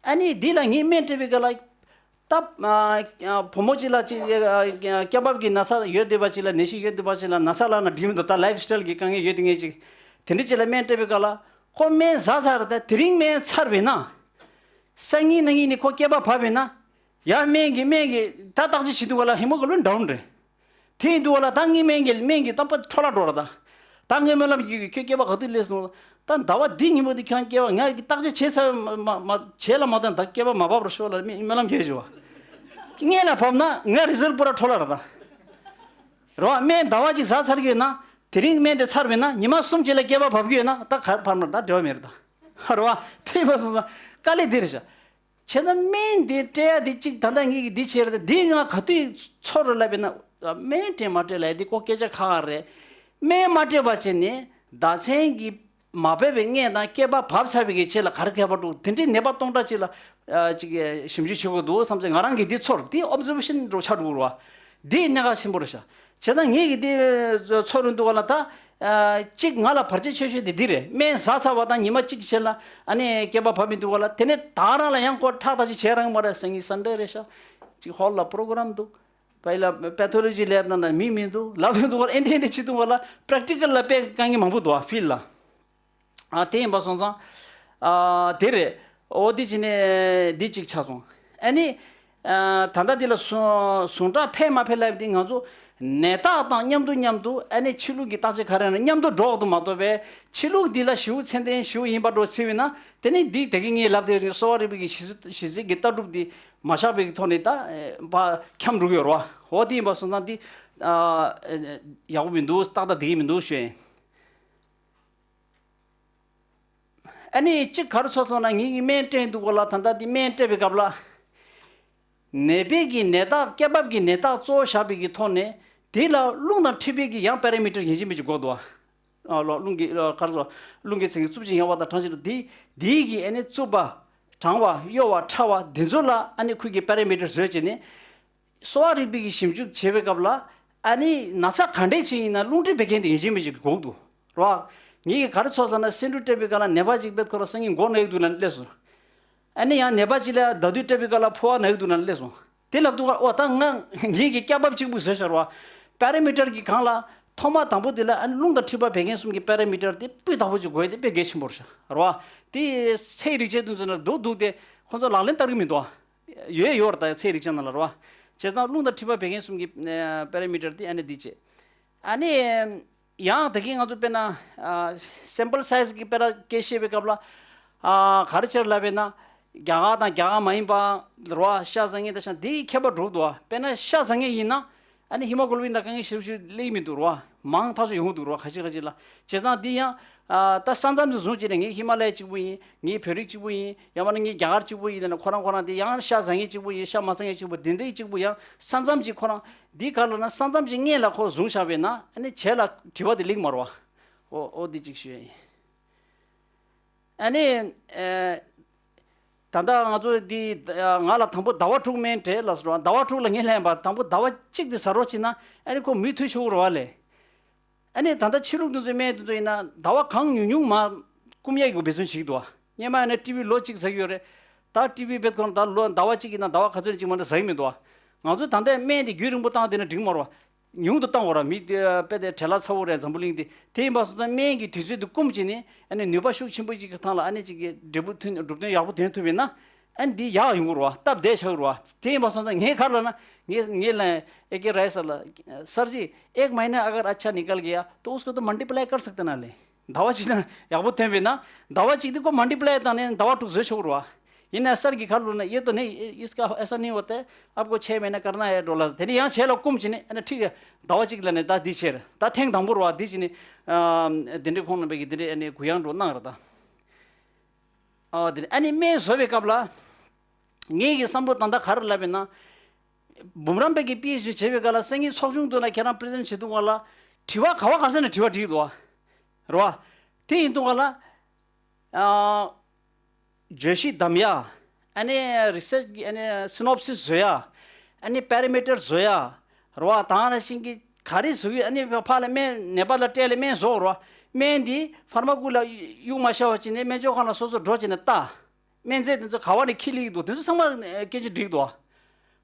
ཨ་ནི་འདི་ལ་ངས་སྨན་སྤྲད་པའི་སྐབས་ལ། ད་བུ་མོ་གཅིག་ལ་གཅིག་སྐྱེ་འབབ་ཀྱི་ན་ཚ་ཡོད་བསྡད་པ་གཅིག་ལ་ནད་གཞི་ཡོད་བསྡད་པ་གཅིག་ལ་ན་ཚ་ལངས་ན་འགྲིག་མི་འདུག་ད་lifestyle གི་དཀའ་ངལ་ཡོད་བསྡད་མཁན་གཅིག་དེ་འདྲ་གཅིག་ལ་སྨན་སྤྲད་པའི་སྐབས་ལ་ཁོ་སྨན་ཟ་ཚར་ད་དེ་རིང་སྨན་ཚར་བས་ན། སང་ཉིན་གནངས་ཉིན་ནས་ཁོ་སྐྱེ་འབབ་བབས་པས་ན། ཡ་སྨན་གྱི་སྨན་གྱི་ད་བརྟག་དཔྱད་བྱེད་དུས་སྐབས་ལ་ཧི་མོ་གི་ལོན་འདྲ་བོ་རེད། དེ་ཡིན་དུས་སྐབས་ལ་ད་ངའི་སྨན་གྱི་སྨན་གྱི་ད་ཕར་འཕྲོ་བརླག་འགྲོ་ར་ད། ད་ངའི་སྨོན་ལམ་རྒྱུད་ཀྱི་ཁྱོད་སྐྱེ་བ་ག་དུས་སླེབས་སོང་ ད་ཟླ་བ་འདི་ཉིན་མོ་འདི་ཁྱོད་སྐྱེ་བ་ང་གི་བརྟག་དཔྱད་བྱས་ཚར་མ་མ་བྱས་ལ་མ་ལྟ་ད་སྐྱེ་བ་མ་བབས་རོ་ཤོག་ལ་སྨོན་ལམ་རྒྱག་བྱུང་བ། སྔན་ལ་བབས་ན་ང་རི་ཛལ་པུ་ར་འཕྲོ་ལ་ར་ད། རོ་སྨན་ཟླ་བ་གཅིག་ཟ་ཚར་གྱི་ཡོད་ན། དེ་རིང་སྨན་དེ་ཚར་བས་ན་ཉི་མ་གསུམ་རྗེས་ལ་སྐྱེ་བ་བབས་ཀྱི་ཡོད་ན་ད་གར་བར་མར་ད་འབྲེལ་བ་མེད་རེད་ད། རོ་དེ་བ་སོང་ཙང་དཀའ་ལས་འདི་རེད་ཤག་བྱས་ཙང་སྨན་འདི་སྤྲད་ཡ་འདི་གཅིག་ད་ལྟ་ངེད་ཀྱི་འདི་བྱས་རེད་འདི་ང་ག་དུས་ཚོར་རེད་ལབ་པས་ན། སྨན་སྤྲད་མ་སྤྲད་ལབ་ཡ་འདི་ཀོ་སྐད་ཆ་ཁག་ཁག་རེད། སྨན་མ་སྤྲད་པ་བྱས་ནས་ཟླ་མཚན་གྱི་མ་བབས་པའི་སྔས་དང་སྐྱེས་པ་བབས་ཚར་བའི་གི་ཆེད་ལ་ག་རེ་ཁྱད་པར་འདུག་དེ་འདྲའི་ནད་པ་སྟོང་ཕྲག་གཅིག་ལ་ཨ་ཅིག་ཞིབ་འཇུག་བྱེད་དགོས་འདུག་བསམ་ཚེ་ང་རང་གིས་འདི་ཚོར་འདི་ཨོབ་ཛར་ཝེ་ཤན་འདྲ་ཆགས་འགྲོ་གི་རེད་བ། འདི་གནད་འགག་ཆེན་པོ་རེད་ཤག་བྱས་ཙང་ངེད་ཀྱིས་འདི་ཚོར་རིན་འདུག་ག་ལ་ད། ཨ་གཅིག་ང་ལ་བར་ཆད་ཆེ་ཤོས་དེ་འདི་རེད། སྨན་ཟ་ཚར་བ་དང་ཉི་མ་གཅིག་ཕྱིན་ལ་ཨ་ནི་སྐྱེས་པ་བབས་མི་འདུག་ག་ལ། དེ་ནས་ད་རང་ལ་ཡང་ཁོ་ཁྲག་ལྟ་ཅིག་བྱས་རང་མ་རེད། སང་ཉིན་སན་ཌེ་རེད་ཤག་གཅིག་ཧོལ་ལ་པྲོ་གྲམ་འདུག་བ་ཡི་ལ་པེ་ཐོ་ལོ་ཇི་ལེབ་ནང་ན་མི་མི་འདུག་ལབ་ཡོང་དུས་ཁོ་ལ་ཨེ་འདྲ་ཨེ་འདྲ་བྱེད་དུས་ཁོ་ལ་པྲེག་ཊི་ཀལ་ལ་དཔེ་དཀའ་ངལ་མང་པོ་འདུག་བ་ཕིལ་ལ། ཨ་དེ་ཡིན་པ་སོང་ཙང་། ཨ་དེ་རེད། འོ་དེ་བྱས་ནས་འདི་གཅིག་ཆགས་སོང་། ཨ་ནི། ཨ་ད་ལྟ་འདི་ལ་ཟུངས་ཟུངས་ཁྲག་འཕེལ་མ་འཕེལ་ལབ་འདི་ང་ཚོ་ནད་རྟགས་དང་མཉམ་དུ་མཉམ་དུ་ཨ་ནི་ཕྱི་ལུགས་ཀྱི་བརྟག་དཔྱད་ག་རེ་ཡིན་ན་མཉམ་དུ་འགྲོ་འོག་ཏུ་མ་གཏོགས་པའི་ཕྱི་ལུགས་འདི་ལ་ཞེ་པོ་ཚད་ལྡན་ཞེ་པོ་ཡིན་པ་འགྲོ་ཚེ་བས་ན་དེ་ནི་འདི་དེ་གི་ངས་ལབ་དེ་རིང་གསོ་བ་རིག་པའི་གི་གཞི་གཞི་རྩའི་གི་ལྟ་གྲུབ་འདི་མ་བཞག་པའི་གི་ཐོག་ནས་ད་ཨེ་ཕར་འཁྱམས་འགྲོ་གི་ཡོད་རེད་བ། འོ་དེ་ཡིན་པ་སོང་ཙང་འདི་ཨ་ཨེ་ཡག་པོ་མི་འདུག་ཏག་ཏག་འགྲིག་གི་མི་འདུག་ཞུ་ཡིན། ཨ་ནི་གཅིག་ག་རེ་ཚོར་སོང་ན་ངེད་ཀྱིས་སྨན་སྤྲད་འདུག་ག་ལ། ད་ལྟ་འདི་སྨན་སྤྲད་པའི་སྐབས་ལ། ནད་པའི་གི་ནད་རྟགས་སྐྱེ་འབབ་ཀྱི་ནད་རྟགས་གཙོ་བོ་བཞག་པའི་གི་ཐོག་ནས་དེ་ལ་རླུང་དང་མཁྲིས་པའི་གི་ཡང་པེ་ར་མི་ཊར་ཡིན་གཅིག་མིན་གཅིག་དགོས་འདུག་ཨ། ཨ་ལོ་རླུང་གི་ཨ་ག་རེ་ཟེར་རླུང་གི་ཚད་ཀྱི་རྩུབ་ཅིང་ཡང་བ་དང་གྲང་ཞིང་དུ་དེ་དེའི་གི་ཨ་ནི་རྩུབ་པ་གྲང་བ་གཡོ་བ་ཕྲ་བ་འདི་ཚོ་ལ་ཨ་ནི་ཁོས་གི་པེ་ར་མི་ཊར་བཟོས་བྱས་ནས། གསོ་བ་རིག་པའི་གི་ཞིབ་འཇུག་བྱེད་པའི་སྐབས་ལ་ཨ་ནི་ན་ཚ་ག་འདྲས་ཅིག་ཡིན་ན་རླུང་མཁྲིས་བད་ཀན་དེ་ཡིན་གཅིག་མིན་གཅིག་དགོས་འདུག་རོ། ངེད་ཀྱིས་ག་རེ་ཚོར་སོང་ན་སེ་འབྲུ་སྤྲད་པའི་སྐབས་ལ་ནད་པ་ཅིག་དཔེ་ཁོ་རང་སང་ཉིན་མགོ་ན་གི་འདུག་ལབ་ནས་སླེབས་སོང་། ཨ་ནི་ཡང་ནད་པ་ཅིག་ལ་ཟླ་དུས་སྤྲད་པའི་སྐབས་ལ་ཕོ་བ་ན་གི་འདུག་ལབ་ནས་སླེབས་སོང་། དེ་ལབ་དུས་ཀ་ཨོ་ད་ང་ངེད་ཀྱིས་སྐྱ་འབབ་གཅིག་པུ་བཟོས་ཤག་རོ། པེ་ར་མི་ཊར་གྱི་སྒང་ལ་ཐོག་མ་དང་པོ་དེ་ལ་ཨ་ནི་རླུང་དང་མཁྲིས་པ་བད་ཀན་གསུམ་གྱི་པེ་ར་མི་ཊར་དེ་སྤུས་དག་པོ་ཅིག་དགོས་ཡ་དེ་དཔེ་གལ་ཆེན་པོ་རེད་ཤག་རོ། དེ་ཚེ་རིག་བྱེད་དུ་འཛིན་ན་སྡུག་སྡུག་དེ་ཁོ་ཚོ་ལག་ལེན་བསྟར་གི་མི་འདུག་ཨ། ཡོད་ཡོད་རེད་ད་ཚེ་རིག་བྱེད་ནང་ལ་རོ། བྱས་ཙང་རླུང་དང་མཁྲིས་པ་བད་ཀན་གསུམ་གྱི་པེ་ར་མི་ཊར་དེ་ཨ་ནི་འདི་བྱེད། ཨ་ནི། ཡང་ད་གིན་ང་ཚོ་དཔེར་ན་ཨ་སེམ་པལ་སའི་ཛི་གི་དཔེར་ན་སྐད་བཤད་པའི་སྐབས་ལ་ཨ་ག་རེ་བྱས་ལབ་པས་ན་རྒྱ་གར་དང་རྒྱ་གར་མ་ཡིན་པ་རོ་ཤ་ཟ་མཁན་དང་ཤ་འདིའི་ཁྱད་པར་འགྲོ་གི་འདུག་བ། དཔེར་ན་ཤ་ཟ་མཁན་ཡིན་ན་ཨ་ནི་ཧི་མོ་གོ་ལོ་བིན་དང་དཀའ་ངལ་ཞེ་པོ་ཞིག་སླེབས་མི་འདུག་རོ། མང་ཐག་ཆོད་ཡོང་གི་འདུག་རོ་ཁ་ཤས་ཁ་ཤས་ལ། བྱས་ཙང་འདི་ཡང་ཨ་ད་ས་མཚམས་སུ་བཟུང་བྱས་ནས་ངས་ཧི་མ་ལ་ཡ་གཅིག་པུ་ཡིན། ངས་བོད་རིགས་གཅིག་པུ་ཡིན། ཡང་མིན་ན་ངས་རྒྱ་གར་གཅིག་པུ་ཡིན་ལབ་ན་ཁོ་རང་ཁོ་རང་དེ་ཡང་ཤ་ཟ་མཁན་གཅིག་པུ་ཡིན། ཤ་མ་ཟ་མཁན་གཅིག་པུ་དེ་འདྲའི་གཅིག་པུ་ཡང་ས་མཚམས་ཀྱི་ཁོ་རང་འདི་ག་ལ་ན་ས་མཚམས་ཀྱི་སྔོན་ལ་ཁོ་བཟུང་བཞག་པས་ན་ཨ་ནི་བྱས་ལ་དྲི་བ་དེ་ལེགས་མ་རེད་བ། ཨོ་ཨོ་འདི་གཅིག་ཞུ་ཡ་ཡིན། ཨ་ནི་ཨེ་ད་ལྟ་ང་ཚོ་འདི་ང་ལ་དང་པོ་ཟླ་བ་དྲུག་སྨན་སྤྲད་ལབ་སོང་ར། ཟླ་བ་དྲུག་ལ་ངས་ལན་པ་དང་པོ་ཟླ་བ་གཅིག་དེ་ཟ་རོགས་བྱས་ན་ཨ་ནི་ཁོ་མུ་མཐུད་ཆོག་གི་རེད་བ་ལས། ཨ་ནི་ད་ལྟ་ཕྱི་ལུགས་དེ་ཚོའི་སྨན་དེ་ཚོ་ཡིན་ན་ཟླ་བ་གང་ཉུང་ཉུང་མ་སྐུམ་ཡས་ཀྱི་འབད་བརྩོན་བྱེད་ཀྱི་འདུག་བ། སྔོན་མ་ཡིན་ན་ཊི་བི་ལོ་གཅིག་ཟ་གི་ཡོད་རེད། ད་ཊི་བི་བེད་ཁོ་ན་ད་ལོ་ཟླ་བ་གཅིག་ཡིན་ན་ཟླ་བ་ག་ཚོད་ཅིག་མ་འདྲ་ཟ་གི་མི་འདུག་བ། ང་ཚོས་ད་ལྟའི་སྨན་དེ་རྒྱུན་རིང་པོ་བཏང་བསྡད་ན་འགྲིག་མ་རེད་བ། ཉུང་དུ་བཏང་བ་ར་མི་དེ་དཔེ་དེ་བྲེལ་བ་ཚ་བོ་རེད་འཛམ་བུ་གླིང་འདི་དེ་ཡིན་པ་སོང་ཙང་སྨན་གྱི་དུས་ཚོད་དེ་སྐུམ་བྱས་ནས་ཨ་ནི་ནུས་པ་ཤུགས་ཆེན་པོ་ཅིག་གི་ཐང་ལ་ཨ་ནི་ཅིག་གི་འབྲས་བུ་ཐོན་འགྲུབ་དོན་ཡག་པོ་དོན་ཐུབ་པ་ཡིན་ན་ཨ་ནི་འདི་ཡག་ཡོང་གི་རེད་བ། སྟབས་བདེ་ཆགས་ཀྱི་རེད་བ། དེ་ཡིན་པ་སོང་ཙང་ངས་ག་རེ་ལབ་ན་ངས་ངས་ལབ་ཨེ་ཀེ་རའི་སར་ལ་सर जी एक महीना अगर अच्छा निकल गया तो उसको तो मल्टीप्लाई कर सकते ना ले। ཟླ་བ་གཅིག་ན་ཡག་པོ་ཐོན་པས་ན་ཟླ་བ་གཅིག་དེ་ཁོ་མལ་ཊི་པ་ལའི་བཏང་ནས་ཟླ་བ་དྲུག་བཟོས་ཆོག་རེད་བ། ཡིན་ན་སར་གྱིས་ག་རེ་ལབ་ན་ये तो नहीं, इसका ऐसा नहीं होता है, आपको छः महीना करना है डॉलर। དེ་ནས་ཡང་བྱས་ལ་སྐུམ་བྱས་ནས་ཨ་ནི་ཁྲིག་ཟླ་བ་གཅིག་ལ་ནས་ད་འདི་བྱས་རེད། ད་ཐེངས་དང་པོ་རེད་བ། འདི་བྱས་ནས་དེ་འདྲའི་ཁོང་རྣམ་པས་ཀྱི་དེ་འདྲའི་ཨ་ནི་གུ་ཡངས་འགྲོ་གནང་རེད་ད། ཨ་དེ་ནས་ཨ་ནི་སྨན་བཟོ་བའི་སྐབས་ལ་ངེད་ཀྱི་བསམ་བློ་ད་ལྟ་ག་རེ་ལབ་པས་ན། འབུམ་རམས་པའི་གི་པི་ཨེཆ་ཌི་བྱེད་པའི་སྐབས་ལ་སང་ཉིན་ཚོགས་ཆུང་དུ་ལ་ཁྱེད་རང་པི་རི་ཛེན་ཊི་བྱེད་དུས་སྒང་ལ་དྲི་བ་ག་བ་ག་ས་ནས་དྲི་བ་དྲིས་འདུག་བ། རེད་བ། དེ་ཡིན་དུས་སྒང་ལ། ཨ། བརྗོད་གཞི་གདམ་ཡ། ཨ་ནི་རི་སར་ཆི་གི་ཨ་ནི་སི་ནོབ་སིས་བཟོ་ཡ། ཨ་ནི་པེ་ར་མི་ཊར་བཟོ་ཡ། རེད་བ། དེ་ནང་བཞིན་གྱི་ག་རེ་བཟོ་གི་ཨ་ནི་ཕར་ལ་སྨན་ནད་པ་ལ་སྤྲད་ལ་སྨན་བཟོ་རེད་བ། སྨན་འདི་ཕར་མ་ཀུ་ལ་གཡུག་མ་བཞག་པ་བྱས་ནས་སྨན་བཅོས་ཁང་ལ་སོ་སོ་འགྲོ་བྱས་ནས་ལྟ། སྨན་རྫས་དེ་ཚོ་ག་བ་ནས་འཁྱེར་སླེབས་ཀྱི་འདུག་དེ་ཚོ་ཚང་མ་སྐད་ཆ་འདྲི་གི་འདུག་བ།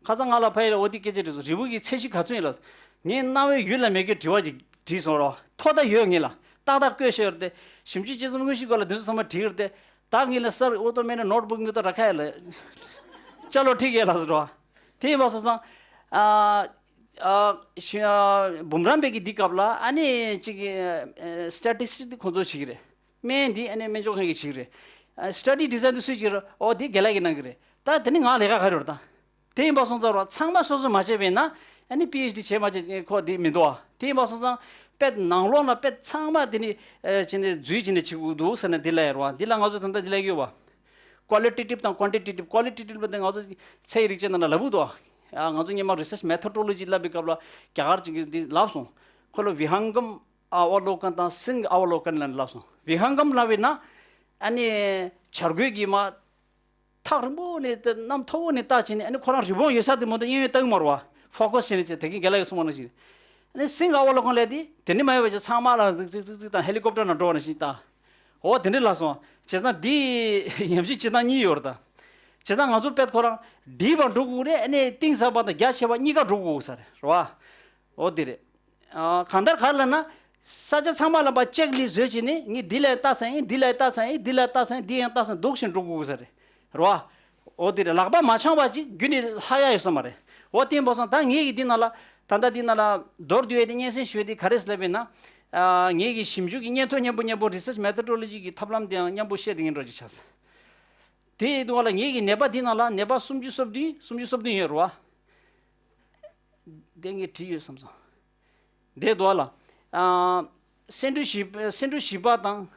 ཁ་སང་ང་ལ་ཕ་ཡུལ་ལ་འོ་དེ་སྐད་ཆ་འདྲི་སོང་། རིལ་བུ་གི་ཚད་གཞི་ག་ཚོད་ཡིན་ལབ། ངའི་རྣ་བའི་ཡུལ་ལ་མེད་མཁན་དྲི་བ་ཅིག་དྲིས་སོང་རོ། ཐོ་ད་ཡོད་ངེད་ལ། ཏག་ཏག་བཀོད་ཤེས་ཡོད་རེད་དེ། ཞིབ་འཇུག་སྤྱི་ཚོགས་དངོས་གཞི་སྐོར་ལ་དེ་ཚོ་ཚང་མ་འདྲི་གི་རེད་དེ། ད་ངེད་ལ་སར་འོ་ཏོ་མེད་ན་ནོཊ་བུག་མེད་དོ་ར་ཁ་ཡ་ལ། ཅ་ལོ་ཁྲིག་ཡ་ལ་ཟེར་རོ། དེ་ཡིན་པ་སོང་ཙང་། ཨ་ཨ་ཤི་ཨ་འབུམ་རམས་པའི་གི་འདི་སྐབས་ལ་ཨ་ནི་ཅིག་ཨ་སི་ཊེ་ཊིག་སི་འདི་ཁོང་ཚོ་བྱེད་ཀྱི་རེད། སྨན་འདི་ཨ་ནི་སྨན་སྦྱོང་མཁན་གྱིས་བྱེད་ཀྱི་རེད། ཨ་study design དེ་སུས་བྱེད་རེད། ཨོ་འདི་རྒན་ལགས་ཀྱིས་གནང་གི་རེད། ད་དེ་ནི་ང་ལས་ཀ་ག་རེ་ཡོད་རེད་ད། དེ་ཡིན་པ་སོང་ཙང་རོ་ཚང་མ་སོ་སོས་མ་བྱས་པས་ན་ཨ་ནི་པི་ཨེཆ་ཌི་བྱས་མ་བྱས་ཁོ་དེ་མི་འདུག་ཨ། དེ་ཡིན་པ་སོང་ཙང་དཔེ་ནང་ལོགས་ན་དཔེ་ཚང་མ་དེ་ནི་ཨེ་བྱས་ནས་འཛུལ་བྱས་ནས་བྱེད་དགོས་འདུག་ཟེར་ནས་འདི་ལ་ཡོད་རོ། འདི་ལ་ང་ཚོ་ད་ལྟ་འདི་ལ་ཡོད་བ། Qualitative དང་Quantitative། Qualitative ལབ་དེ་ང་ཚོ་ཚད་ཡིག་རིག་བྱེད་ནང་ལ་ལབ་འདུག་ཨ། ང་ཚོ་སྔོན་མ་research methodology ལབ་པའི་སྐབས་ལ་རྒྱ་གར་ཅིག་གིས་འདི་ལབ་སོང་། ཁོ་ལ་Vihangam Avalokana དང་Singh Avalokana ལབ་སོང་། Vihangam ལབ་པས་ན་ཨ་ནི་བྱ་རྒོད་ཀྱི་མ་ཐག་རིང་པོ་ནས་གནམ་མཐོ་པོ་ནས་བལྟ་བྱས་ནས་ཨ་ནི་ཁོ་རང་རི་བོང་ཡོད་ས་དེ་མོ་དེ་གཡས་གཡོན་བལྟ་གི་མ་རེད་བ། focus བྱས་ནས་བྱས་དེ་གིན་རྒན་ལགས་ཀྱིས་གསུངས་པ་ནང་བཞིན། ཨ་ནི་Singh Avalokana ལབ་དེ་དེ་འདྲ་མ་ཡོད་པ་བྱས་ཚང་མ་ལ་ཙིག་ཙིག་ཙིག་ཙིག་དང་helicopter ནང་འགྲོ་བ་ནང་བཞིན་བལྟ། འོ་དེ་འདྲ་ལབ་སོང་། བྱས་ཙང་འདི་ཉམས་ཞིབ་བྱེད་སྟངས་གཉིས་ཡོད་རེད་ད། བྱས་ཙང་ང་ཚོ་དཔེ་ཁོ་རང་འགྲིག་པ་འགྲོ་དགོས་རེད། ཨ་ནི་གཏིང་ཟབ་པ་དང་རྒྱ་ཆེ་བ་གཉིས་ཀ་འགྲོ་དགོས་ས་རེད་རེད་བ། འོ་དེ་རེད། ཨ་གང་ལྟར་ག་རེ་ལབ་ན། ས་ཆ་ཚང་མ་ལ་ཕར་ཅེག་ལིས་བཟོས་བྱས་ནས་ངས་འདི་ལ་ལྟ་ས་ཡིན། འདི་ལ་ལྟ་ས་ཡིན། འདི་ལ་ལྟ་ས་ཡིན། འདི་ཡང་ལྟ་ས་ཡིན། འདུག་བཞིན་འགྲོ་དགོས་ས་རེད། རེད་བ། འོ་དེ་རེད། ལག་པ་མ་འཆང་བ་ཅིག་རྒྱུན་ནས་ལྷག་ཡ་ཡོད་ས་མ་རེད། འོ་དེ་ཡིན་པ་སོང་ད་ངས་ཀྱི་འདི་ནང་ལ་ད་ལྟ་འདི་ནང་ལ་མདོར་བསྡུས་ཡས་དེ་སྙན་སེང་ཞུ་ཡས་དེ་ག་རེ་ཟེར་ལབ་པས་ན། ཨ་ངས་ཀྱི་ཞིབ་འཇུག་གི་སྙན་ཐོ་མཉམ་པོ་མཉམ་པོ་research methodology གི་ཐབས་ལམ་དེའང་མཉམ་པོ་བཤད་དེ་ངས་འགྲོ་ཅིག་ཆགས་སོང་། དེ་ཡིན་དུས་ང་ལ་ངས་ཀྱི་ནད་པ་འདི་ནང་ལ་ནད་པ་སུམ་ཅུ་སོ་བདུན་སུམ་ཅུ་སོ་བདུན་ཡོད་རེད་བ། དེ་ངས་བྲིས་ཡོད་བསམ་སོང་། དེ་འདུག་ལ། ཨ་སེ་འབྲུ་བཞི་སེ་འབྲུ་བཞི་པ་དང་།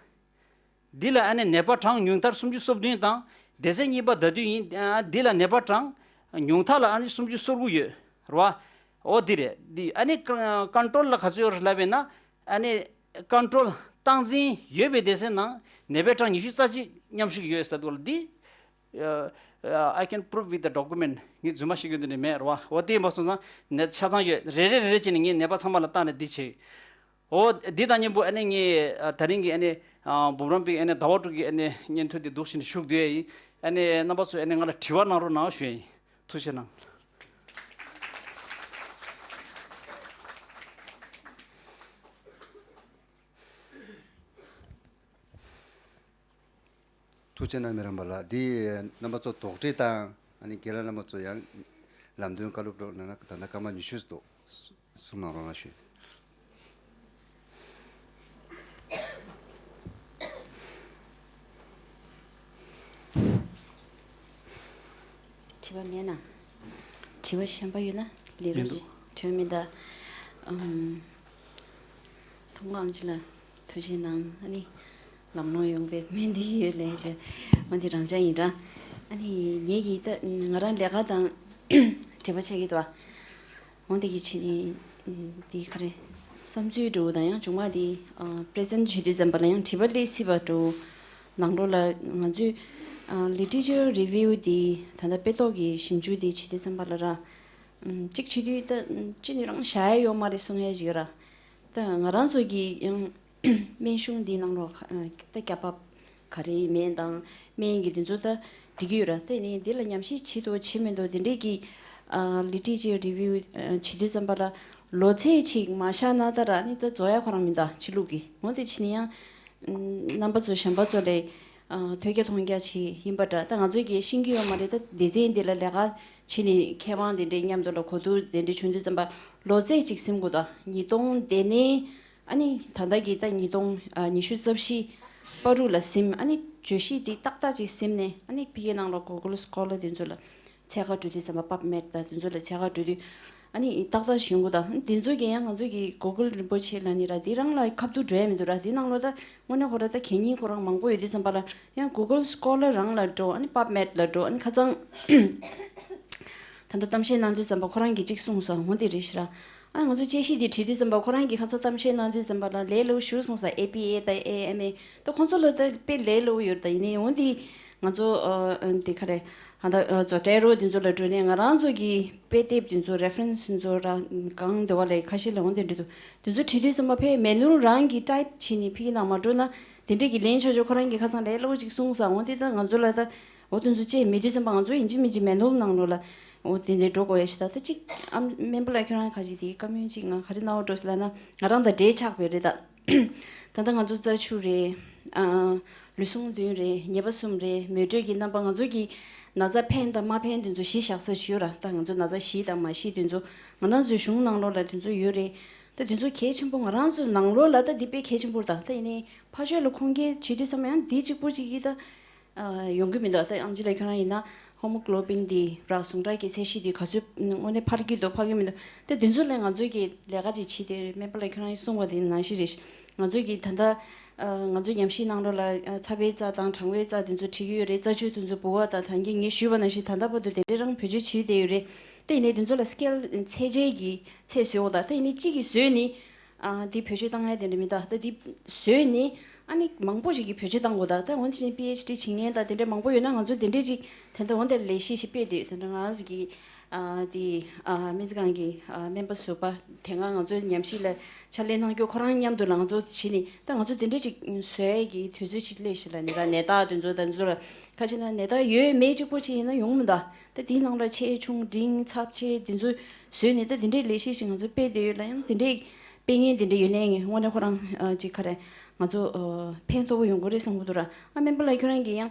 འདི་ལ་ཨ་ནི་ནད་པ་གྲངས་ཉུང་མཐར་སུམ་ཅུ་སོ་བདུན་དང་སྡེ་ཚན་གཉིས་པ་ཟླ་བདུན་ཡིན། ཨ་འདི་ལ་ནད་པ་གྲངས་ཉུང་མཐའ་ལ་ཨ་ནི་སུམ་ཅུ་སོ་དགུ་ཡོད་རེད་བ། འོ་འདི་རེད། འདི་ཨ་ནི་ཀོན་ཀོན་ཊོལ་ལ་ག་ཚོད་ཡོད་རེད་ལབ་པས་ན། ཨ་ནི་ཀོན་ཀོན་ཊོལ་སྟངས་འཛིན་ཡོད་པའི་སྡེ་ཚན་ནང་ནད་པའི་གྲངས་ཉི་ཤུ་རྩ་གཅིག་མཉམ་ཞུགས་ཡོད་ཟེར་འདུག་ལ། འདི། Uh, I can prove with the document. ངས་རྫུན་མ་བཤད་རྒྱུ་འདི་ནས་མེད་རེད་བ། འོ་དེ་ཡིན་པ་སོང་ཙང་ནས་ཆ་ཚང་ཡོད། རེ་རེ་རེ་རེ་བྱས་ནས་ངས་ནད་པ་ཚང་མ་ལ་བལྟས་ནས་འདི་བྱས། འོ་འདི་དང་མཉམ་པོ་ཨ་ནི་ངས་ཨ་ད་རིང་གི་ཨ་ནི་ཨ་འབུམ་རམས་པའི་ཨ་ནི་ཟླ་བ་དྲུག་གི་ཨ་ནི་སྙན་ཐོ་འདི་འདུག་བྱས་ནས་ཞུ་གི་འདུག་ཡ་ཡིན། ཨ་ནི་རྣམ་པ་ཚོས་ཨ་ནི་ང་ལ་དྲི་བ་གནང་རོགས་གནང་ཞུ་ཡ་ཡིན། ཐུགས་རྗེ་གནང་། ཐུགས་རྗེ་གནང་། མི་རམས་པ་ལགས། འདི་རྣམ་པ་ཚོ་དོགས་འདྲི་དང་ཨ་ནི་རྒན་ལགས་རྣམ་པ་ཚོ་ཡང་ལམ་སྟོན་བཀའ་སློབ་སྤྲོད་གནང་ན་ད་ལྟ་སྐར་མ་ཉི་ཤུ་འདུག་གསུང་གནང་རོགས་གནང་ཞུ། དྲི་བ་མེད་ན། དྲི་བ་གཞན་པ་ཡོད་ན་ལེན་རོགས། དྲི་བ་མེད་ད། ཨམ། ཐོག་མར་ཨམ་ཆི་ལ་ཐུགས་རྗེ་གནང་། ཨ་ནི་ལམ་ལྷོང་ཡོང་བའི་སྨོན་འདུན་ཡོད་ལེ་ཞེས། འོན་ཏེ་རང་ཅག་ཡིན་ར། ཨ་ནི་ངེད་ཀྱིས་ད་ང་རང་ལས་ཀ་དང་འབྲེལ་བ་ཆགས་ཀྱི་འདུག་ཨ། འོན་ཏེ་ཀྱི་ཆེད་ནི་འདི་ག་རེ། བསམ་ཚུལ་འདྲ་བོ་དང་ཡང་བྱུང་བ་འདི་པི་རི་ཛེན་ཊི་བྱེད་དུས་ཙམ་པ་ལ་ཡང་དྲི་བ་སླེབས་སྲིད་པ་འདྲ་བོ། ནང་ལོགས་ལ་ང་ཚོས་ལི་ཊི་རེ་ཅར་རི་བིའུ་འདི་ད་ལྟ་དཔེ་ཐོག་གི་ཞིབ་འཇུག་འདི་བྱེད་དུས་ཙམ་པ་ལ་ར། གཅིག་བྱེད་དུས་ད་ཅི་ནས་རང་བཞག་ཡ་ཡོད་མ་རེད་གསུང་ཡ་ཡོད་ར། ད་ང་རང་ཚོ་གི་ཡང་སྨན་གཞུང་འདི་ནང་ལོགས་ད་སྐྱ་པ་ག་རེ་མེད་དང་སྨན་གྱི་དེ་ཚོ་ད་འགྲིག་གི་ཡོད་ར། ད་ནི་འདི་ལ་ཉམས་ཞིབ་བྱེད་དོ་བྱེད་མི་འདུག་དེ་འདྲས་ཀྱི་ལི་ཊི་རེ་ཅར་རི་བིའུ་བྱེད་དུས་ཙམ་པ་ལ་ལོ་ཚད་ཅིག་མ་བཞག་ན་ད་ར་ནི་ད་རྫོགས་ཡ་ཁོ་རང་མི་འདུག་ཕྱི་ལུགས་ཀྱི། འོ་དེ་བྱས་ནས་ཡང་རྣམ་པ་ཚོ་གཞན་པ་ཚོ་ལས་ཐོས་རྒྱ་མཐོང་རྒྱ་ཅིག་ཡིན་པ་འདྲ། ད་ང་ཚོས་ཀྱིས་ཤེས་ཀྱི་ཡོད་མ་རེད། ད་སྡེ་ཚན་འདི་ལ་ལས་ཀ་བྱེད་ནས་མཁས་དབང་དེ་འདྲའི་མཉམ་དུ་ལ་གོ་བསྡུར་དེ་འདྲ་བྱུང་དུས་ཙམ་པ་ལོ་ཚད་ཅིག་ཟིན་དགོས། ད་ཉིས་སྟོང་དེ་ནས་ཨ་ནི་ད་ལྟ་གི་ད་ཉིས་སྟོང་ཉི་ཤུ་རྩ་བཞི་བར་དུ་ལ་ཟིན། ཨ་ནི་བརྗོད་གཞི་འདི་ཏག་ཏག་ཅིག་ཟིན་ནས་ཨ་ནི་ཕ་གིའི་ནང་ལ་གུ་གལ་སྐོ་ལར་དེ་ཚོ་ལ་འཚོལ་སྒང་འགྲོ་དུས་ཙམ་པ་པབ་མེཌ་དང་དེ་ཚོ་ལ་འཚོལ་སྒང་འགྲོ་དུས་ཨ་ནི་ཏག་ཏག་ཞིག་ཡོང་གི། ད་དེ་ཚོ་གི་ཡང་ང་ཚོ་གི་གུ་གལ་རིན་པོ་ཆེ་ལ་ནི་ར་འདི་རང་ལ་ཁ་བསྡུར་འགྲོ་ཡ་མི་འདུག་ར། འདི་ནང་ལོགས་ད་དངོས་གནས་ཁོ་ར་ད་གད་སྙིགས་ཁོ་རང་མང་པོ་ཡོད་དུས་ཙམ་པ་ལ་ཡང་གུ་གལ་སྐོ་ལར་རང་ལ་འགྲོ། ཨ་ནི་པབ་མེཌ་ལ་འགྲོ། ཨ་ནི་ཁ་སང་ད་ལྟ་གཏམ་བཤད་གནང་དུས་ཙམ་པ་ཁོ་རང་གིས་གཅིག་གསུངས་སོང་། འོ་དེ་རེད་ཤག་ར། ཨ་ང་ཚོ་དཔྱད་གཞི་འདི་བྲིས་དུས་ཙམ་པ་ཁོ་རང་གིས་ཁ་སང་གཏམ་བཤད་གནང་དུས་ཙམ་པ་ལ་ལས་སླ་བོ་ཞིག་གསུངས་སོང་། ཨེ་པི་ཨེ་དང་ཨེ་ཨེམ་ཨེ་ད་ཁོང་ཚོ་ལ་ད་དཔེ་ལས་སླ་བོ་ཡོད་རེད། ད་ཡིན་ནའི་འོ་འདི་ང་ཚོ་ཨ་འདི་ག་རེ་ཧ་ད་ཨ་ཚོ་ཊེ་རོ་འདི་ཚོ་ལ་འགྲོ་ནས་ང་རང་ཚོ་གི་དཔེ་དེབ་འདི་ཚོ་རེ་ཕ་རེན་སི་འདི་ཚོ་ར་གང་འདི་བ་ལས་ཁ་ཤས་ལ་འོ་འདི་འདྲ་འདུག་འདི་ཚོ་བྲིས་དུས་ཙམ་པ་ཕའི་མེ་ནུལ་རང་གི་ཊའིབ་བྱས་ནས་ཕ་གི་ནང་མ་འགྲོ་ན་དེ་འདྲས་ཀྱི་ལན་ཆོག་ཆོག་ཁོ་རང་གིས་ཁ་སང་ལས་སླ་བོ་ཅིག་གསུངས་སོང་། འོ་འདི་ད་ང་ཚོ་ལ་ད། འོ་དེ་ཚོ་བཅས་མེད་དུས་ཙམ་པ་ང་ཚོ་ཡིན་གཅིག་མིན་གཅིག་མེ་ནུལ་ནང་ལོགས་ལ་འོ་དེ་འདྲའི་འགྲོ་དགོས་ཡ་ཞིག་ད་ད་ཅིག་ཨ་སྨན་པ་ལགས་ཁྱོད་རང་ཁ་ཅིག་དེའི་བཀའ་མོལ་ཅིག་ང་ག་རེ་གནང་འོ་འགྲོ་ཟེར་ལབ་ན་ང་རང་དང་འབྲེལ་ཆགས་པའི་རེད་ད། ད་ལྟ་ང་ཚོ་རྩ་ཆུ་རེད། ཨ་ལུས་ཟུངས་བདུན་རེད། ཉེས་པ་གསུམ་རེད། མེ་དྲོད་ཀྱི་རྣམ་པ་ང་ཚོ་གི་ན་ཚ་ཕན་དང་མ་ཕན་དེ་ཚོ་གཞི་བཞག་ས་ཞིག་ཡོད་ར། ད་ང་ཚོ་ན་ཚ་ཞི་དང་མ་ཞི་དེ་ཚོ་ང་རང་ཚོའི་གཞུང་ནང་ལོགས་ལ་དེ་ཚོ་ཡོད་རེད། ད་དེ་ཚོ་གལ་ཆེན་པོ། ང་རང་ཚོའི་ནང་ལོགས་ལ་ད་འདི་དཔེ་གལ་ཆེན་པོ་རེད། ད་ད་ཡིན་ནའི་ཕར་ཕྱོགས་ལ་ཁུངས་སྐྱེལ་བྱེད་དུས་ཙམ་ཡང་འདི་གཅིག་པུ་གཅིག་གིས་ད་ཨ་ཡོང་གི་མི་འདུག་ད་ཨམ་ཆི་ལགས་ཁྱོད་རང་ཡིན་ན་ཧེ་མོ་གྷི་ལོ་བིན་འདི་ར་ཟུངས་ཁྲག་གི་ཚད་གཞི་འདི་ག་ཚོད་དངོས་གནས་འཕར་གྱི་འདུག་འཕར་གྱི་མི་འདུག་ད་དེ་ཚོ་ལ་ང་ཚོས་ཀྱི་ལས་ཀ་ཅིག་བྱེད་དེ། སྨན་པ་ལགས་ཁྱོད་རང་གིས་གསུངས་པ་དེ་ནང་བཞིན་རེད། ང་ཚོས་ཀྱི་ད་ལྟ་ཨ་ང་ཚོའི་ཉམས་ཞིབ་གནང་རོགས་ལ་ཨ་ཚ་བའི་རྩ་དང་གྲང་བའི་རྩ་དེ་ཚོ་འཁྲིད་ཀྱི་ཡོད་རེད། རྩ་ཆུ་དེ་ཚོ་བུ་བ་དང་ད་གིན་ངས་ཞུས་པ་ནང་བཞིན་ད་ལྟ་བར་དུ་དེ་འདྲས་རང་བེད་སྤྱོད་བྱས་བསྡད་ཡོད་རེད། ད་ཡིན་ནའི་དེ་ཚོ་ལ་སྐྱེལ་ཚད་འཇལ་གྱི་ཚད་བཟོས་འོ། ད་ད་ཡིན་ནའི་གཅིག་གིས་བཟོས་ནས་ཨ་འདི་བེད་སྤྱོད་བཏང་ཡ་དེ་འདྲ་མི་འདུག་ད་འདི་བཟོས་ནས་ཨ་ནི་མང་པོ་ཞིག་གིས་བེད་སྤྱོད་བཏང་དགོས། ད་ད་འོན་ཏེ་པི་ཨེཆ་ཌི་བྱེད་མཁན་ད་དེ་འདྲ་མང་པོ་ཡོད་ན། ང་ཚོ་དེ་འདྲས་ཅིག་ད་ལྟ་འོན་ཏེ་ལས་གཞི་ཞིག་སྤེལ་དུས། ད་ལྟ་ང་རང་ཚོ་གི་ཨ་དེ་ཨ་སྨན་རྩིས་ཁང་གི་ཨ་སྨན་པ་ཟུར་པ་དེ་སྔ་ང་ཚོའི་ཉམས་ཞིབ་ལ་ཕྱག་ལས་གནང་རྒྱུ་ཁོ་རང་མཉམ་དུ་ལ་ང་ཚོ་བྱས་ནས། ད་ང་ཚོ་དེ་འདྲས་ཅིག་བཟོ་ཡ་གི་དུས་ཚོད་ཅིག་སླེབས་ཤག་ལ། ནད་རྟགས་དེ་ཚོ་ད་ཚོ་ལ་ཁ་ཅིག་ན་ནད་རྟགས་ཡོད་མེད་གཅིག་པོ་ཅིག་ཡིན་ན་ཡོང་མི་འདུག་ད་དེའི་ནང་ལ་ཆེ་ཆུང་འབྲིང་ཚབས་ཆེ་དེ་ཚོ་བཟོས་ནས་ད་དེ་འདྲའི་ལས་གཞི་ཞིག་ང་ཚོ་སྤེལ་བསྡད་ཡོད་ལ། ཡང་དེ་འདྲའི་སྤེལ་མཁན་དེ་འདྲ་ཡོད་ནའི་དངོས་གནས་ཁོ་རང་ཨ་ཅིག་ག་རེ་ང་ཚོ་ཨ་ཕན་ཐོགས་པོ་ཡོང་གི་རེད་བསམ་གི་འདུག་ར། ཨ་སྨན་པ་ལགས་ཁྱོད་རང་གིས་ཡང་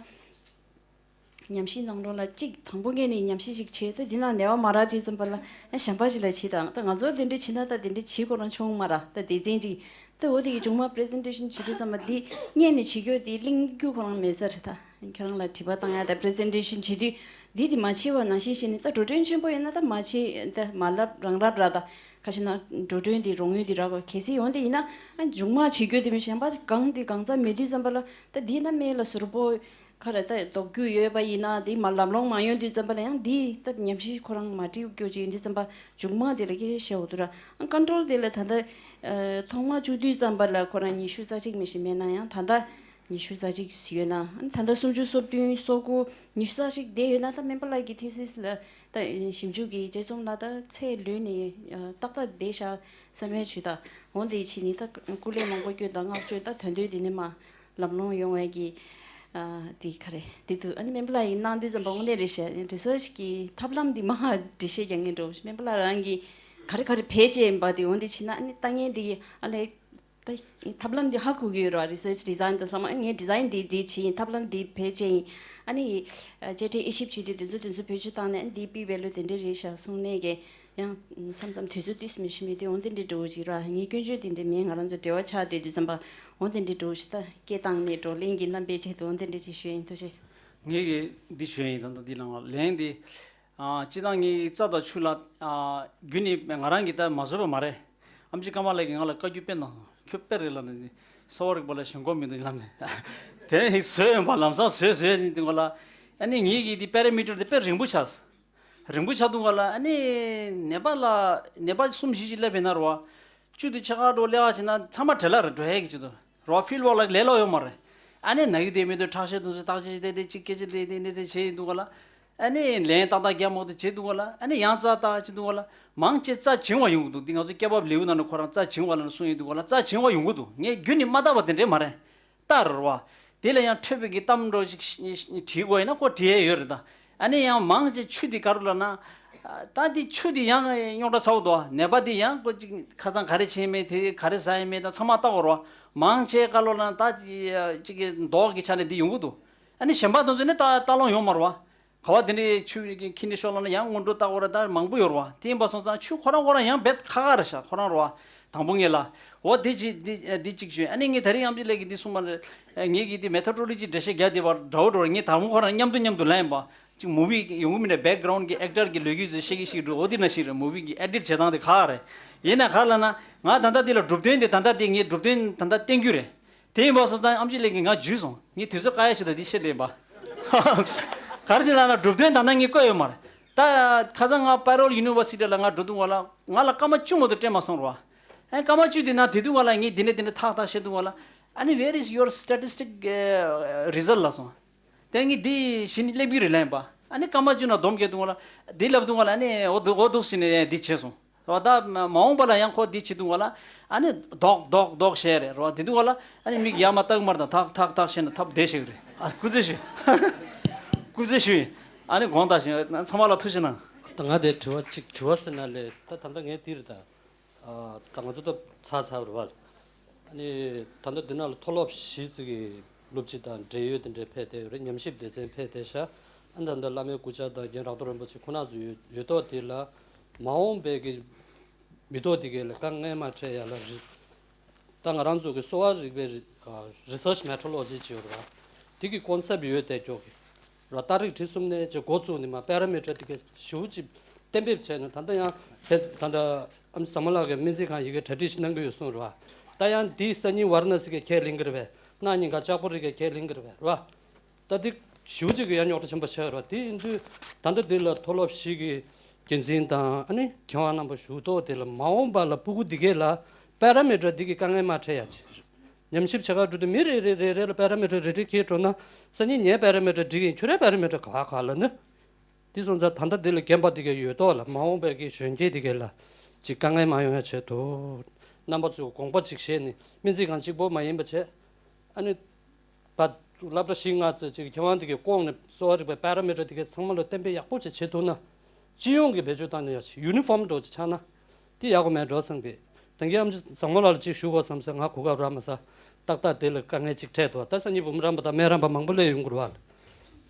ཉམས་ཞིབ་གནང་རོགས་ལ། གཅིག་དང་པོ་ངས་ནི་ཉམས་ཞིབ་ཅིག་བྱས། ད་འདི་ན་ནད་པ་མ་རག་དུས་ཙམ་པ་ལ་ཨ་གཞན་པ་ཞིག་ལ་བྱེད་དང་། ད་ང་ཚོ་དེ་འདྲ་བྱེད་ན་ད་དེ་འདྲ་བྱེད་ཁོ་རང་བྱུང་མ་ར། ད་སྡེ་ཚན་ཅིག་ད་འོ་དེ་གི་མཇུག་མ་པི་རི་ཛེན་ཊེ་ཤན་བྱེད་དུས་ཙམ་པ་འདི་སྔོན་ནས་བྱེད་རྒྱུ་དེ་གླེང་རྒྱུ་ཁོ་རང་མེད་ས་རེད། ད་ཁྱོད་རང་ལ་དྲི་བ་བཏང་ཡ། ད་པི་རི་ཛེན་ཊེ་ཤན་བྱེད་དུས་འདི་དེ་མ་བྱས་པ་ནང་བཞིན་བྱས་ནས། ད་འགྲོ་གྲོན་ཆེན་པོ་ཡོད་ན་ད་མ་བྱས། ད་མ་ལབ་རང་ལབ་ར། ད་ཁ་ཤས་ན་འགྲོ་གྲོན་དེ་རོགས་དངུལ་དེ་རག་པ་གལ་སྲིད་ཡོང་དེ་ཡིན་ན། ཨ་མཇུག་མ་བྱེད་རྒྱུ་དེ་མི་གཞན་པ་གང་དེ་གང་ཙམ་མེད་དུས་ཙམ་པ་ལ། ད་འདི་ན་སྨན་ལ་ཟུར་པོ་ག་རེ་ད་ལྡོག་རྒྱུ་ཡོད་པ་ཡིན་ན། དེ་མ་ལམ་ལྷོང་མ་ཡོང་དུས་ཙམ་པ་ལ་ཡང་འདི་ད་ཉམས་ཞིབ་ཁོ་རང་མ་འགྲིག་རྒྱུ་ཅིག་ཡིན་དུས་ཙམ་པ་མཇུག་མ་དེ་ལ་སྐད་ཆ་བཤད་འོ་འདུག་ར། ཨ་ཀོན་ཊོལ་དེ་ལ་ད་ལྟ་ཨ་ཐོག་མ་བཅུག་དུས་ཙམ་པ་ལ་ཁོ་རང་ཉི་ཤུ་རྩ་གཅིག་མི་ཞིག་མེད་ན་ཡང་ད་ལྟ་ཉི་ཤུ་རྩ་གཅིག་ཡོད་ན། ཨ་ད་ལྟ་སུམ་ཅུ་སོ་བདུན་སོ་དགུ་ཉི་ཤུ་རྩ་གཅིག་བསྡད་ཡོད་ན། ད་སྨན་པ་ལགས་ཀྱི་ཐི་སིས་ལ་ད་ཞིབ་འཇུག་གི་དཔྱད་རྩོམ་ལ་ད་ཚད་ལོན་ནས་ཨ་ཏག་ཏག་བསྡད་ཤག་བསམ་ཡས་བྱུང་། ད་འོ་དེ་ཕྱིན་ནས་ད་སྐུ་ལས་མང་པོ་བསྐྱོན་དང་བསྔགས་བརྗོད། ད་དོན་དུ་དེ་ནས་མ་ལམ་ལྷོང་ཡོང་བའི་གི་ཨ་དེ་ག་རེ་དེ་འདུག་ཨ་ནི་སྨན་པ་ལགས་ཡིན་གནང་དུས་ཙམ་པ་དངོས་གནས་རེད་ཤག་རི་སར་ཆི་གི་ཐབས་ལམ་འདི་མ་འགྲེལ་བཤད་རྒྱག་མཁན་འགྲོ། སྨན་པ་ལགས་རང་གིས་ག་རེ་ག་རེ་བེད་སྤྱད་ཡིན་པ་དེ་འོ་དེ་ཕྱིན་ན། ཨ་ནི་ལྟ་མཁན་དེ་གི་ཨ་ལས་ད་ཐབས་ལམ་འདི་ཧ་གོ་གི་ཡོད་རེད་བ། རི་སར་ཆི་ཌི་ཛའིན་དང་ཚང་མ། ཨ་ངས་ཌི་ཛའིན་འདི་འདི་བྱས་ཡིན། ཐབས་ལམ་འདི་བེད་སྤྱད་ཡིན། ཨ་ནི་ཨ་དཔྱ་ཁྲལ་དབྱེ་ཞིབ་བྱེད་དུས་དེ་ཚོ་དེ་ཚོ་བེད་སྤྱོད་བཏང་ནས། ཨ་ནི་འདི་པི་ཝེ་ལུ་དེ་འདྲ་རེད་ཤག་གསུངས་ནས་གི། ཡང་མཚམས་མཚམས་དུས་ཚོད་ཏིས་མི་ཤི་མི་དེ་འོ་དེ་འདྲའི་འགྲོ་གི་ཅིག་ར། ངས་སྐྱོན་བརྗོད་དེ་འདྲ་མིན། ང་རང་ཚོ་འབྲེལ་བ་ཆགས་བསྡད་དུས་ཙམ་པ་འོ་དེ་འདྲའི་འགྲོ་གི་ཅིག་ད་སྐད་བཏང་ནས་བགྲོ་གླེང་གི་རྣམ་པའི་ཆེད་དུ་འོ་དེ་འདྲ་ཅིག་ཞུས་ཡིན། ཐུགས་རྗེ་ཆེ། ངས་གི་འདི་ཞུས་ཡིན། ད་ལྟ་འདི་ལ་ང་ལན་འདི་ཨ་སྤྱིར་བཏང་ངས་རྩྭ་དང་ཆུ་ལ་ཨ་རྒྱུན་ནས་ང་རང་གིས་ད་མ་བཟོས་པ་མ་རེད། ཨམ་ཆི་ཀརྨ་ལགས་ཀྱིས་ང་ལ་བཀའ་བཀྱོན་དཔེ་གནང་། ཁྱོད་དཔེ་རེད་ལབ་ནས། གསོ་བ་རིག་པ་ལ་ཞེན་ཁོག་མི་འདུག་ལབ་ནས། དེ་ནས་བཟོས་ཡོང་པ། ལམ་སང་བཟོས་བཟོས་ནས་དེ་ང་ལ། ཨ་ནི་ངེད་ཀྱི་དེ་པེ་ར་མི་ཊར་དེ་དཔེ་རིང་པོ་ཆགས། རིང་པོ་ཆགས་འདུག་ག་ལ། ཨ་ནི་ནད་པ་ལ་ནད་པ་གསུམ་བཞི་ཞིག་སླེབས་པ་ཡིན་ན་རེད་བ། བཅུ་དེ་ཕྱེད་ཀ་འགྲོ་སླེབས་པ་བྱས་ན་ཚང་མ་བྲེལ་བ་རེད། འགྲོ་ཡས་ཀྱི་ཅིག་འདུག་རེད་བ། ཕིལ་ཝོག་ལ་ལས་སླ་པོ་ཡོད་མ་རེད། ཨ་ནི་ན་གི་དེ་མི་འདུག་ཁྲག་ཤེད་དུ་བརྟག་དཔྱད་བྱས་ཏེ་དེ་གཅིག་སྐད་ཆ་དེ་དེ་དེ་དེ་བྱས་ཡིན་འདུག་ག་ལ། ཨ་ནི་ལན་ཏག་ཏག་རྒྱག་མ་ཐུབ་བྱས་འདུག་ག་ལ། ཨ་ནི་ཡང་རྩ་བརྟག་བྱས་འདུག་ག་ལ། མང་ཆེ་རྩ་བྱིང་བ་ཡོང་གི་འདུག་འདི་ང་ཚོ་སྐྱེ་བབ་ལེའུ་ནང་ནས་ཁོ་རང་རྩ་བྱིང་བ་ལ་གསུངས་ཡིན་འདུག་ག་ལ། རྩ་བྱིང་བ་ཡོང་གི་འདུག་ངས་རྒྱུན་ནས་མ་བརྟག་པ་དེ་འདྲས་མ་རེད། ལྟར་བ། དེ་ལ་ཡང་འཕྲོད་པའི་གི་གཏམ་འདྲ་ཞིག་བྲིས་དགོས་ཡིན་ན་ཁོ་བྲིས་ཡས་ཡོད་རེད་ད། ཨ་ནི་ཡང་མང་ཆེ་ཆུ་དེ་ག་རུ་ལབ་ན། ད་དེ་ཆུ་དེ་ཡང་རྙོག་དྲ་ཚ་པོ་འདུག་ནད་པ་དེ་ཡང་ཁོ་ཅིག་ཁ་སང་ག་རེ་བྱས་མེད། དེ་ག་རེ་ཟ་ཡས་མེད་ད་ཚང་མ་བལྟ་དགོས་རེད་བ། མང་ཆེ་ག་ལོ་ལབ་ན་ད་ཅིག་གི་མདོག་གི་ཆ་ནས་འདི་ཡོང་གི་འདུག་ཨ་ནི་གཞན་པ་དེ་ཚོ་ནི་ད་ལྟ་ལོང་ཡོང་མ་རེད་བ། ག་བ་དེ་འདྲའི་ཆུ་ཁྱི་ནི་ཤོར་ལ་ན་ཡང་སྔོན་འགྲོ་ལྟ་བ་ར་ད་མང་པོ་ཡོད་རེད་བ། དེ་ཡིན་པ་སོང་ཙང་ཆུ་ཁོ་རང་ཁོ་རང་ཡང་རྦད་ཁག་ཁག་རེད་ཤག་ཁོ་རང་རེད་བ། དང་པོ་ངེད་ལ། འོ་དེ་ཅི་འདི་འདི་གཅིག་ཞུས། ཨ་ནི་ངས་དེ་རིང་ཨམ་ཆི་ལགས་ཀྱིས་འདི་གསུངས་པ་རེད། ངེད་ཀྱིས་འདི་མེ་ཐོ་ཌོ་ལོ་ཇི་འགྲེལ་བཤད་རྒྱག་བསྡད་པ་འདྲ་བོ་འདྲ་བོ་རེད། ངས་དང་པོ་ཁོ་རང་མཉམ་དུ་མཉམ་དུ་ལེན་པ། ཅིག་མུ་བི་ཡོང་གི་མིན་ནས་བེག་གྷ་རའུན་གྱི་ཨེག་ཊར་གྱི་ལོ་རྒྱུས་ཚོ་བཤད་ཀྱི་ཞིག་འགྲོ། འོ་དེ་ན་ཞིག་རེད། མུ་བི་གི་ཨེ་ཌིཊ་བྱེད་སྟངས་དེ་ཁག་རེད། ཡིན་ན་ག་ལབ་ན་ང་ད་ལྟ་འདི་ལ་གྲུབ་དོན་དེ་ད་ལྟ་དེ་ངས་གྲུབ་དོན་ད་ལྟ་བསྟན་རྒྱུ་རེད། དེ་ཡིན་པ་སོང་ཙང་ཨམ་ཆི་ལགས་ཀྱིས་ང་འཇུས་སོང་། ངས་དུས་ཚོད་བཀག་ཡ་ཆེད་དུ་འདི་བཤད་བསྡད་པ། ག་རེ་ཞིག་ལབ་ན་གྲུབ་དོན་ད་ལྟ་ངས་བཀོད་ཡོད་མ་རེད། ད་ཁ་སང་ང་པ་རོལ་ཡུ་ནི་ཝར་སི་ཊི་ལ་ང་འགྲོ་དུས་ང་ལ་ང་ལ་སྐར་མ་བཅུ་མ་གཏོགས་སྤྲད་མ་སོང་རེད་བ། ཨ་སྐར་མ་བཅུ་དེ་ནང་དེ་དུས་ང་ལ་ངས་འདི་འདྲ་འདི་འདྲ་ཐག་ཐག་བཤད་དུས་ང་ལ། ཨ་ནི་where is your statistic result ལབ་སོང་། དེ་ངས་འདི་གཞི་ནས་སླེབས་ཀྱི་རེད་ལབ་པ། ཨ་ནི་སྐར་མ་བཅུ་ནང་སྡོམ་རྒྱག་དུས་ང་ལ་འདི་ལབ་དུས་ང་ལ། ཨ་ནི་འོ་འདུག་འོ་འདུག་ཟེར་ནས་འདི་བྱས་སོང་། རེད་བ། ད་མ་འོངས་པ་ལ་ཡང་ཁོ་འདི་བྱེད་དུས་ང་ལ། ཨ་ནི་རྡོག་རྡོག་རྡོག་བཤད་རེད། རེད་བ། དེ་དུས་ང་ལ་ཨ་ནི་མིག་ཡར་མར་ལྟ་གི་མ་རེད། ད་ཐག་ཐག་ཐག་བཤད་ན་ཐབས་བདེ་ཞིག་རེད། ཨ་སྐུ་རྩེད་ཞུ། སྐུ་རྩེད་ཞུ་ཡིན། ཨ་ནི་དགོངས་དག་ཞུ། ཚང་མ་ལ་ཐུགས་རྗེ་གནང་། ད་ང་དེ་དྲི་བ་གཅིག་དྲི་བ་ཟེར་ན་ལས་ད་ད་ལྟ་ངས་འདི་རེད་ད། ཨ་ད་ང་ཚོ་ད་ཚར་ཚར་རེད་བ། ཨ་ནི་ད་ལྟ་འདི་ནང་ལ་མཐོ་སློབ་བཞི་ཙམ་གྱི་སློབ་སྤྱི་དང་འབྲེལ་ཡོད་དེ་འདྲས་ཕེབས་བསྡད་ཡོད་རེད། ཉམས་ཞིབ་སྡེ་ཚན་ཕེབས་བསྡད་ཤག་ཨ་ནི་ད་ལྟ་བླ་མའི་སྐུ་བཅར་དང་རྒན་རག་རྡོར་རིན་པོ་ཆེ་ཁོང་རྣམ་ཚོ་ཡོད་ཡོད་ཐོག་དེ་ལ་མ་འོངས་པའི་གི་ མི་ཐོག་དེ་གའི་ལ་དཀའ་ངལ་མ་འཕྲད་ཡ་ལ་རི། ད་ང་རང་ཚོ་གི་གསོ་བ་རིག་པའི་རི་ཨ་research metrology ཅེས་ཡོད་རེད་བ། དེ་གི་concept ཡོད་དེ་ཀྱོག་གི་ར། ཏ་རིག་ཁྲི་གསུམ་ནས་ཅིག་འགོ་བཙུགས་ནས་མ་པེ་ར་མི་ཊར་དེ་གའི་ཞེ་པོ་ཅིག་གཏན་འབེབས་བྱས་ནས། ད་ལྟ་ཡང་ད་ལྟ་ཨམ་བཟང་མོ་ལགས་ཀྱིས་སྨན་རྩིས་ཁང་ཡི་གེ་གྲ་སྒྲིག་ཞིག་གནང་གི་ཡོད་གསུངས་རེད་བ། ད་ཡང་དེའི་སང་ཉིན་ཝཱ་ར་ཎ་སི་གི་ཁས་ལེན་གི་རེད་པས། གནངས་ཉིན་ཀ་ལྕགས་པོ་རི་གི་ཁས་ལེན་གི་རེད་པས་རེད་བ། ད་འདི་ཞེ་པོ་ཅིག་གི་ཡང་རྙོག་དྲ་ཆེན་པོ་ཆགས་ཡོད་རེད་བ། དེ་ཡིན་དུས་ད་ལྟ་འདི་ལ་མཐོ་སློབ་བཞི་གི་འགན་འཛིན་དང་ཨ་ནི་མཁས་དབང་རྣམ་པ་ཞུ་ཐོག་དེ་ལ་མ་འོངས་པ་ལ་སྤུ་གུ་འདི་གས་ལ་པེ་ར་མི་ཊར་འདི་གི་དཀའ་ངལ་མ་འཕྲད་ཡ་ཆེད་ཉམས་ཞིབ་བྱེད་ག་འགྲོ་དུས་མི་རེ་རེ་རེ་རེ་ལ་པེ་ར་མི་ཊར་རེ་རེ་ཁྱེར་འགྲོ་ན། སང་ཉིན་ངའི་པེ་ར་མི་ཊར་འགྲིག་གི་ཡིན། ཁྱོད་རའི་པེ་ར་མི་ཊར་ག་བ་ག་ལ་ནི། དེ་སོང་ཙང་ད་ལྟ་འདི་ལ་རྒན་པ་འདི་གས་ཡོད་ཐོག་ལ་མ་འོངས་པའི་གི་གཞོན་སྐྱེས་འདི་གས་ལ་ཅིག་དཀའ་ངལ་མ་ཡོང་ཡ་ཆེད་དུ། རྣམ་པ་ཚོས་དགོངས་པ་ཅིག་བཞེས་ནས་སྨན་རྩིས་ཁང་གཅིག་པོ་མ་ཡིན་པ་བྱས། ཨ་ནི། བ། སློབ་གྲྭ་བཞི་ལྔ་ཙམ་ཅིག་མཁས་དབང་དེ་གའི་བསྐོངས་ནས་གསོ་བ་རིག་པའི་པེ་ར་མི་ཊར་དེ་གའི་ཚང་མ་ལ་གཏན་འབེབས་ཡག་པོ་ཅིག་བྱེད་ཐུབ་ན། སྤྱི་ཡོངས་ཀྱི་བེད་སྤྱོད་བཏང་ནས་ཡག་ཅིག་ཡུ་ནི་ཕོམ་འདྲ་ཅིག་ཆགས་ན། དེ་ཡག་པོ་མེད་འགྲོ་བསམ་གི། ད་གིན་ཨམ་ཆི་བཟང་མོ་ལགས་ལ་ཅིག་ཞུ་དགོས་བསམ་སོང་། ང་གོ་སྐབས་རག་མ་སོང་། ཏག་ཏག་དེ་ལ་དཀའ་ངལ་ཅིག་འཕྲད་འདུག་ད་སང་ཉིན་འབུམ་རམས་པ་དང་སྨན་རམས་པ་མང་པོ་སླེབས་ཡོང་གི་རེད་བ།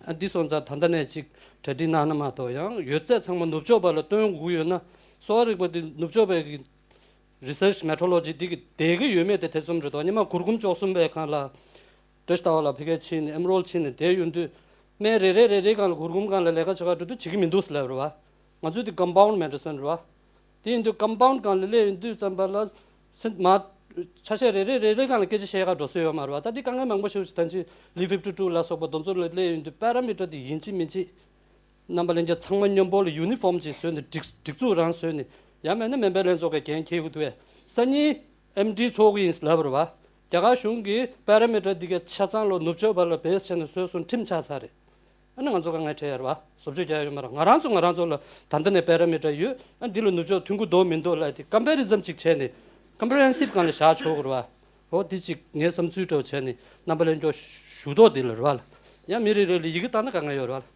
ཨ་འདི་སོང་ཙང་ད་ལྟ་ནས་ཅིག་གྲ་སྒྲིག་གནང་ན་མ་གཏོགས། ཡང་ཡོད་ཚད་ཚང་མ་ནུབ་ཕྱོགས་པ་ལ་སྟོན་དགོས་ཡོད་ན། གསོ་བ་རིག་པ་འདི་ནུབ་ཕྱོགས་པའི་གི་research metrology འདི་གི་བསྡད་ཀྱི་ཡོད་མེད་དེ་ཐེ་ཚོམ་རེད་དོ། སྔོན་མ་གུར་གུམ་བཅུ་གསུམ་པའི་སྒང་ལ་བཀྲ་ཤིས་ལྟ་བ་ལགས་ཕ་གིར་ཕྱིན་ནས་ཨེམ་རོལ་ཕྱིན་ནས་བསྡད་ཡོང་དུས། སྨན་རེ་རེ་རེ་རེའི་སྒང་ལ་གུར་གུམ་སྒང་ལ་ལས་ཀ་བྱེད་ག་འགྲོ་དུས་བྱེད་ཀྱི་མི་འདུག་ཟེར་ལབ་རེད་བ། ང་ཚོའི་འདི་compound medicine རེད་བ། དེ་ཡིན་དུས་compound སྒང་ལ་སླེབས་ཡོང་དུས་ཙམ་པ་ལ། སེམས་མ། ཆ་ཤས་རེ་རེ་རེ་རེའི་སྒང་ལ་སྐད་ཆ་བཤད་ག་འགྲོ་སྲོལ་ཡོད་མ་རེད་བ། ད་འདི་དཀའ་ངལ་མང་པོ་ཞིག་ད་ཅི་ལི་ཕིབ་ཊི་ཊུ་ལ་སོགས་པ་དེ་ཚོ་ལ་སླེབས་ཡོང་དུས་པེ་ར་མི་ཊར་དེ་ཡིན་གཅིག་མིན་གཅིག་རྣམ་པ་ལྷན་རྒྱས་ཚང་མ་མཉམ་པོ་ལ་ཡུ་ནི་ཕོམ་ཅིག་བཟོས་ནས་སྒྲིག་སྒྲིག་འཛུགས་རང་བཟོས་ནས། ཡང་མིན་ན་སྨན་པའི་ལྷན་ཚོགས་ཀྱི་འགན་འཁྱེར་དགོས་འདུག་བས། སང་ཉིན་ཨེམ་ཌི་ཚོགས་ཀྱི་ཡིན་ལབ་རེད་བ། རྒྱ་གར་གཞུང་གིས་པེ་ར་མི་ཊར་འདི་གའི་ཆ་ཚང་ལོ་ནུབ་ཕྱོགས་པ་ལ་བེས་བྱས་ནས་བཟོས་སོང་། ཁྲིམས་ཆགས་ཚར་རེད། ཨ་ནི་ང་ཚོ་དཀའ་ངལ་འཕྲད་ཡ་རེད་བ། བཟོ་བཅོས་རྒྱག་ཡ་ཡོད་མ་རེད། ང་རང་ཚོ་ང་རང་ཚོ་ལ་ད་ལྟ་ནས་པེ་ར་མི་ཊར་ཡོད། ཨ་འདི་ལ་ནུབ་ཕྱོགས་མཐུན་གྱི་འདུག་མི་འདུག་ལ་དེ་ཀམ་པེ་རི་ཛན་ཅིག་བྱས་ནས་comprehensive སྒང་ལ་བཞག་ཆོག་གི་རེད་བ། འོ་འདི་ཅིག་ངའི་བསམ་ཚུལ་འདྲ་བོ་བྱས་ནས་རྣམ་པ་ལྷན་རྒྱས་ཞུ་ཐོག་འདི་ལ་རེད་བ་ལ། ཡང་མི་རེ་རེ་ལ་ཡི་གེ་བཏང་ན་དཀའ་ངལ་ཡོད་རེད་བ་ལ།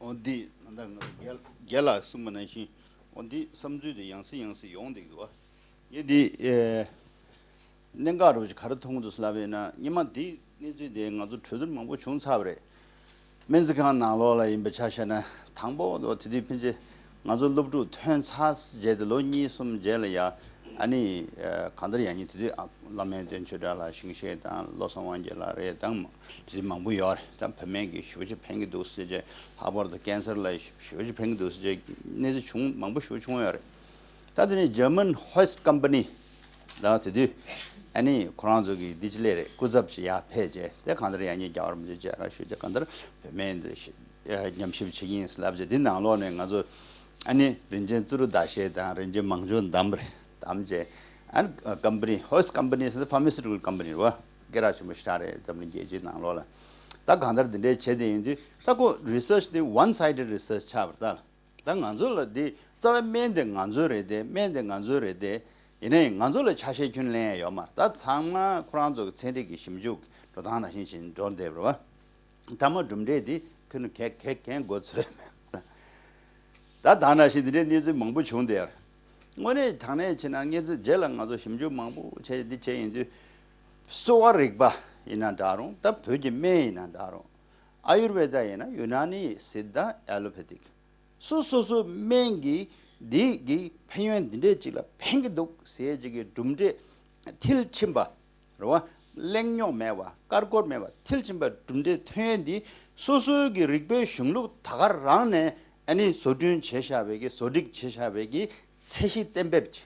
འོ་འདི་ད་ལྟ་ང་རྒན་རྒན་ལགས་གསུངས་པ་ནང་བཞིན། འོ་འདི་བསམ་ཚུལ་དེ་ཡང་སེ་ཡང་སེ་ཡོང་བསྡད་ཀྱི་འདུག་བ། ངས་འདི་ཨེ། གནད་འགག་རུ་ག་རེ་མཐོང་གི་འདུག་ལབ་ཡིན་ན། སྔོན་མ་འདི་གནས་ཚུལ་དེ་ང་ཚོ་གྲོས་བསྡུར་མང་པོ་བྱུང་ཚར་བ་རེད། སྨན་རྩིས་ཁང་ནང་ལོགས་ལ་ཡིན་པ་ཆ་བཞག་ན། དང་པོ་དེ་དུས་ཕན་ཆད་ང་ཚོ་སློབ་ཕྲུག་ཐོན་ཚར་རྗེས་དེ་ལོ་གཉིས་གསུམ་རྗེས་ལ་ཡ། ཨ་ནི་གང་ལྟར་ཡང་ཉིན་དེ་དུས་ཨ་བླ་སྨན་བསྟན་ཆོས་གྲགས་ལགས། ཞིང་གཤེགས་དང་བློ་བཟང་དབང་རྒྱལ་ལགས་རེད། དང་དེ་དུས་མང་པོ་ཡོད་རེད། ད་བུད་མེད་ཀྱི་ཞེ་པོ་ཅིག་ཕན་གྱི་འདུག་ཟེར་བྱས། ལྷག་པར་དུ་ཀན་སར་ལ་ཞེ་པོ་ཅིག་ཕན་གྱི་འདུག་ཟེར་བྱས་གནས་ཚུལ་བྱུང་། མང་པོ་ཞེ་པོ་བྱུང་ཡོད་རེད། ད་དེ་ནས་German Hoist Company ད་དེ་དུས་ཨ་ནི་ཁོ་རང་ཚོ་གི་འདི་ཅི་ལས་རེད། སྐུ་ཚབ་ཅིག་ཡར་ཕེབས་བྱས། དེ་གང་ལྟར་ཡང་ཉིན་རྒྱ་བར་མི་འཇིགས་བྱས་ར་ཞུས་བྱས། གང་ལྟར་བུད་མེད་འདི་ཉམས་ཞིབ་བྱེད་ཀྱི་ཡིན་ལབ་བྱས། འདི་ནང་ལོགས་ནས་ང་ཚོ་ཨ་ནི་རིན་ཆེན་ཙི་རུ་ཟླ་ཤེལ་དང་རིན་ཆེན་མང་ཇོ་འདམ་རེད། འདམ་བྱས། ཨ་ནི་company, Hoist Company ཟེར་ན་pharmaceutical company རེད་བ། སྐད་གྲགས་ཆེན་པོ་ཞེ་དྲག་རེད། འཛམ་གླིང་རྒྱལ་སྤྱིའི་ནང་ལོགས་ལ། ད་གང་ལྟར་འདི་འདྲའི་བྱས་དེ་ཡིན་དུས། ད་ཁོ་research དེ་one sided research ཆགས་པ་རེད་ད། ད་ང་ཚོ་ལ་འདི་རྩ་བའི་སྨན་དེ་ང་ཚོའི་རེད་དེ། སྨན་དེ་ང་ཚོའི་རེད་དེ། ཡིན་ནའི་ང་ཚོ་ལ་ཆ་ཤས་ཁྱོན་ལེན་ཡ་ཡོད་མ་རེད། ད་ཚང་མ་ཁོ་རང་ཚོ་གི་ཚན་རིག་གི་ཞིབ་འཇུག་འགྲོ་སྟངས་ནང་བཞིན་བྱས་འགྲོ་བསྡད་པ་རེད་བ། མཐའ་མ་གྲུབ་འབྲས་འདི་ཁྱོན་ག་ག་གང་མགོ་ཚོས་མེད། ད་ད་ནང་བཞིན་འདི་འདྲའི་གནས་ཚུལ་མང་པོ་བྱུང་བསྡད་ཡོད་རེད། དངོས་གནས་དྲང་གནས་བྱས་ན་ང་ཚོ་རྗེས་ལ་ང་ཚོ་ཞིབ་འཇུག་མང་པོ་བྱས་འདི་བྱས་ཡིན་དུས། གསོ་བ་རིག་པ་ཡིན་ན་འདྲ་རུང་། ད་བོད་ཀྱི་སྨན་ཡིན་ན་འདྲ་རུང་། ཨ་ཡུར་ཝེ་ད་ཡིན་ན་ཡུ་ན་ནི་སིད་དྷ་ཨེ་ལོ་པེ་ཐིག་སོ་སོ་སོ་སྨན་གྱི་འདི་གི་ཕན་ཡོན་འདི་འདྲས་ཅིག་ལ་ཕན་གྱི་འདུག་ཟེར་ཅིག་གི་གྲུབ་འབྲས་མཐིལ་ཕྱིན་པ་རེད་བ། གླེང་རྙོག་མེད་པ། ཀར་ཀོར་མེད་པ། མཐིལ་ཕྱིན་པ་གྲུབ་འབྲས་ཐོན་ཡོད་འདི། སོ་སོའི་གི་རིག་པའི་གཞུང་ལུགས་ད་ག་རང་ནས་ཨ་ནི་བཟོ་སྐྲུན་བྱས་བཞག་པའི་གི། བཟོ་སྒྲིག་བྱས་བཞག་པའི་གི་ཚད་གཞི་གཏན་འབེབས་ཅིག་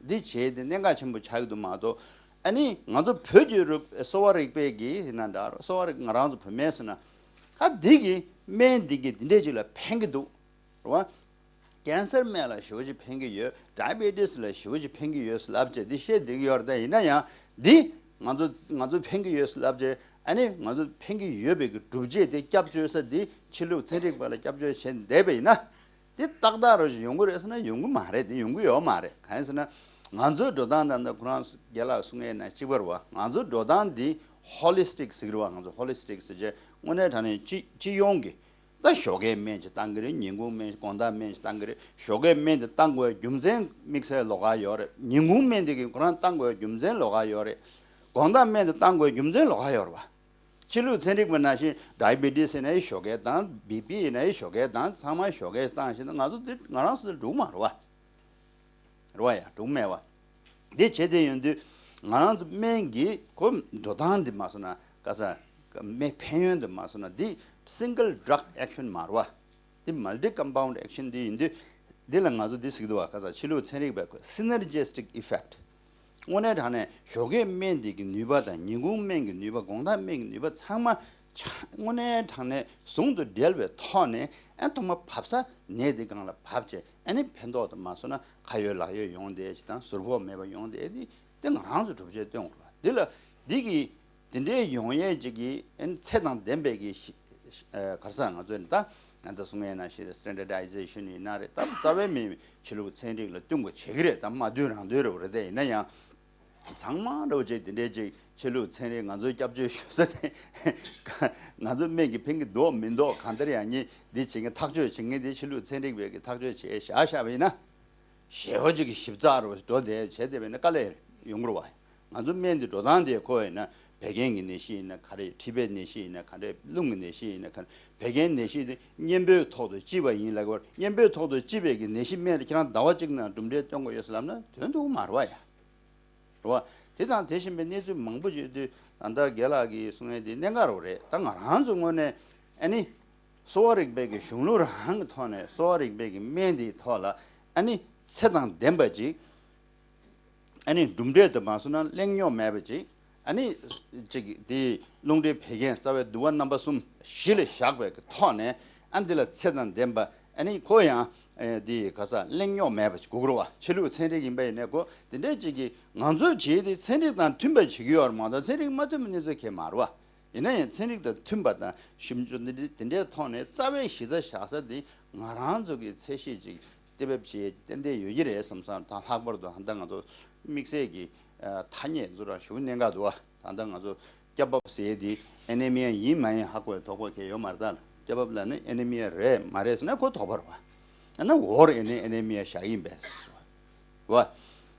འདི་བྱས་ཏེ་གནད་འགག་ཆེན་པོ་ཆགས་ཀྱི་འདུག་མ་གཏོགས། ཨ་ནི་ང་ཚོ་བོད་ཀྱི་རུ་གསོ་བ་རིག་པའི་གི་ཡིན་ན་འདྲ། གསོ་བ་རིག་ང་རང་ཚོ་བུད་མེད་ཟེར་ན། ཨ་འདི་གི་སྨན་འདི་གི་འདི་འདྲས་ཅིག་ལ་ཕན་གྱི་འདུག་རེད་བ། ཀན་སར་སྨན་ལ་ཞེ་པོ་ཅིག་ཕན་གྱི་ཡོད། ཌའི་བེ་ཊི་སི་ལ་ཞེ་པོ་ཅིག་ཕན་གྱི་ཡོད་ལབ་བྱས་འདི་བཤད་བསྡད་ཀྱི་ཡོད་རེད། ད་ཡིན་ན་ཡང་འདི་ང་ཚོ་ང་ཚོ་ཕན་གྱི་ཡོད་ལབ་བྱས། ཨ་ནི་ང་ཚོ་ཕན་གྱི་ཡོད་པའི་གི་གྲུབ་འབྲས་དེ་སྐྱབས་བཅོལ་ས་འདི་ཕྱི་ལུགས་ཚན་རིག་པ་ལ་སྐྱབས་བཅོལ་བྱས་བསྡད་པ་ཡིན་ན། དེ་ཏག་ཏག་རོ་ཞིག་ཡོང་གི་རེད་ཟེར་ན་ཡོང་གི་མ་རེད། དེ་ཡོང་གི་ཡོད་མ་རེད། གང་ཡིན་ཟེར་ན། ང་ཚོའི་འགྲོ་སྟངས་དང་ད་ཁོ་རང་རྒན་ལགས་གསུང་ཡས་ན་གཅིག་པ་རེད་བ། ང་ཚོའི་འགྲོ་སྟངས་འདི་ཧོ་ལི་སི་ཊིག་ཟེར་གི་རེད་བ། ང་ཚོ་ཧོ་ལི་སི་ཊིག་ཟེར་བྱས་དངོས་གནས་དྲང་གནས་སྤྱི་སྤྱི་ཡོངས་ཀྱི། ད་ཞོགས་ཀའི་སྨན་ཅིག་བཏང་གི་རེད། ཉིན་གུང་སྨན། དགོང་དག་སྨན་ཅིག་བཏང་གི་རེད། ཞོགས་ཀའི་སྨན་དེ་བཏང་དགོས་རྒྱུ་མཚན་དམིགས་བསལ་ལོགས་ཀ་ཡོད་རེད། ཉིན་གུང་སྨན་དེ་གི་ཁོ་རང་བཏང་དགོས་རྒྱུ་མཚན་ལོགས་ཀ་ཡོད་རེད། དགོང་དག་སྨན་དེ་བཏང་དགོས་རྒྱུ་མཚན་ལོགས་ཀ་ཡོད་རེད་བ། ཕྱི་ལུགས་ཚན་རིག་པ་ནང་བཞིན་ཌའི་བི་ཊི་སི་ཡིན་ན་ཡང་ཞོགས་ཀས་བཏང་། བི་པི་ཡིན་ན་ཡང་ཞོགས་ཀས་བཏང་། ཚང་མ་ཞོགས་ཀས་བཏང་བཞིན་དུ་ང་ཚོ་འདི་ང་རང་ཚོ་འདི་འགྲིག་མ་རེད་བ། རེད་བ་ཡ། འགྲིག་མེད་བ། འདི་བྱེད་དེ་ཡོང་དུས་ང་རང་ཚོ་སྨན་གྱི་ཁོ་འགྲོ་སྟངས་འདི་མ་སོང་ན་ག་ས་སྨན་ཕན་ཡོན་འདི་མ་སོང་ན་འདི་single drug action མ་རེད་བ། འདི་multi compound action འདི་ཡིན་དུས་འདི་ལ་ང་ཚོ་འདི་ཟེར་གི་འདུག་བ། ག་ས་ཕྱི་ལུགས་ཚན་རིག་པས་synergistic effect དངོས་གནས་དྲང་གནས་ཞོགས་ཀས་སྨན་འདི་གི་ནུས་པ་དང་ཉིན་གུང་སྨན་གྱི་ནུས་པ། དགོང་དག་སྨན་གྱི་ནུས་པ་ཚང་མ་ཆ་དངོས་གནས་དྲང་གནས་ཟུང་དུ་འབྲེལ་བའི་ཐོག་ནས་ཨ་ཐོག་མ་བབས་ས་ནད་འདི་སྒང་ལ་བབས་བྱས་ཨ་ནི་ཕན་ཐོགས་དུ་མ་སོང་ན་ཁ་ཡོད་ལག་ཡོད་ཡོང་བསྡད་ཅིག་དང་ཟུར་ཕོག་མེད་པ་ཡོང་བསྡད་འདི་འདི་ང་རང་ཚོ་གྲུབ་ཆ་སྟོན་དགོས་པ་འདི་ལ་འདི་གི་དེ་འདྲའི་ཡོང་ཡས་ཅིག་གི་ཨ་ནི་ཚད་དང་ལྡན་པའི་གི་ཤི་ཨ་ག་རེ་ཟེར་ང་ཚོས་ནི་ད་ད་གསུང་ཡས་ནང་བཞིན་standardization ཡིན་ན་རེད། ད་རྩ་བའི་མི་ཕྱི་ལུགས་ཚན་རིག་ལ་བསྟུན་དགོས་བྱེད་ཀྱི་རེད། ད་མ་བསྟུན་རང་བསྟུན་རེད་བ། རེད་དེ་ཡིན་ན་ཡང་། ཚང་མ་འདྲ་བོ་ཅིག་དེ་འདྲའི་ཅིག་ཕྱི་ལུགས་ཚན་རིག་ང་ཚོའི་སྐྱབས་བཅོལ་ཞུ་ས་དེ་ང་ཚོ་སྨན་གྱི་ཕན་གྱི་འདུག་མི་འདུག་གང་ལྟར་ཡང་ཉིད་འདི་བྱེད་མཁན་ཐག་གཅོད་བྱེད་མཁན་དེ་ཕྱི་ལུགས་ཚན་རིག་པས་ཀྱི་ཐག་གཅོད་བྱས་བཞག་བཞག་པ་ཡིན་ན། ཞེ་པོ་ཅིག་གི་ཞིབ་ཚགས་རུ་འགྲོ་བསྡད་བྱས་བསྡད་པ་ཡིན་ན་དཀའ་ལས་ཡོང་གི་རེད་བ། ང་ཚོ་སྨན་འདི་འགྲོ་སྟངས་དེ་ཁོ་ཡིན་ན་བད་ཀན་གྱི་ནད་གཞི་ཡིན་ན་ག་རེ། མཁྲིས་པའི་ནད་གཞི་ཡིན་ན་ག་རེ། རླུང་གི་ནད་གཞི་ཡིན་ན་ག་རེ། བད་ཀན་ནད་གཞི་དེ་གཉེན་པོའི་ཐོག་ཏུ་སྐྱེས་པ་ཡིན་ལབ་ཀྱི་བ། གཉེན་པོའི་ཐོག་ཏུ་སྐྱེས་པའི་གི་ནད་གཞི་སྨན་ལ་ཁྱེད་རང་ཟླ་བ་གཅིག་ནང་གྲུབ་འབྲས་སྟོན་དགོས་ཡོད་ཟེར་ལབ་ན་དོན་འདུག་མ་རེད་བ་ཡ། རེད་བ། དེ་དང་དེ་བཞིན་པའི་གནས་ཚུལ་མང་པོ་ཡོད་དུས་ད་ལྟ་རྒན་ལགས་ཀྱིས་གསུང་ཡས་དེ་གནད་འགག་རེད། ད་ང་རང་ཚོ་ངོས་ནས་ཨ་ནི་གསོ་བ་རིག་པའི་གི་གཞུང་ལུགས་རང་གི་ཐོག་ནས་གསོ་བ་རིག་པའི་གི་སྨན་དེའི་ཐོག་ལ་ཨ་ནི་ཚད་དང་ལྡན་པ་ཅིག་ཨ་ནི་གྲུབ་འབྲས་དུ་མ་སོང་ན་གླེང་རྙོག་མེད་པ་ཅིག་ཨ་ནི་ཅིག་དེའི་རླུང་མཁྲིས་བད་ཀན་རྩ་བའི་འདུ་བ་རྣམ་པ་གསུམ་གཞི་ལ་བཞག་པའི་གི་ཐོག་ནས་ཨ་འདི་ལ་ཚད་དང་ལྡན་པ་ཨ་ནི་ཁོ་ཡང་ཨེ་འདི་ག་ས་གླེང་རྙོག་མེད་པ་ཅིག་དགོས་ཀྱི་རེད་བ། ཕྱི་ལུགས་ཚན་རིག་ཡིན་པ་ཡིན་ནའི་ཁོ་དེ་འདྲས་ཅིག་གི་ང་ཚོས་བྱེད་དེ་ཚན་རིག་དང་མཐུན་པ་བྱེད་ཀྱི་ཡོད་རེད་མ་གཏོགས་ཚན་རིག་མ་མཐུན་པའི་གནས་ཚུལ་གང་ཡང་མ་རེད་བ། ཡིན་ན་ཡང་ཚན་རིག་དང་མཐུན་པ་དང་ཞིབ་འཇུག་འདི་འདྲའི་དེ་འདྲའི་ཐོག་ནས་རྩ་བའི་གཞི་རྩ་བཞག་ས་འདི་ང་རང་ཚོ་གི་ཚད་གཞི་ཅིག་གཏན་འབེབས་བྱེད་ཡས་ཏན་ཏན་ཡོད་ཀྱི་རེད་བསམ་སོང་། ད་ལྷག་པར་དུ་ད་ལྟ་ང་ཚོ་དམིགས་བསལ་གྱི་ཨ་ཐ་སྙད་ཚོ་རང་ཞུ་གནད་འགག་འདུག་བ། ད་ལྟ་ང་ཚོ་སྐྱ་རྦབ་ཟེར་ཡས་འདི་ཨེ་ནི་མི་ཡ་ཡིན་མ་ཡིན་ཧ་གོ་ཡ་དོགས་པ་གང་ཡང་ཡོད་མ་རེད། ད་སྐྱ་རྦབ་ལབ་ན་ཨེ་ནི་མི་ཡ་རེད་མ་རེད་ཟེར་ན་ཁོ་དོགས་པ་རེད་བ། ཨ་ན་འོར་ཨེ་ནི་ཨེ་ནི་མི་ཡ་བཞག་ཡིན་པས། བ།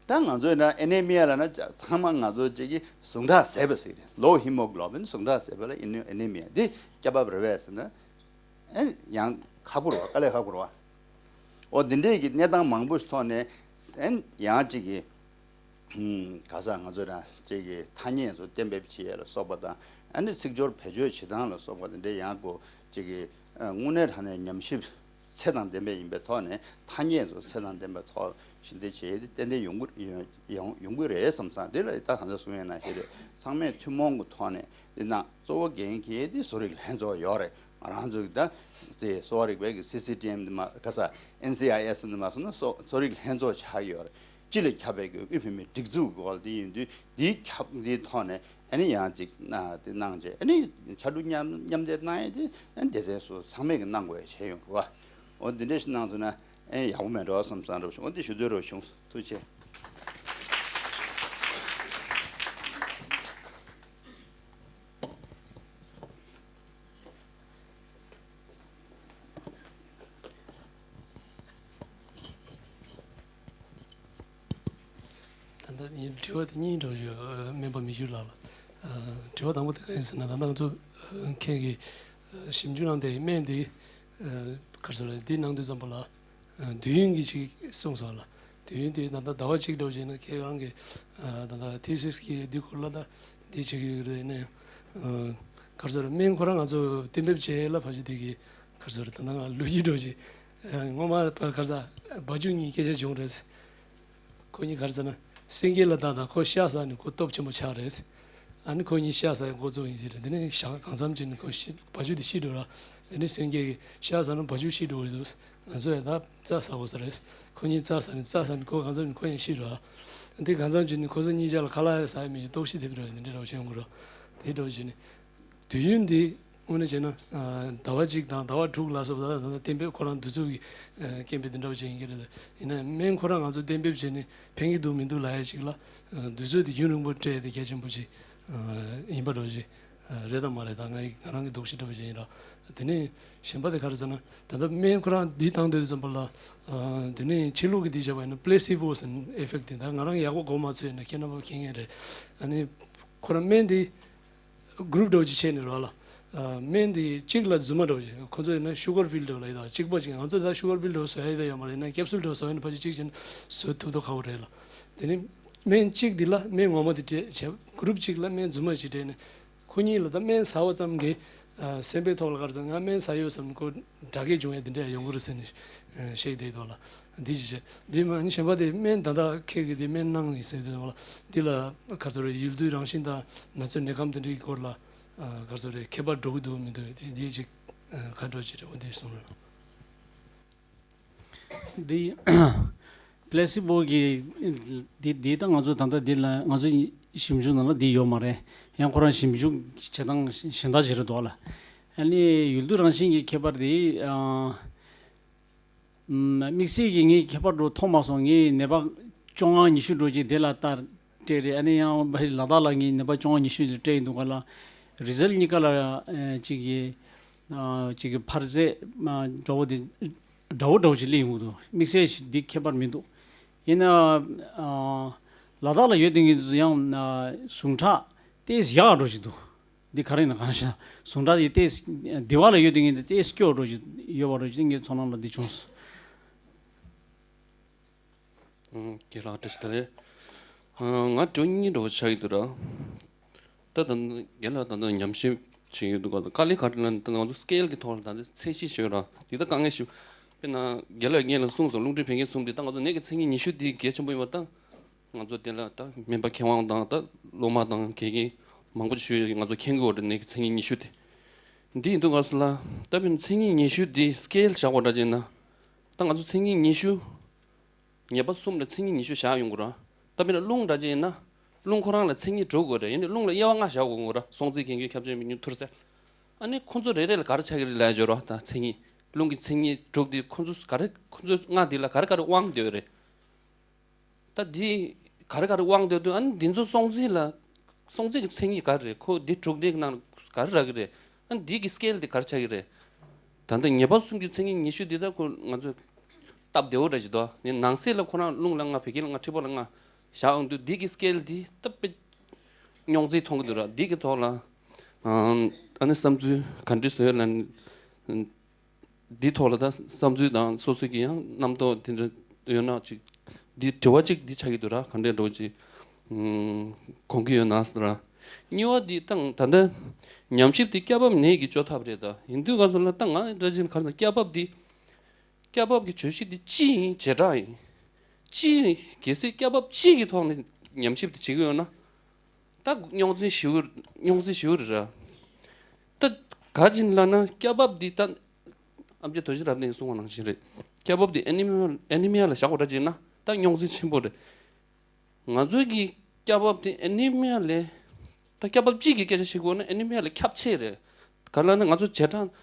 ད་ང་ཚོའི་ནང་ཨེ་ནི་མི་ཡ་ལབ་ན་ཚང་མ་ང་ཚོ་གཅིག་གིས་ཟུངས་ཁྲག་ཟད་པ་ཟེར་གི་རེད། ལོ་ཧི་མོ་གྷི་ལོ་བིན་ཟུངས་ཁྲག་ཟད་པ་ལ་ཨེ་ནི་ཨེ་ནི་མི་ཡ་འདི་སྐྱ་རྦབ་རེད་པས་ཟེར་ན། ཨེ་ཡང་ཁག་པོ་རེད་བ། དཀའ་ལས་ཁག་པོ་རེད་བ། འོ་འདི་འདྲས་ཀྱི་གནས་སྟངས་མང་པོ་ཞིག་ཐོག་ནས་ཨེ་ཡང་གཅིག་གིས་ཧུམ་ག་ས་ང་ཚོ་རང་གཅིག་གིས་ཐ་སྙད་ཚོ་གཏན་འབེབས་བྱེད་ཡས་ལ་སོགས་པ་དང་ཨ་ནི་ཚིག་སྦྱོར་བེད་སྤྱོད་བྱེད་སྟངས་ལ་སོགས་པ་འདི་འདྲས་ཡང་ཁོ་གཅིག་གིས་ཨ་དངོས་གནས་དྲང་གནས་ཉམས་ཞིབ་ཚད་དང་ལྡན་པ་ཡིན་པའི་ཐོག་ནས་ཐ་སྙད་ཚོ་ཚད་དང་ལྡན་པའི་ཐོག་ཞི་བདེ་བྱེད་ཡས་དེ་ཏན་ཏན་ཡོང་གི་ཡོང་ཡོང་ཡོང་གི་རེད་བསམ་སོང་། དེ་ལ་ད་གང་ལྟར་གསུང་ཡས་ན་ཞེ་རེད། ཚང་མས་ཐུན་མོང་གི་ཐོག་ནས་དེ་ན་གཙོ་བོ་འགན་འཁྱེར་དེ་གསོ་རིག་ལྷན་ཚོགས་ཡོད་རེད། ང་རང་ཚོ་གི་ད་དེ་གསོ་བ་རིག་པའི་གི་སི་སི་ཊི་ཨེམ་དེ་མ་ག་ས་ཨེན་སི་ཨའི་ཨེསི་དེ་མ་སོང་ན་གསོ་གསོ་རིག་ལྷན་ཚོགས་ཆགས་ཡོད་རེད། སྤྱི་ལ་ཁྱབ་པའི་གི་དབུས་བོད་མིའི་སྒྲིག་འཛུགས་ཀྱི་འོག་དེ་ཡིན་དུས་དེའི་ཁྱབ་དེའི་ཐོག་ནས་ཨ་ནི་ཡང་ཅིག་ན་དེ་གནང་རྗེས་ཨ་ནི་ཕྱར་གྲུ་མཉམ་མཉམ་འདེགས་གནང་ཡས་དེ་ཨ་ནི་སྡེ་ཚན་སོ་ཚང་མས་གི་གནང་དགོས་ཡས་བྱས་ཡོང་རེད་བ། འོ་འདི་འདྲ་ཞིག་གནང་ཐུབ་ན་ཨ་ནི་ཡག་པོ་མེད་འགྲོ་བསམ་བསམ་འདྲ་བྱུང་། འོ་འདི་ཞུ་འདོད་རུ་བྱུང་། ཐུགས་རྗེ་ཆེ། ད་ལྟ་ངའི་དྲི་བ་དེ་གཉིས་འདྲ་བོ་ཞིག་ཨ་སྨན་པ་མི་བཞུགས་ལགས་ལ། ཨ་དྲི་བ་དང་པོ་དེ་ག་ཡིན་ཟེར་ན། ད་ལྟ་ང་ཚོ་ཨ་ཁྱེད་ཀྱིས་ཨ་ཞིབ་འཇུག་གནང་དེ་སྨན་དེ་ཨ་ག་རེ་ཟེར་རེད། འདི་གནང་དུས་ཙམ་པ་ལ་ཨ་དུས་ཡུན་གྱི་ཅིག་གསུངས་སོང་ལ། དུས་ཡུན་དེ་ད་ལྟ་ཟླ་བ་གཅིག་འདྲ་བོ་བྱས་ན་ཁྱེད་རང་གི་ཨ་ད་ལྟ་ཐི་སིས་ཀྱི་འདི་སྐོར་ལ་ད་འདི་བྱེད་ཀྱི་ཡོད་རེད། ཡིན་ན་ཡང་ཨ་ག་རེ་ཟེར་རེད། སྨན་ཁོ་རང་ང་ཚོ་གཏན་འབེབས་བྱས་ལ་ཕལ་ཆེར་དེ་གི་ག་རེ་ཟེར་རེད། ད་ལྟ་ང་ལོ་རྒྱུས་འདྲ་བོ་ཅིག་ཨ་སྔོན་མ་ཕར་ག་རེ་ཟེར་བ་ཕྱུགས་གཉིས་སྐད་ཆ་བྱུང་རེད། ཁོ་གཉིས་ག་རེ་ཟེར་ན། སེང་གེ་ལ་བདག་དང་ཁོ་ཤ་ཟ་ནས་ཁོ་སྟོབས་ཆེན་པོ་ཆགས་རེད། ཨ་ནི་ཁོ་གཉིས་ཤ་ཟ་ཡ་འགོ་བཙུགས་ཡིན་ཟེར་རེད། དེ་ནས་ཞག་གང་འཚམ་ཅིག་ནས་ཁོ་ཤི་བ་ཕྱུགས་དེ་ཤི་འགྲོ་ར། དེ་ནས་སེང་གེ་གིས་ཤ་ཟ་ན་བ་ཕྱུགས་ཤི་འགྲོ་གི་འདུག་ང་ཚོ་ཡང་ད་རྩྭ་ཟ་དགོས་ས་རེད། ཁོ་གཉིས་རྩྭ་ཟ་ནས་རྩྭ་ཟ་ནས་ཁོ་གང་འཚམ་ནས་ཁོ་ཡང་ཤི་འགྲོ་ར། དེ་གང་འཚམ་ཅིག་ནས་ཁོ་ཚོ་གཉིས་ཆ་ལ་ཁ་ལག་ཡང་ཟ་ཡ་མེད་ཀྱི་ལྟོགས་ཤི་ཐེབས་འགྲོ་ཡ་དེ་འདྲ་འདྲ་བོ་བྱུང་གི་ར། དེ་འདྲ་བོ་བྱས་ནས། དུས་ཡུན་འདི་དངོས་གནས་བྱས་ན་ཨ་ཟླ་བ་གཅིག་དང་ཟླ་བ་དྲུག་ལ་སོགས་པ་ད་ད་གཏན་འབེབས་ཁོ་རང་འདི་ཚོ་གི་ཨ་སྐད་འབོད་འདི་འདྲ་བ་ཅིག་ཡིན་གྱི་རེད། ཡིན་ན་སྨན་ཁོ་རང་ང་ཚོ་གཏན་འབེབས་བྱས་ནས་ཕན་གྱི་འདུག་མི་འདུག་ལབ་ཡ་ཅིག་ལ་ཨ་དུས་ཚོད་དེ་ཡུན་རིང་པོ་སྤྲད་དེ་གལ་ཆེན་པོ་ཅིག་ཨ་ཡིན་པ་འདྲ་བ་ཅིག་ཨ་རེད་དམ་མ་རེད་ད་ང་ཡི་ང་རང་གི་འདུ་ཤེས་འདྲ་བ་ཅིག་ཡིན་ར། དེ་ནས་གཞན་པ་དེ་ག་རེ་ཟེར་ན། ད་ལྟ་སྨན་ཁོ་རང་འདི་བཏང་སྡོད་དུས་ཙམ་པ་ལ་ཨ་དེ་ནས་ཕྱི་ལུགས་ཀྱི་འདི་བྱས་པ་ཡིན་ན་པི་ལེ་སི་བོ་ཟེར་ཨེ་ཕེག་ཊི་དེ་ད་ང་རང་ཡག་པོ་གོ་མ་ཚོད་ཡིན་ན་ཁྱེད་རྣམ་པ་མཁྱེན་མཁན་རེད། ཨ་ནི་ཁོ་རང་སྨན་འདི། གུ་རུབ་འདྲ་བོ་ཅིག་བྱས་ནས་རོགས་ལ། སྨན་དེ་གཅིག་ལ་རྫུན་མ་འདྲ་བོ་ཅིག་ཁོ་ཚོ་ཡིན་ན་ཤུ་གར་པིལ་འདྲ་བོ་ལ་ཡོད་ད། གཅིག་པ་ཅིག་ང་ཚོ་ད་ཤུ་གར་པིལ་འདྲ་བོ་བཟོ་ཡ་ཡོད་ཡོད་མ་རེད། ཡིན་ན་ཀེབ་སུལ་འདྲ་བོ་བཟོ་ཡ་ཡིན་ན་ཕལ་ཆེར་གཅིག་བྱས་ན་བཟོ་ཐུབ་མདོག་ཁ་པོ་རེད་ལ། དེ་ནི་སྨན་གཅིག་འདི་ལ་སྨན་ངོ་མ་དེ་སྤྲད་བྱས། གུ་རུབ་གཅིག་ལ་སྨན་རྫུན་མ་ཞིག་སྤྲད་ནས། ཁོ་གཉིས་ལ་ད་སྨན་ཟ་བ་ཙམ་གྱིས་ཨ་སེམས་པའི་ཐོག་ལ་ག་རེ་ཟེར། ང་སྨན་ཟ་ཡོད་བསམ་ཁོ་དྲག་སྐྱེད་བྱུང་ཡ་དེ་འདྲ་ཡོང་གི་རེད་ཟེར་ནས་ཨ་བཤད་བསྡད་འདུག་ལ། འདི་ཅི་བྱེད། འདི་མ་ནི་གཞན་པ་དེ་སྨན་ད་ལྟ་ཁྱེད་ཀྱིས་དེ་སྨན་གནང་ཡིན་ཟེར་དུས་ལ། འདི་ལ་ག་ཚོད་རེད། ཡུལ་དུས་རང་བཞིན་དང་ན་ཚོད་གནས་སྐབས་དེ་འདྲའི་སྐོར་ལ་ཨ་ག་ཚོད་རེད། ཁྱད་པར་འགྲོ་གི་འདུག་མི་འདུག་དེ་འདི་ཅིག་ཨ་ག་འདྲ་ཅིག་རེད། འོ་འདི་གསུངས་རོགས། འདི་པི་ལེ་སི་བོ་གི་འདི་འདི་ད་ང་ཚོ་ད་ལྟ་འདི་ལ་ང་ཚོ་ཞིབ་འཇུག་ནང་ལ་འདི་ཡོད་མ་རེད། ཡང་ཁོ་རང་ཞིབ་འཇུག་བྱེད་སྟངས་གཞན་དག་ཅིག་རེད་འདུག་ལ། ཨ་ནི་ཡུལ་དུས་རང་བཞིན་གྱི་ཁྱད་པར་དེ་ཨ་དམིགས་བསལ་གྱི་ངས་ཁྱད་པར་འགྲོ་མཐོང་མ་སོང་། ངས་ནད་པ་བཅོ་ལྔ་ཉི་ཤུ་འགྲོ་ཅིག་དེ་ལ་ལྟ་སྤྲད་རེད། ཨ་ནི་ཡང་ལ་དྭགས་ལ་ངས་ནད་པ་བཅོ་ལྔ་ཉི་ཤུ་ཅིག་སྤྲད་ཡིན་འདུག་ག་ལ། རི་ཛལ་གཉིས་ཀ་ལ་ཨ་ཅིག་གི་ཨ་ཅིག་གི་འཕར་ཚད་ཨ་འདྲ་བོ་དེ་འདྲ་བོ་འདྲ་བོ་ཅིག་སླེབས་ཡོང་གི་འདུག་དམིགས་བསལ་ཞིག་འདི་ཁྱད་པར་མི་འདུག་ཡིན་ན་ཨ་ལ་དྭགས་ལ་ཡོད་དུས་ངས་ཡང་ཨ་ཟུངས་ཁྲག་ཏོག་ཙམ་ཡག་འགྲོ་ཅིག་འདུག་འདི་ག་རེ་ཡིན་ན་གང་ཤེས། ཟུངས་ཁྲག་དེ་ཏོག་ཙམ་འདི་བ་ལ་ཡོད་དུས་ངས་འདི་ཏོག་ཙམ་སྐྱོ་འགྲོ་ཅིག་ཡོད་པ་འདྲ་ཅིག་ངའི་ཚོར་སྣང་ལ་འདི་བྱུང་སོང་། ཨང་། རྒན་ལགས་བཀྲ་ཤིས་བདེ་ལེགས། ཨང་། ང་དྲི་བ་གཉིས་འདྲ་བོ་ཆགས་ཀྱི་འདུག་ར། ད་ད་རྒན་ལགས་ད་ལྟ་ཉམས་ཞིབ་བྱེད་ཀྱི་འདུག་ག་དཀའ་ལས་ག་རེ་ལ་ད་ང་ཚོ་སི་ཀེལ་གྱི་ཐོག་ལ་ད་ལྟ་ཚད་གཞི་ཞིག་ཡོད་ར། དེ་ད་དཀའ་ངལ་ཞིག་དཔེར་ན་རྒན་ལགས་སྔོན་ལ་གསུངས་སོང་། རླུང་མཁྲིས་བད་ཀན་གསུམ་དེ་ད་ང་ཚོ་ནད་ཀྱི་མཚན་ཉིད་ཉི་ཤུ་དེ་གལ་ཆེན་པོ་ཡིན་པ་ད། ང་ཚོ་དེ་ལ་ད་སྨན་པ་མཁས་དབང་དང་ད་སློབ་མ་དང་དགེ་རྒན་མང་པོ་ཞིག་ང་ཚོ་མཁྱེན་གྱི་ཡོད་རེད། ནད་ཀྱི་མཚན་ཉིད་ཉི་ཤུ་དེ། འདི་ཡིན་དུས་ག་ས་ལ་ད་དཔེར་ན་མཚན་ཉིད་ཉི་ཤུ་དེ་སི་ཀེལ་བཞག་པ་འདྲ་བྱས་ན། ད་ང་ཚོ་མཚན་ཉིད་ཉི་ཤུ། ཉེས་པ་གསུམ་ལ་མཚན་ཉིད་ཉི་ཤུ་བཞག་ཡོང་གི་ར། ད་དཔེར་ན་རླུང་འདྲ་བྱས་ན། རླུང་ཁོ་རང་ལ་མཚན་ཉིད་དྲུག་དགོས་རེད། ཡིན་ནའི་རླུང་ལ་དབྱེ་བ་ལྔ་བཞག་དགོས་གི་ར། སྲོག་རྩའི་རྒྱན་གྱི་ཁྱབ་བྱེད་མི་ཉུང་ཐུར་སེལ། ཨ་ནི་ཁོ་ཚོ་རེ་རེ་ལ་ག་རེ་ཆགས་ཀྱི་རེད་ལབ་ཡ་ཅིག་ཡོད་ར། ད་མཚན་ཉིད། རླུང་གི་མཚན་ཉིད་དྲུག་དེ་ཁོ་ཚོ་ག་རེ། ཁོ་ཚོ་ལྔ་དེ་ལ་ག་རེ་ག་རེ་དབང་བསྡུས་ཡོད་རེད། ད་འདི་ག་རེ་ག་རེ་དབང་བསྡུས་འདུག་ཨ་ནི་འདི་ཚོ་སྲོག་རྩ་ལ། སྲོག་རྩ་གི་མཚན་ཉིད་ག་རེ་རེད། ཁོ་འདི་དྲུག་དེ་གི་ནང་ག་རེ་རག་གི་རེད། ཨ་ནི་འདི་གི་སི་ཀེལ་དེ་ག་རེ་ཆགས་ཀྱི་རེད། ད་ལྟ་ཉེས་པ་གསུམ་གྱི་མཚན་ཉིད་ཉི་ཤུ་འདི་ད་ཁོ་ང་ཚོས་སྟབས་བདེ་བོ་འདྲ་ཞིག་འདུག་ནི་ནང་གསེས་ལ་ཁོ་རང་རླུང་ལ་ལྔ། བད་ཀན་ལ་ལྔ། མཁྲིས་པ་ལ་ལྔ་བཞག་ཡོང་དུས་འདི་གི་སི་ཀེལ་འདི་སྟབས་དཔེ་རྙོག་འཛིང་མཐོང་གི་འདུག་ར། འདི་གི་ཐོག་ལ་ཨ་ནི་བསམ་ཚུལ་ག་འདྲ་བཟོ་ཡོད་ལ། འདི་ཐོག་ལ་ད་བསམ་ཚུལ་དང་སོ་སོ་གི་ཡང་རྣམ་རྟོག་དེ་འདྲ་ཡོད་ན་ཅིག་འདི་དྲི་བ་གཅིག་འདི་ཆགས་ཀྱི་འདུག་ར། ག་འདྲས་འགྲོ་ཅིག་དགོངས་ཀྱི་ཡོད་ན་ཟེར་ར། གཉིས་པ་འདི་ད་ད་ལྟ་ཉམས་ཞིབ་འདི་སྐྱ་བབས་ནད་ཀྱི་བཅོས་ཐབས་རེད། ད་ཡིན་དུས་ག་ཚོད་ལ་ད་ང་འདྲ་ཅིག་ག་རེ་ཟེར། སྐྱ་བབས་འདི། སྐྱ་བབས་ཀྱི་བཅོས་གཞི་འདི་སྤྱི་ཡིན། བྱེ་བྲག་ཡིན། སྤྱི་ཡིན། གལ་སྲིད་སྐྱ་བབས་སྤྱི་གི་ཐོག་ནས་ཉམས་ཞིབ་འདི་བྱེད་ཀྱི་ཡོད་ན། ད་རྙོག་འཛིང་ཞེ་པོ། རྙོག་འཛིང་ཞེ་པོ་རེད་ར། ད་ག་ཅིག་ལབ་ན་སྐྱ་བབས་འདི་ད་ཨེམ་ཆི་རྡོ་རྗེ་རབ་གནས་གསུངས་པ་ནང་བཞིན་རེད། སྐྱ་བབས་འདི་ཨེ་ནི་མི་ཡ། ཨེ་ནི་མི་ཡ་ལ་བཞག་པ་འདྲ་ཅིག་ན་ད་རྙོག་འཛིང་ཆེན་པོ་རེད། ང་ཚོའི་གི་སྐྱ་བབས་འདི་ཨེ་ནི་མི་ཡ་ལས། ད་སྐྱ་བབས་སྤྱི་གི་སྐད་ཆ་བཤད་དགོས་ན་ཨེ་ནི་མི་ཡ་ལས་ཁྱབ་ཆེ་རེད། ག་ལབ་ན་ང་ཚོ་བྱེ་བྲག་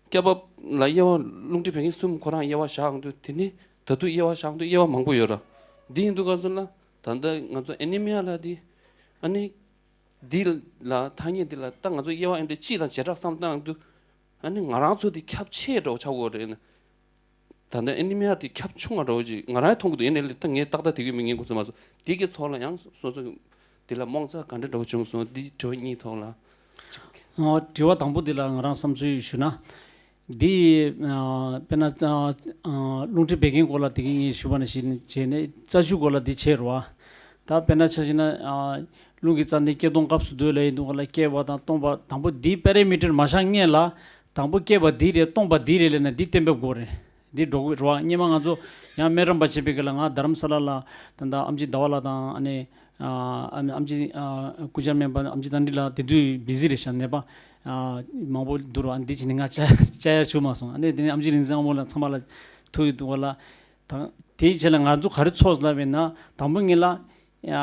སྐྱ་བབས་ལ་དབྱེ་བ། རླུང་མཁྲིས་བད་ཀན་གསུམ་ཁོ་རང་དབྱེ་བ་བཞག་ཡོང་དུས་དེ་ནི་ད་དུང་དབྱེ་བ་བཞག་དུས་དབྱེ་བ་མང་པོ་ཡོད་ར། འདི་ཡིན་དུས་ག་ཚོད་ལ་ད་ལྟ་ང་ཚོ་ཨེ་ནི་མི་ཡ་ལ་འདི། ཨ་ནི། འདི་ལ་ཐ་སྙད་འདི་ལ་ད་ང་ཚོ་དབྱེ་བ་ཨེ་འདྲ་སྤྱི་དང་བྱེ་བྲག་བསམ་བཏང་དུས། ཨ་ནི་ང་རང་ཚོ་འདི་ཁྱབ་ཆེ་འདྲ་བོ་ཆགས་ཀྱི་ཡོད་རེད་ན། ད་ལྟ་ཨེ་ནི་མི་ཡ་འདི་ཁྱབ་ཆུང་བ་འདྲ་བོ་ཅིག་ང་རང་མཐོང་གི་འདུག་ཡིན་ནའི་ད་ངས་ཏག་ཏག་དེ་གི་མི་ངན་གོ་ཚོད་མ་སོང་། འདི་གི་ཐོག་ལ་ཡང་སོ་སོ་འདི་ལ་རྨོངས་ཚ་ག་འདྲ་འདྲ་བོ་བྱུང་སོང་། འདི་དྲི་བ་གཉིས་ཐོག་ལ་ཅིག་ཨ། དྲི་བ་དང་པོ་འདི་ལ་ང་རང་བསམ་ཚུལ་ཞུ་ན། འདི་ཨ་དཔེར་ན་ཨ་ཨ་རླུང་མཁྲིས་བད་ཀན་སྐོར་ལ་དེ་གི་ངས་ཞུས་པ་ནང་བཞིན་བྱས་ནས་རྩ་ཆུ་སྐོར་ལ་འདི་བྱས་རོ། ད་དཔེར་ན་ཆ་བཞག་ན་ཨ་རླུང་གི་རྩ་ནི་སྐྱེ་སྟོང་སྐབས་སུ་འདུས་ལ་ཡིན་དུས་སྐོར་ལ་སྐྱེ་བ་དང་སྟོང་པ། དང་པོ་འདི་པ་ར་མི་ཊར་མ་བཞག་སྔོན་ལ་དང་པོ་སྐྱེ་བ་འདི་རེད། སྟོང་པ་འདི་རེད་ལབ་ན་འདི་གཏན་འབེབས་དགོས་རེད། འདི་འགྲོ་གི་རེད་བ། སྔོན་མ་ང་ཚོ་ཡང་སྨན་རམས་པ་བྱེད་པའི་སྐབས་ལ་ང་རྡ་རམ་ས་ལ་ལ་ད་ལྟ་ཨམ་ཆི་ཟླ་བ་ལགས་དང་ཨ་ནི་ཨ་ཨམ་ཨམ་ཆི་ཨ་སྐུ་བཅར་སྨན་པ་ཨམ་ཆི་དྭ་ཏྲི་ལགས་དེ་དུས་བི་ཟི་རེད་ཤག་ནད་པ་ཨ་མང་པོ་འདུག་ར། འདི་བྱས་ནས་ང་བཅར་བཅར་ཡ་བྱུང་མ་སོང་། ཨ་ནི་དེ་ནས་ཨམ་ཆི་རིག་འཛིན་དབང་མོ་ལགས་ཚང་མ་ལ་ཐུག་ཡོད་འདུག་བ་ལ། ད་དེའི་ཆེད་ལ་ང་ཚོ་ག་རེ་ཚོར་ལབ་པས་ན། དང་པོ་ངེད་ལ་ཡ་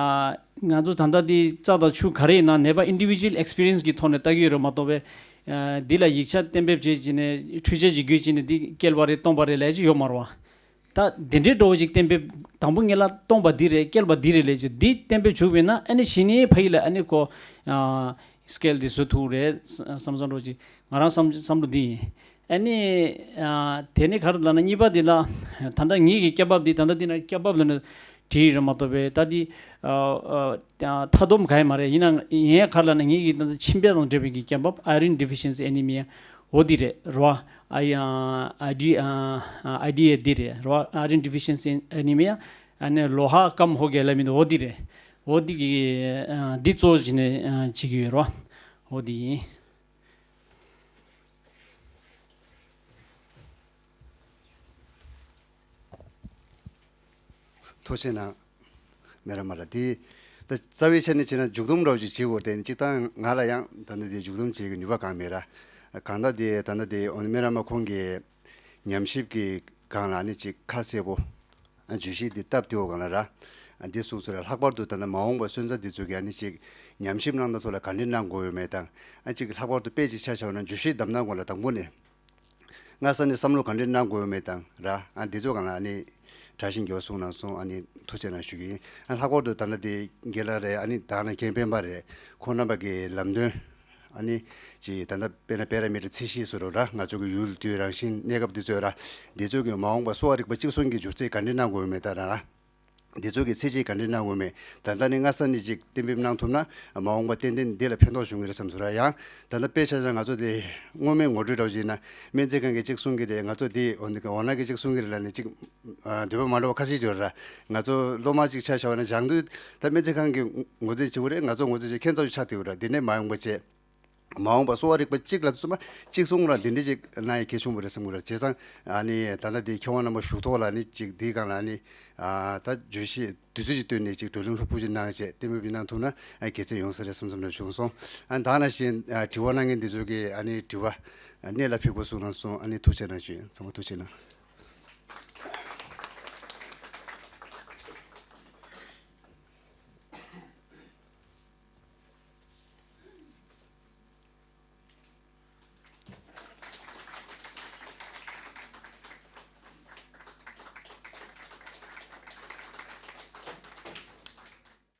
ང་ཚོ་ད་ལྟ་འདི་རྩ་དང་ཆུ་ག་རེ་ཡིན་ན་ནད་པ་ཨིན་ཌི་བི་ཇུ་ཨལ་ཨེགས་པི་རི་ཡན་སི་གི་ཐོག་ནས་ལྟ་གི་ཡོད་རེད་མ་གཏོགས་པས། ཨ་འདི་ལ་ཡིག་ཆ་གཏན་འབེབས་བྱས་བྱས་ནས་འཕྲུལ་ཆས་ཅིག་བརྒྱུད་བྱས་ནས་འདི་བསྐྱལ་བ་རེད་སྟོང་པ་རེད་ལབ་ཡ་ཅིག་ཡོད་མ་རེད་བ། ད་འདི་འདྲའི་འདྲ་བོ་ཅིག་གཏན་འབེབས། དང་པོ་ངེད་ལ་སྟོང་པ་འདི་རེད་བསྐྱལ་བ་འདི་རེད་ལབ་ཅིག་འདི་གཏན་འབེབས་བྱུང་བས་ན་ཨ་ནི་གཞི་ནས་ཕ་ཡུལ་ལ་ཨ་ནི་ཁོ་ཨ་སི་ཀེལ་འདི་བཟོ་ཐུབ་རེད་བསམ་བསམ་འདྲ་བོ་ཅིག་ང་རང་བསམ་བསམ་བློ་འདི་ཡིན། ཨ་ནི་ཨ་དེ་ནས་ག་རེ་ལབ་ན་གཉིས་པ་འདི་ལ་ད་ལྟ་ངེད་ཀྱི་སྐྱ་བབས་འདི་ད་ལྟ་འདི་ན་སྐྱ་བབས་ལབ་ན་ བྲིས་རེད་མ་གཏོགས་པས་ད་འདི་ཨ་ཨ་མཐའ་སྡོམ་ག་ཡེ་མ་རེད། ཡིན་ན་ངས་ག་རེ་ལབ་ན་ངེད་ཀྱི་ད་ལྟ་མཆིན་པ་དང་འབྲེལ་བའི་གི་རྐྱེན་པ་iron deficiency anemia འོ་འདི་རེད་རོ། ཨ་ཡ་ཨ་ཌི་ཨ་ཨ་ཌི་ཨེ་འདི་རེད་རོ། iron deficiency anemia ཨ་ནི་ལོ་ཧ་སྐམ་ཧོ་གེ་ལབ་མི་འདུག་འོ་འདི་རེད། འོ་འདི་གི་ཨ་འདི་གཙོ་བྱས་ནས་ཨ་བྱེད་ཀྱི་ཡོད་རོ། འོ་འདི་ཡིན། ཐུགས་རྗེ་གནང་། སྨན་རམས་པ་ལགས། དེ་ད་རྩ་བའི་ཆ་ནས་བྱས་ན་མཇུག་སྡོམ་འདྲ་བོ་ཅིག་བྱེད་དགོས་དེ་ནི་སྤྱིར་བཏང་ང་ལ་ཡང་ད་ནི་དེ་མཇུག་སྡོམ་བྱེད་ཀྱི་ནུས་པ་གང་མེད་ར། གང་ལྟར་དེ་ད་ནི་དེ་འོ་ན་སྨན་རམས་པ་ཁོང་གིས་ཉམས་ཞིབ་ཀྱི་སྒང་ལ་ནི་ཅིག་ཁ་གསལ་པོ་བརྗོད་གཞི་འདི་སྟབས་བདེ་བོ་སྒང་ལ་ར། འདི་གསུངས་ཚུལ་ལ་ལྷག་པར་དུ་ད་ནི་མ་འོངས་པ་སོན་རྩ་འདི་ཚོ་གིས་ནི་ཅིག་ཉམས་ཞིབ་གནང་སྟངས་ཐོག་ལ་ག་འདྲས་གནང་དགོས་ཡོད་མེད་དང་། ཅིག་ལྷག་པར་དུ་དཔེ་ཅིག་ཆ་བཞག་ན་བརྗོད་གཞི་བདམས་སྟངས་སྐོར་ལ་དང་པོ་ནས། སྔ་ས་ནས་བསམ་བློ་ག་འདྲས་གནང་དགོས་ཡོད་མེད་དང་ར། ཨ་འདི་ཚོ་སྒང་ལ་ཨ་ནི་དྲག་ཞན་རྒྱལ་བ་གསུང་གནང་སོང་། ཨ་ནི་ཐུགས་རྗེ་གནང་ཞུ་གི་ཡིན། ཨ་ལྷག་པར་དུ་ད་ལྟ་དེ་རྒན་ལགས་རེད། ཨ་ནི་ད་ནང་མཁན་སྤེན་པ་རེད། ཁོང་རྣམ་པ་གི་ལམ་སྟོན་ཨ་ནི་ཅིག་ད་ལྟ་དཔེར་ན་པེ་ར་མི་ཊར་ཚད་གཞི་བཟོ་འདྲ་ར། ང་ཚོ་གི་ཡུལ་དུས་རང་བཞིན་གནས་སྐབས་འདི་ཚོ་ར། འདི་ཚོ་གི་མ་འོངས་པ་གསོ་བ་རིག་པ་གཅིག་མཚུངས་ཀྱི་སྒྱུ་རྩལ་ག་འདྲས་གནང་དགོས་ཡོད་མེད་ད་ར། འདི་ཚོ་གི་ཚད་གཞི་ག་འདྲས་གནང་དགོས་མེད། ད་ལྟ་ནི་སྔ་ས་ནས་ཅིག་གཏན་འབེབས་གནང་ཐུབ་ན་མ་འོངས་པ་ཏན་ཏན་འདི་ལ་ཕན་ཐོགས་བྱུང་གི་རེད་བསམ་སོང་ར། ཡང་ད་ལྟ་དཔེ་ཆ་བཞག་ང་ཚོ་དེ་སྔོན་མའི་ངོ་སྤྲོད་འདྲ་བོ་བྱས་ན་སྨན་རྩིས་ཁང་གིས་གཅིག་གསུང་གི་རེད། ང་ཚོ་དེ་འོ་འདི་ག་འོ་ན་གིས་གཅིག་གསུང་གི་རེད་ལབ་ནས་ཅིག་ཨ་འདོད་པ་མ་འདྲ་བ་ཁ་ཤས་ཡོད་ར། ང་ཚོ་སློབ་མ་ཅིག་ཆ་བཞག་པ་ན་སྦྱང་དུས་ད་སྨན་རྩིས་ཁང་གིས་ངོས་འཛིན་བྱེད་དགོས་རེད། ང་ཚོ་ངོས་འཛིན་བྱེད་ཁྱད་མཚར་ཞིག་ཆགས་བསྡད་ཡོད་ར། འདི་ནས་མ་ཡོང་པ་བྱས། མ་འོངས་པ་གསོ་བ་རིག་པ་གཅིག་ལ་ཚུད་མ་གཅིག་གསུང་ར་འདི་འདྲ་ཅིག་གནང་ཡ་གལ་ཆེན་པོ་རེད་བསམ་གི་ར། བྱས་ཙང་ཨ་ནི་ད་ལྟ་འདི་མཁས་དབང་རྣམ་པ་བཞུགས་ཐོག་ལ་ནི་ཅིག་འདིའི་སྒང་ལ་ནི་ཨ་ད་བརྗོད་གཞི་དུས་ཚོད་ཅིག་བཏོན་ནས་ཅིག་བགྲོ་གླེང་ལྷུག་པོ་ཅིག་གནང་བྱས་གཏན་འབེབས་ཅིག་གནང་ཐུབ་ན་ཨ་དགེ་མཚན་ཡོང་ས་རེད་བསམ་བསམ་འདྲ་བྱུང་སོང་། ཨ་ད་ནང་བཞིན་ཨ་དྲི་བ་གནང་མཁན་འདི་ཚོ་གིས་ཨ་ནི་དྲི་བ་ཨ་གནད་ལ་འཕིགས་པ་གསུང་གནང་སོང་། ཨ་ནི་ཐུགས་རྗེ་གནང་ཞུ་ཡིན། ཚང་མ་ཐུགས་རྗེ་གནང་།